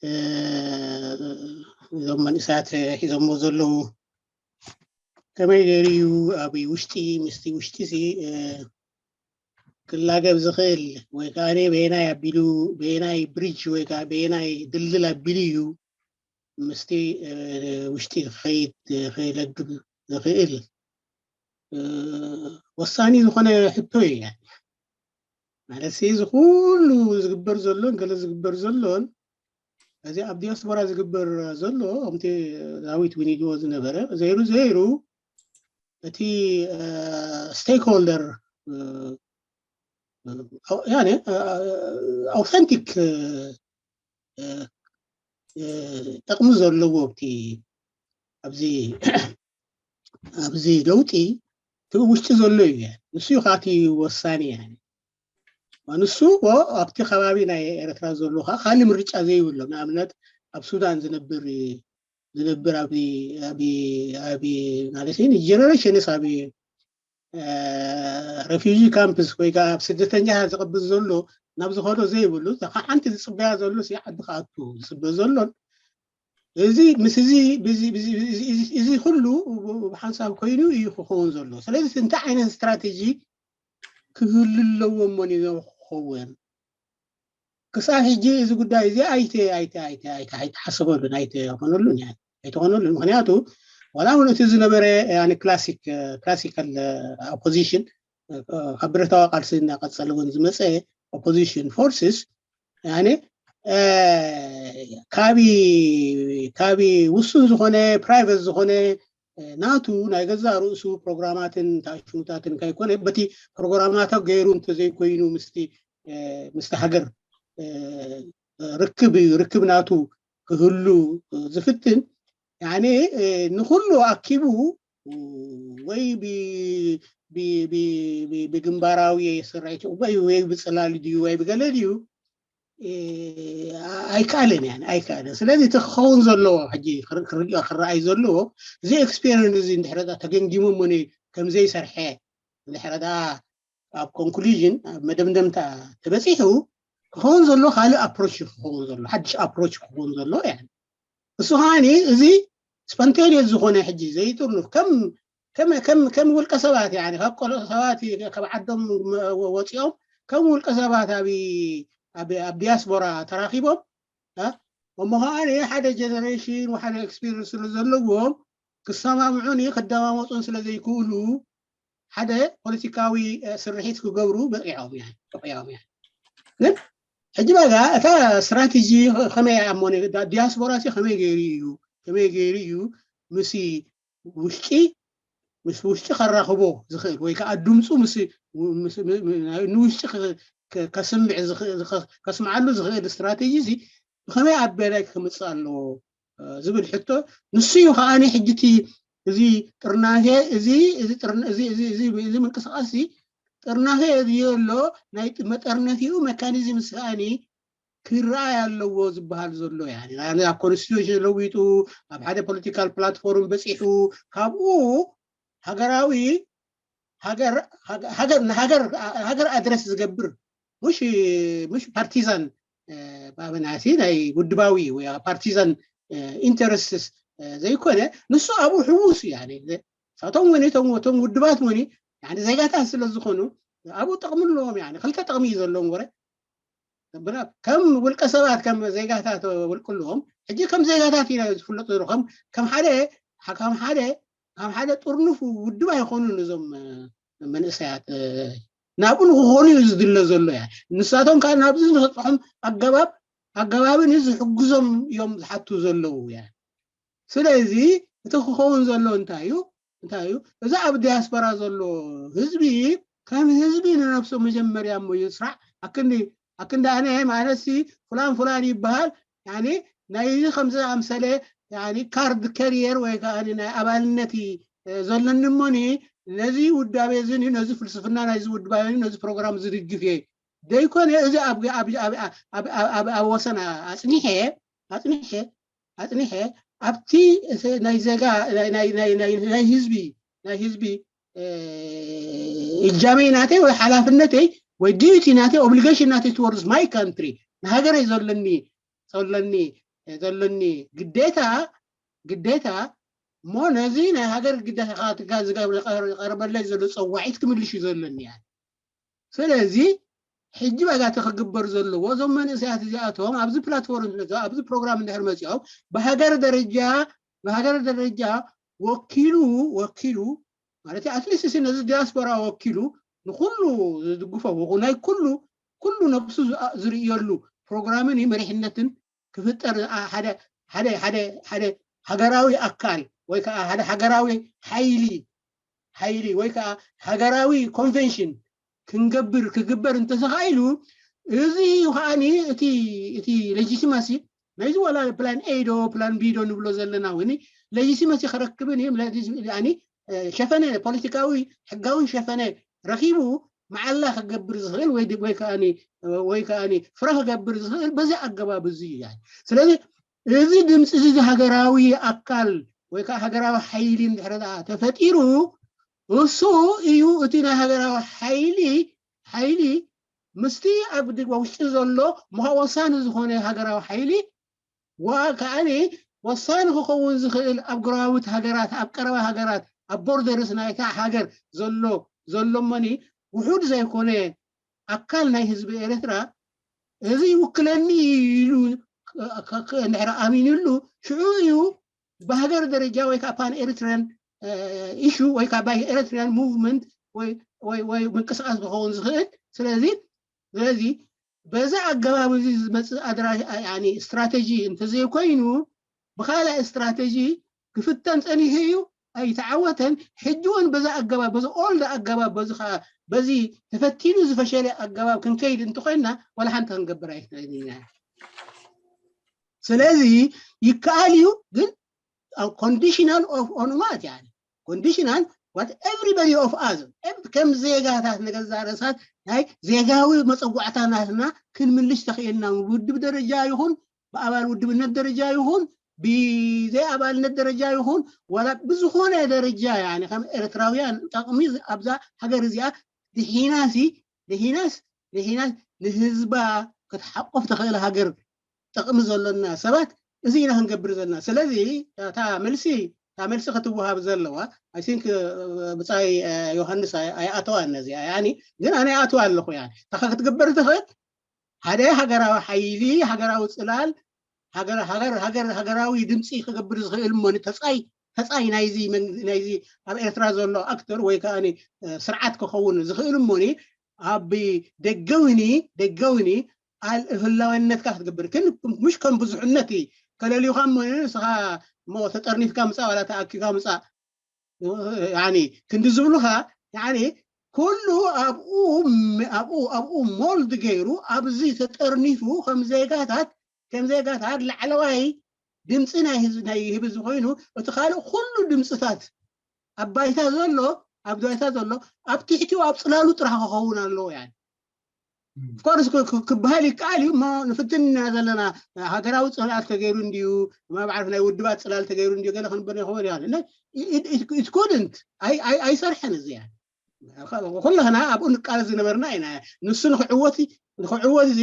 እ፣ እዞም መንእሳት ሒዞሞ ዘለዉ ከመይ ገይሩ እዩ ኣብ ውሽጢ ምስቲ ውሽጢ ሲ እ፣ ክላገብ ዝኽእል ወይ ከዓ በየናይ ኣቢሉ በየናይ ብሪጅ ወይ ከዓ በየናይ ድልድል ኣቢሉ እዩ ምስቲ እ፣ ውሽጢ ክኸይድ ክለግብ ዝኽእል እ፣ ወሳኒ ዝኾነ ሕቶ እዩ። ማለት እዚ ኩሉ ዝግበር ዘሎን ገለ ዝግበር ዘሎን እዚ ኣብ ዲያስፖራ ዝግበር ዘሎ ከምቲ ዳዊት እውን ኢልዎ ዝነበረ ዘይሩ ዘይሩ እቲ stakeholder ያኔ ኣውተንቲክ ጥቕሚ ዘለዎ ኣብቲ ኣብዚ ኣብዚ ለውጢ እቲ ውሽጢ ዘሎ እዩ። ንሱ እዩ ከዓ እቲ ወሳኒ። ንሱ ኣብቲ ከባቢ ናይ ኤርትራ ዘሎ ከዓ ካልእ ምርጫ ዘይብሎም፣ ንኣብነት ኣብ ሱዳን ዝነብር ዝነብር ኣብ ኣብ ኣብ ማለት ንጀነሬሽንስ ኣብ ረፊጂ ካምፕስ ወይ ከዓ ኣብ ስደተኛ ዝቕብል ዘሎ ናብ ዝኸዶ ዘይብሉ፣ እታ ሓንቲ ዝፅበያ ዘሎ ሲ ዓዲ ክኣቱ ዝፅበ ዘሎን እዚ ምስ እዚ እዚ ኩሉ ብሓንሳብ ኮይኑ እዩ ክኸውን ዘሎ። ስለዚ እንታይ ዓይነት ስትራቴጂ ክህሉ ኣለዎ እሞ ክኸውን ክሳብ ሕጂ እዚ ጉዳይ እዚ ኣይተ ኣይተ ኣይተ ኣይተ ኣይተሓሰበሉን ኣይተኾነሉን ኣይተኾነሉን። ምክንያቱ ዋላ እውን እቲ ዝነበረ ያኒ ክላሲክ ክላሲካል ኦፖዚሽን ካብ ብረታዊ ቃልሲ እናቀፀለ እውን ዝመፀ ኦፖዚሽን ፎርስስ ያኒ ካቢ ካቢ ውሱን ዝኾነ ፕራይቨት ዝኾነ ናቱ ናይ ገዛ ርእሱ ፕሮግራማትን ታሽሙታትን ከይኮነ በቲ ፕሮግራማታ ገይሩ እንተዘይኮይኑ ምስቲ ምስቲ ሃገር ርክብ እዩ ርክብ ናቱ ክህሉ ዝፍትን ያኔ ንኩሉ ኣኪቡ ወይ ብግንባራዊ ስርዒት ወይ ወይ ብፅላል ድዩ ወይ ብገለ ድዩ ኣይከኣለን ያ ኣይከኣለን። ስለዚ እቲ ክኸውን ዘለዎ ሕጂ ክርእዮ ክረኣይ ዘለዎ እዚ ኤክስፔሪንስ እዚ እንድሕረ ተገምጊሙ ሞኒ ከምዘይሰርሐ እንድሕረ ኣብ ኮንክሉዥን ኣብ መደምደምታ ተበፂሑ ክኸውን ዘሎ ካልእ ኣፕሮች ክኸውን ዘሎ ሓድሽ ኣፕሮች ክኸውን ዘሎ ያ እሱ ከዓኒ እዚ ስፖንቴኒየስ ዝኾነ ሕጂ ዘይጥርኑፍ ከም ከም ከም ከም ውልቀ ሰባት ያኒ ካብ ቆልዑ ሰባት ካብ ዓዶም ወፂኦም ከም ውልቀ ሰባት ኣብ ኣብ ኣብ ዲያስፖራ ተራኺቦም እሞ ከዓኒ ሓደ ጀነሬሽን ሓደ ኤክስፒሪንስ ስለ ዘለዎም ክሰማምዑን ክደማመፁን ስለ ዘይክእሉ ሓደ ፖለቲካዊ ስርሒት ክገብሩ በቂዖም እዮም በቂዖም እዮም ግን ሕጂ በጋ እታ ስትራቴጂ ከመይ ኣሞ ዲያስፖራ ከመይ ገይሩ እዩ ከመይ ገይሩ እዩ ምስ ውሽጢ ምስ ውሽጢ ከራኽቦ ዝኽእል ወይ ከዓ ድምፁ ምስ ንውሽጢ ከስምዕ ከስምዓሉ ዝኽእል ስትራቴጂ እዚ ብኸመይ ኣበላይ ክምፅእ ኣለዎ ዝብል ሕቶ ንሱ እዩ። ከዓኒ ሕጂ እቲ እዚ ጥርናሄ እዚ እዚ ምንቅስቃስ እዚ ጥርናሄ እዚ ኣሎ ናይ መጠርነፊኡ መካኒዝም ስኣኒ ክረኣይ ኣለዎ ዝበሃል ዘሎ ኣብ ኮንስቲቱሽን ለዊጡ ኣብ ሓደ ፖለቲካል ፕላትፎርም በፂሑ ካብኡ ሃገራዊ ሃገር ኣድረስ ዝገብር ሙሽ ፓርቲዛን ብኣብናሲ ናይ ውድባዊ ወይ ፓርቲዛን ኢንተረስትስ ዘይኮነ ንሱ ኣብኡ ሕውስ እዩ ሳቶም ወኒ እቶም ውድባት ወኒ ዜጋታት ስለ ዝኾኑ ኣብኡ ጠቕሚ ኣለዎም ክልተ ጠቕሚ እዩ ዘለዎም ወረ ከም ውልቀ ሰባት ከም ዜጋታት ውልቅ ኣለዎም ሕጂ ከም ዜጋታት ኢና ዝፍለጡ ዘለኹም ከም ሓደ ከም ሓደ ከም ሓደ ጥርኑፍ ውድብ ኣይኮኑን እዞም መንእሰያት ናብኡ ንክኾኑ እዩ ዝድለ ዘሎ እያ ንሳቶም ከዓ ናብዚ ንክፅሖም ኣገባብ ኣገባብን ዝሕግዞም እዮም ዝሓቱ ዘለዉ እያ ስለዚ እቲ ክኸውን ዘሎ እንታይ እዩ እንታይ እዩ እዚ ኣብ ዲያስፖራ ዘሎ ህዝቢ ከም ህዝቢ ንነብሱ መጀመርያ እሞ ይስራዕ ኣክንዲ ኣክንዲ ኣነ ማለት ሲ ፍላን ፍላን ይበሃል ናይዚ ከምዚ ኣምሰለ ካርድ ከሪየር ወይ ከዓ ናይ ኣባልነት ዘለኒ እሞኒ ነዚ ውዳቤ እዚ ነዚ ፍልስፍና ናይዚ ውድባቤ ነዚ ፕሮግራም ዝድግፍ እየ ዘይኮነ እዚ ኣብ ወሰን ኣፅኒሐ ኣፅኒሐ ኣፅኒሐ ኣብቲ ናይ ዜጋ ናይ ህዝቢ ናይ ህዝቢ እጃመይ ናተይ ወይ ሓላፍነተይ ወይ ዲዩቲ ናተይ ኦብሊጌሽን ናተይ ትወርስ ማይ ካንትሪ ንሃገረይ ዘለኒ ዘለኒ ዘለኒ ግዴታ ግዴታ እሞ ነዚ ናይ ሃገር ግዴታ ዝቀርበለይ ዘሎ ፀዋዒት ክምልሽ እዩ ዘለኒ እያ ስለዚ ሕጂ በጋቲ ክግበር ዘለዎ እዞም መንእሰያት እዚኣቶም ኣብዚ ፕላትፎርም ኣብዚ ፕሮግራም እንድሕር መፂኦም ብሃገር ደረጃ ብሃገር ደረጃ ወኪሉ ወኪሉ ማለት ኣትሊስት ነዚ ዲያስፖራ ወኪሉ ንኩሉ ዝድግፎ ናይ ኩሉ ኩሉ ነብሱ ዝርእየሉ ፕሮግራምን መሪሕነትን ክፍጠር ሓደ ሓደ ሓደ ሓደ ሃገራዊ ኣካል ወይ ከዓ ሓደ ሃገራዊ ሓይሊ ሓይሊ ወይ ከዓ ሃገራዊ ኮንቨንሽን ክንገብር ክግበር እንተተኻኢሉ እዚ ከዓኒ እቲ እቲ ሌጂቲማሲ ናይዚ ዋላ ፕላን ኤ ዶ ፕላን ቢ ዶ ንብሎ ዘለና እውን ሌጂቲማሲ ክረክብን ሸፈነ ፖለቲካዊ ሕጋዊ ሸፈነ ረኪቡ መዓላ ክገብር ዝኽእል ወይ ወይ ከዓኒ ወይ ከዓኒ ፍረ ክገብር ዝኽእል በዚ ኣገባብ እዚ እዩ ስለዚ እዚ ድምፂ እዚ ሃገራዊ ኣካል ወይ ከዓ ሃገራዊ ሓይሊ እንድሕረ ተፈጢሩ እሱ እዩ እቲ ናይ ሃገራዊ ሓይሊ ሓይሊ ምስቲ ኣብ ውሽጢ ዘሎ ምዃ ወሳኒ ዝኾነ ሃገራዊ ሓይሊ ዋ ከዓኒ ወሳኒ ክኸውን ዝኽእል ኣብ ጎረባብቲ ሃገራት ኣብ ቀረባ ሃገራት ኣብ ቦርደርስ ናይታ ሃገር ዘሎ ዘሎ መኒ ውሑድ ዘይኮነ ኣካል ናይ ህዝቢ ኤርትራ እዚ ይውክለኒ ኢሉ እንድሕር ኣሚንሉ ሽዑ እዩ ብሃገር ደረጃ ወይ ከዓ ፓን ኤሪትሪያን ኢሹ ወይ ከዓ ባይ ኤሪትሪያን ሙቭመንት ወይ ምንቅስቃስ ክኸውን ዝኽእል ስለዚ ስለዚ በዚ ኣገባብ እዚ ዝመፅእ ኣድራ ስትራተጂ እንተዘይኮይኑ ብካልእ ስትራተጂ ክፍተን ፀኒሑ እዩ ኣይተዓወተን ሕጂ እውን በዚ ኣገባብ በዚ ኦልድ ኣገባብ በዚ ከዓ በዚ ተፈቲኑ ዝፈሸለ ኣገባብ ክንከይድ እንተኮይንና ዋላ ሓንቲ ክንገብር ኣይክእልን ኢና ስለዚ ይከኣል እዩ ግን ኮንዲሽናል ኦፍ ኦንማት ያ ኮንዲሽናል what everybody of us ከም ዜጋታት ንገዛ ርእሳት ናይ ዜጋዊ መፀዋዕታ ናትና ክንምልሽ ተኽእልና ውድብ ደረጃ ይኹን ብኣባል ውድብነት ደረጃ ይኹን ብዘይ ኣባልነት ደረጃ ይኹን ዋላ ብዝኾነ ደረጃ ያኒ ከም ኤርትራውያን ጠቕሚ ኣብዛ ሃገር እዚኣ ድሒናሲ ድሒናስ ድሒናስ ንህዝባ ክትሓቆፍ ተኽእል ሃገር ጠቕሚ ዘሎና ሰባት እዚ ኢና ክንገብር ዘለና ስለዚ እታ መልሲ እታ መልሲ ክትወሃብ ዘለዋ I think ብፃይ ዮሃንስ ኣይኣተዋን ነዚኣ ያኒ ግን ኣነ ይኣትዋ ኣለኹ ያ እታ ክትግበር ትኽእል ሓደ ሃገራዊ ሓይሊ ሃገራዊ ፅላል ሃገር ሃገር ሃገር ሃገራዊ ድምፂ ክገብር ዝኽእል እሞ ተፃይ ተፃይ ናይዚ ናይዚ ኣብ ኤርትራ ዘሎ ኣክተር ወይ ከዓ ስርዓት ክኸውን ዝኽእል እሞኒ ኣብ ደገውኒ ደገውኒ ህላውነትካ ክትገብር ግን ምሽ ከም ብዙሕነት ከለልዩካ እሞ ንስኻ እሞ ተጠርኒፍካ ምፃእ ዋላ ተኣኪካ ምፃእ ክንዲ ዝብሉካ ኩሉ ኣብኡ ኣብኡ ኣብኡ ሞልድ ገይሩ ኣብዚ ተጠርኒፉ ከም ዜጋታት ከም ዜጋታት ላዕለዋይ ድምፂ ናይ ህዝቢ ናይ ህዝቢ ኮይኑ እቲ ካልእ ኩሉ ድምፅታት ኣብ ባይታ ዘሎ ኣብ ባይታ ዘሎ ኣብ ትሕቲኡ ኣብ ፅላሉ ጥራሕ ክኸውን ኣለዎ። ያን ኦፍኮርስ ክበሃል ይከኣል እዩ እሞ ንፍትን ኢና ዘለና። ሃገራዊ ፅላል ተገይሩ እንድዩ፣ መባዕርፍ ናይ ውድባት ፅላል ተገይሩ እንድዩ ገለ ክንብል ይኸውን ይኸል። It couldn't፣ ኣይሰርሐን። እዚ ኩላህና ኣብኡ ንቃለስ ዝነበርና ኢና። ንሱ ንክዕወት ንክዕወት እዚ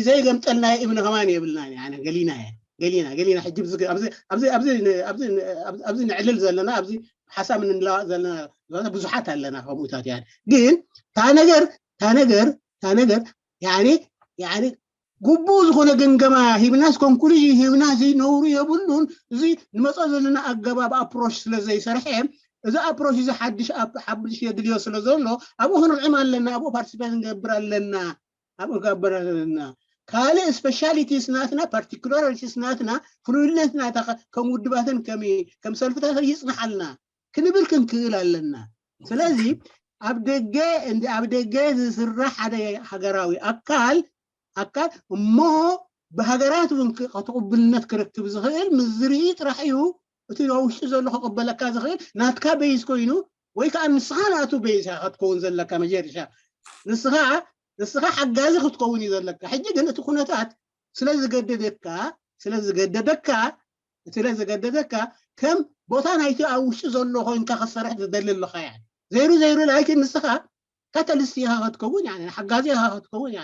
ዘይገምጠልናዮ እምኒ ከማን የብልና። ገሊና ገሊና ገሊና ሕጂ ኣብዚ ነዕልል ዘለና ኣብዚ ሓሳብ እንለዋጥ ዘለና ብዙሓት ኣለና ከምኡታት። ያ ግን ታ ነገር ታ ነገር ታ ነገር ያኒ ያኒ ግቡእ ዝኾነ ግምገማ ሂብናስ ኮንክሉዥን ሂብናስ ነውሩ የብሉን። እዚ ንመጾ ዘለና ኣገባብ ኣፕሮች ስለ ዘይሰርሐ እዚ ኣፕሮች እዚ ሓድሽ ሓድሽ የድልዮ ስለ ዘሎ ኣብኡ ክንርዕም ኣለና፣ ኣብኡ ፓርቲስፔት ንገብር ኣለና፣ ኣብኡ ንገብር ኣለና። ካልእ ስፔሻሊቲስ ናትና ፓርቲኩላሪቲስ ናትና ፍሉይነት ናታ ከም ውድባትን ከም ሰልፍታትን ይጽንሓልና ክንብል ክንክእል ኣለና። ስለዚ ኣብ ደገ ኣብ ደገ ዝስራሕ ሓደ ሃገራዊ ኣካል ኣካል እሞ ብሃገራት እውን ተቕብልነት ክረክብ ዝኽእል ምስ ዝርኢ ጥራሕ እዩ። እቲ ኣብ ውሽጢ ዘሎ ክቕበለካ ዝኽእል ናትካ ቤዝ ኮይኑ ወይ ከዓ ንስኻ ናቱ ቤዝ ኢኻ ክትከውን ዘለካ። መጀርሻ ንስኻ ንስኻ ሓጋዚ ክትከውን እዩ ዘለካ። ሕጂ ግን እቲ ኩነታት ስለ ዝገደደካ ስለ ዝገደደካ ስለ ዝገደደካ ከም ቦታ ናይቲ ኣብ ውሽጢ ዘሎ ኮይንካ ክትሰርሕ ትደሊ ኣለኻ። ያ ዘይሩ ዘይሩ ላይክ ንስኻ ካታሊስት ኢኻ ክትከውን፣ ሓጋዚ ኢኻ ክትከውን።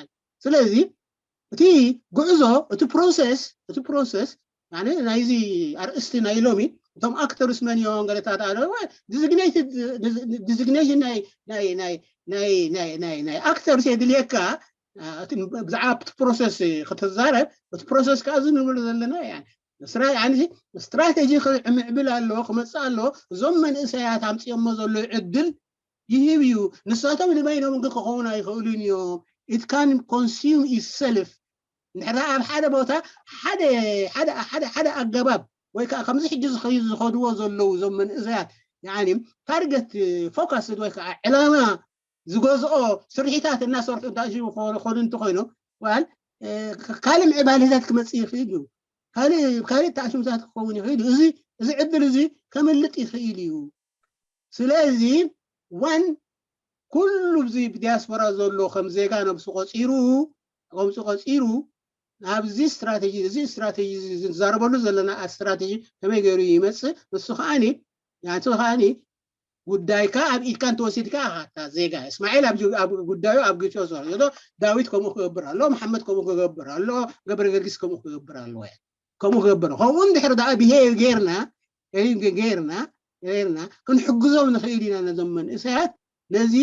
ስለዚ እቲ ጉዕዞ እቲ ፕሮሰስ እቲ ፕሮሰስ ናይዚ ኣርእስቲ ናይ ሎሚ እቶም ኣክተርስ መን እዮም ገለታት ኣለ ዲዚግኔሽን ናይ ኣክተርስ የድልየካ። ብዛዕባ እቲ ፕሮሰስ ክትዛረብ እቲ ፕሮሰስ ከዓ እዚ ንብሎ ዘለና ስትራቴጂ ክምዕብል ኣለዎ ክመፅእ ኣለዎ። እዞም መንእሰያት ኣምፅኦሞ ዘሎ ዕድል ይህብ እዩ። ንሳቶም ንበይኖም ግን ክኸውን ኣይኽእሉን እዮም። It can consume itself። እንድሕር ኣብ ሓደ ቦታ ሓደ ሓደ ሓደ ሓደ ኣገባብ ወይ ከዓ ከምዚ ሕጂ ዝኸዩ ዝኸድዎ ዘለዉ እዞም መንእሰያት ያኒ ታርገት ፎካስ ወይ ከዓ ዕላማ ዝገዝኦ ስርሒታት እናሰርሑ እንዳእሽቡ ክኾኑ እንተኮይኖም ዋል ካልእ ምዕባለታት ክመፅእ ይኽእል እዩ። ካልእ ካልእ ተኣሽሙታት ክኸውን ይኽእል እዩ። እዚ እዚ ዕድል እዚ ከምልጥ ይኽእል እዩ። ስለዚ ዋን ኩሉ እዚ ብዲያስፖራ ዘሎ ከም ዜጋ ነብሱ ቆፂሩ ከምፂ ቆፂሩ ኣብዚ ስትራቴጂ እዚ ስትራቴጂ ዝዛረበሉ ዘለና ስትራቴጂ ከመይ ገይሩ ይመፅእ ንሱ ከዓኒ ያንቱ ከዓኒ ጉዳይካ ኣብ ኢድካ እንተወሲድካ ኢኻ ዜጋ። እስማዒል ኣብ ጉዳዩ ኣብ ግጭ ዘሎ ዳዊት ከምኡ ክገብር ኣሎ፣ መሓመድ ከምኡ ክገብር ኣሎ፣ ገብረ ገርጊስ ከምኡ ክገብር ኣለዎ። ከምኡ ክገብር ከምኡ እንድሕር ደኣ ብሄር ጌርና ጌርና ጌርና ክንሕግዞም ንኽእል ኢና ነዞም መንእሰያት ነዚ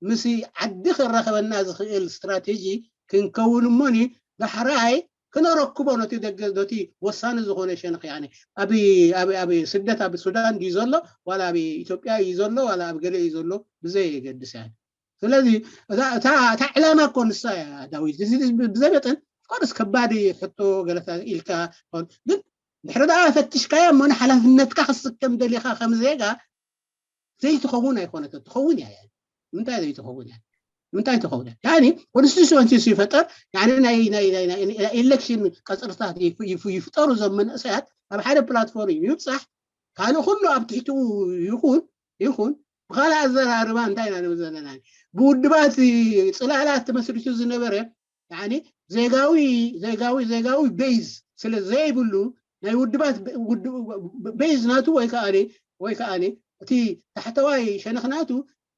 ምስ ዓዲ ክረኸበና ዝኽእል ስትራቴጂ ክንከውን እሞኒ ዳሕራይ ክነረክቦ ነቲ ደገ ነቲ ወሳኒ ዝኾነ ሸንኽ ያኒ ኣብ ኣብ ኣብ ስደት ኣብ ሱዳን ድዩ ዘሎ ዋላ ኣብ ኢትዮጵያ እዩ ዘሎ ዋላ ኣብ ገለ እዩ ዘሎ ብዘይ የገድስ ያኒ። ስለዚ እታ ዕላማ እኮ ንሳ እያ ዳዊት። እዚ ብዘይ መጠን ኦፍኮርስ ከባድ ሕቶ ገለታ ኢልካ ግን ድሕሪ ደኣ ፈትሽካዮ እሞ ንሓላፍነትካ ክስከም ደሊኻ ከም ዜጋ ዘይትኸውን ኣይኮነትን ትኸውን እያ። ምንታይ ዘይትኸውን እያ? ምንታይ ትኸውን እያ? ያኒ ኮንስቲቱሽን ይፈጠር ያኒ ናይ ናይ ናይ ናይ ኤሌክሽን ቀጽርታት ይፍጠሩ ዞም መንእሰያት ኣብ ሓደ ፕላትፎርም ይብጻሕ ካልእ ኩሉ ኣብ ትሕቲኡ ይኹን ይኹን ብኻልእ ኣዘራርባ እንታይ ኢና ንብል ዘለና ብውድባት ጽላላት ተመስሪቱ ዝነበረ ያኒ ዜጋዊ ዜጋዊ ዜጋዊ ቤዝ ስለ ዘይብሉ ናይ ውድባት ቤዝ ናቱ ወይ ከዓ ወይ ከዓ እቲ ታሕተዋይ ሸነኽ ናቱ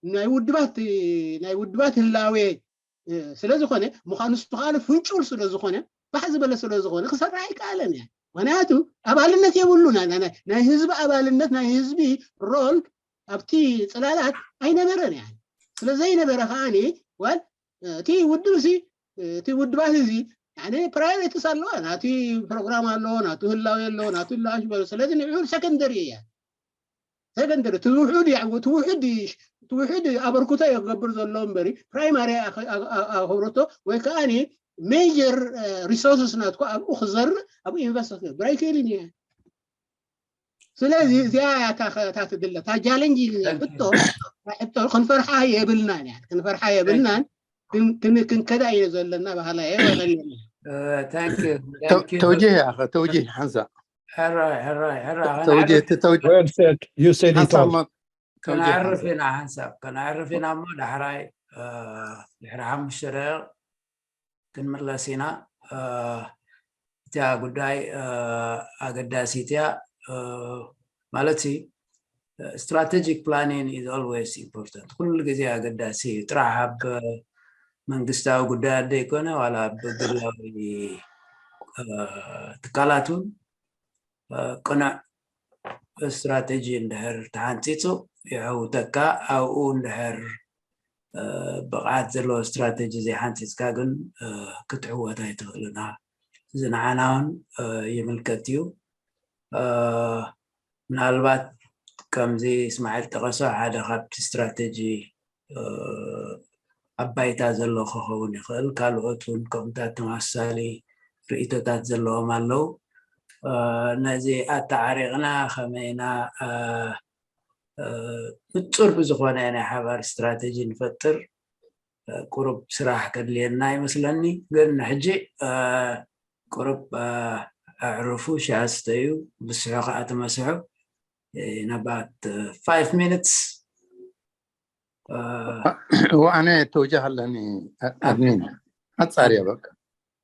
ናይ ውድባት ናይ ውድባት ህላዌ ስለ ዝኾነ ምዃኑ ንሱ ከዓ ፍንጩል ስለ ዝኾነ ባሕ ዝበለ ስለ ዝኾነ ክሰርሕ ኣይከኣለን እያ። ምክንያቱ ኣባልነት የብሉ ናይ ህዝቢ ኣባልነት ናይ ህዝቢ ሮል ኣብቲ ፅላላት ኣይነበረን እያ። ስለ ዘይነበረ ከዓኒ ዋል እቲ ውድብ እዚ እቲ ውድባት እዚ ፕራዮሪቲስ ኣለዋ ናቲ ፕሮግራም ኣለዎ ናቱ ህላዊ ኣለዎ ናቱ ህላሽ በሉ ስለዚ ንዕኡ ሰከንደሪ እያ ሰከንደሪ ትውሑድ ትውሑድ ትውሑድ ኣበርክቶ እየ ክገብር ዘሎ እምበሪ ፕራይማሪ ኣኽብረቶ ወይ ከዓ ሜጀር ሪሶርስስ ናትኮ ኣብኡ ክዘርእ ኣብኡ ኢንቨስት ክገብር ኣይክእልን እየ ስለዚ እዚኣ እያ እታ ትድለ እታ ጃለንጅ ኢልና ሕቶ ሕቶ ክንፈርሓ የብልናን እያ ክንፈርሓ የብልናን። ክንከዳ እየ ዘለና ባህላ እየ ወቀልና። ተውጅህ ያኸ ተውጅህ ሓንሳ ተውጅህ ተውጅህ ሓንሳ ከነዕርፍ ኢና ሓንሳብ ከነዕርፍ ኢና እሞ ዳሕራይ ድሕሪ ሓሙሽተ ደቂቕ ክንምለስ ኢና። እቲያ ጉዳይ ኣገዳሲት እያ ማለት ሲ strategic planning is always important ኩሉ ግዜ ኣገዳሲ እዩ። ጥራሕ ኣብ መንግስታዊ ጉዳያት ዘይኮነ ዋላ ኣብ ግላዊ ትካላት እውን ቅኑዕ ስትራተጂ እንድሕር ተሓንፂፁ የዐውተካ። ኣብኡ እንድሕር ብቕዓት ዘለዎ ስትራተጂ ዘይሓንፂፅካ ግን ክትዕወት ኣይትኽእልና። እዚ ንዓና እውን ይምልከት እዩ። ምናልባት ከምዚ እስማዒል ጠቐሶ ሓደ ካብቲ ስትራተጂ ኣብ ባይታ ዘሎ ክኸውን ይኽእል። ካልኦት እውን ከምታት ተመሳሳሊ ርእቶታት ዘለዎም ኣለዉ። ነዚ ኣተዓሪቕና ከመይና ንፁር ብዝኾነ ናይ ሓባር ስትራተጂ ንፈጥር ቁሩብ ስራሕ ከድልየና ይመስለኒ። ግን ሕጂ ቁሩብ ኣዕርፉ ሻስተዩ ብስሑ ከዓ ተመስሑ ናባት ፋይቭ ሚኒትስ ወኣነ ተውጃህ ኣለኒ ኣድሚን ኣጻርያ በቃ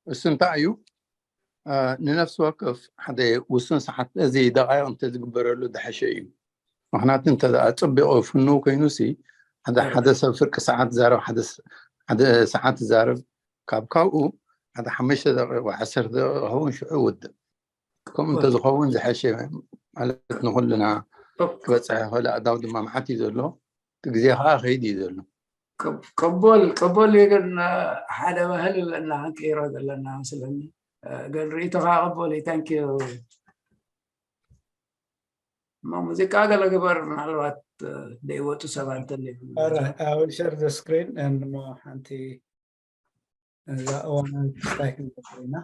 እሱ እንታይ እዩ ንነፍሲ ወከፍ ሓደ ውሱን ሰዓት እዚ ደቃይቕ እንተዝግበረሉ ዝሓሸ እዩ። ምክንያቱ እንተ ፅቢቑ ፍንው ኮይኑሲ ሓደ ሓደ ሰብ ፍርቂ ሰዓት ዛረብ ሓደ ሰዓት ዛረብ ካብ ካብኡ ሓደ ሓሙሽተ ደቂቕ ዓሰርተ ደቂቕ ክኸውን ሽዑ ውድእ። ከምኡ እንተዝኸውን ዝሓሸ ማለት ንኩልና ክበፅሕ ይኽእል። ኣእዳው ድማ መዓት እዩ ዘሎ፣ እቲ ግዜ ከዓ ከይድ እዩ ዘሎ። ቅቡል ቅቡል እዩ፣ ግን ሓደ ባህሊ ኣለና ክንቅይሮ ዘለና መስለኒ። ግን ርእይቶኻ ቅቡል እዩ። ታንኪዩ። እሞ ሙዚቃ ገለ ግበር፣ ምናልባት ደይወፁ ሰባት እንተልዮም። I will share the screen and እሞ ሓንቲ እዛ እዋናዊት ስታይ ክንገብር ኢና።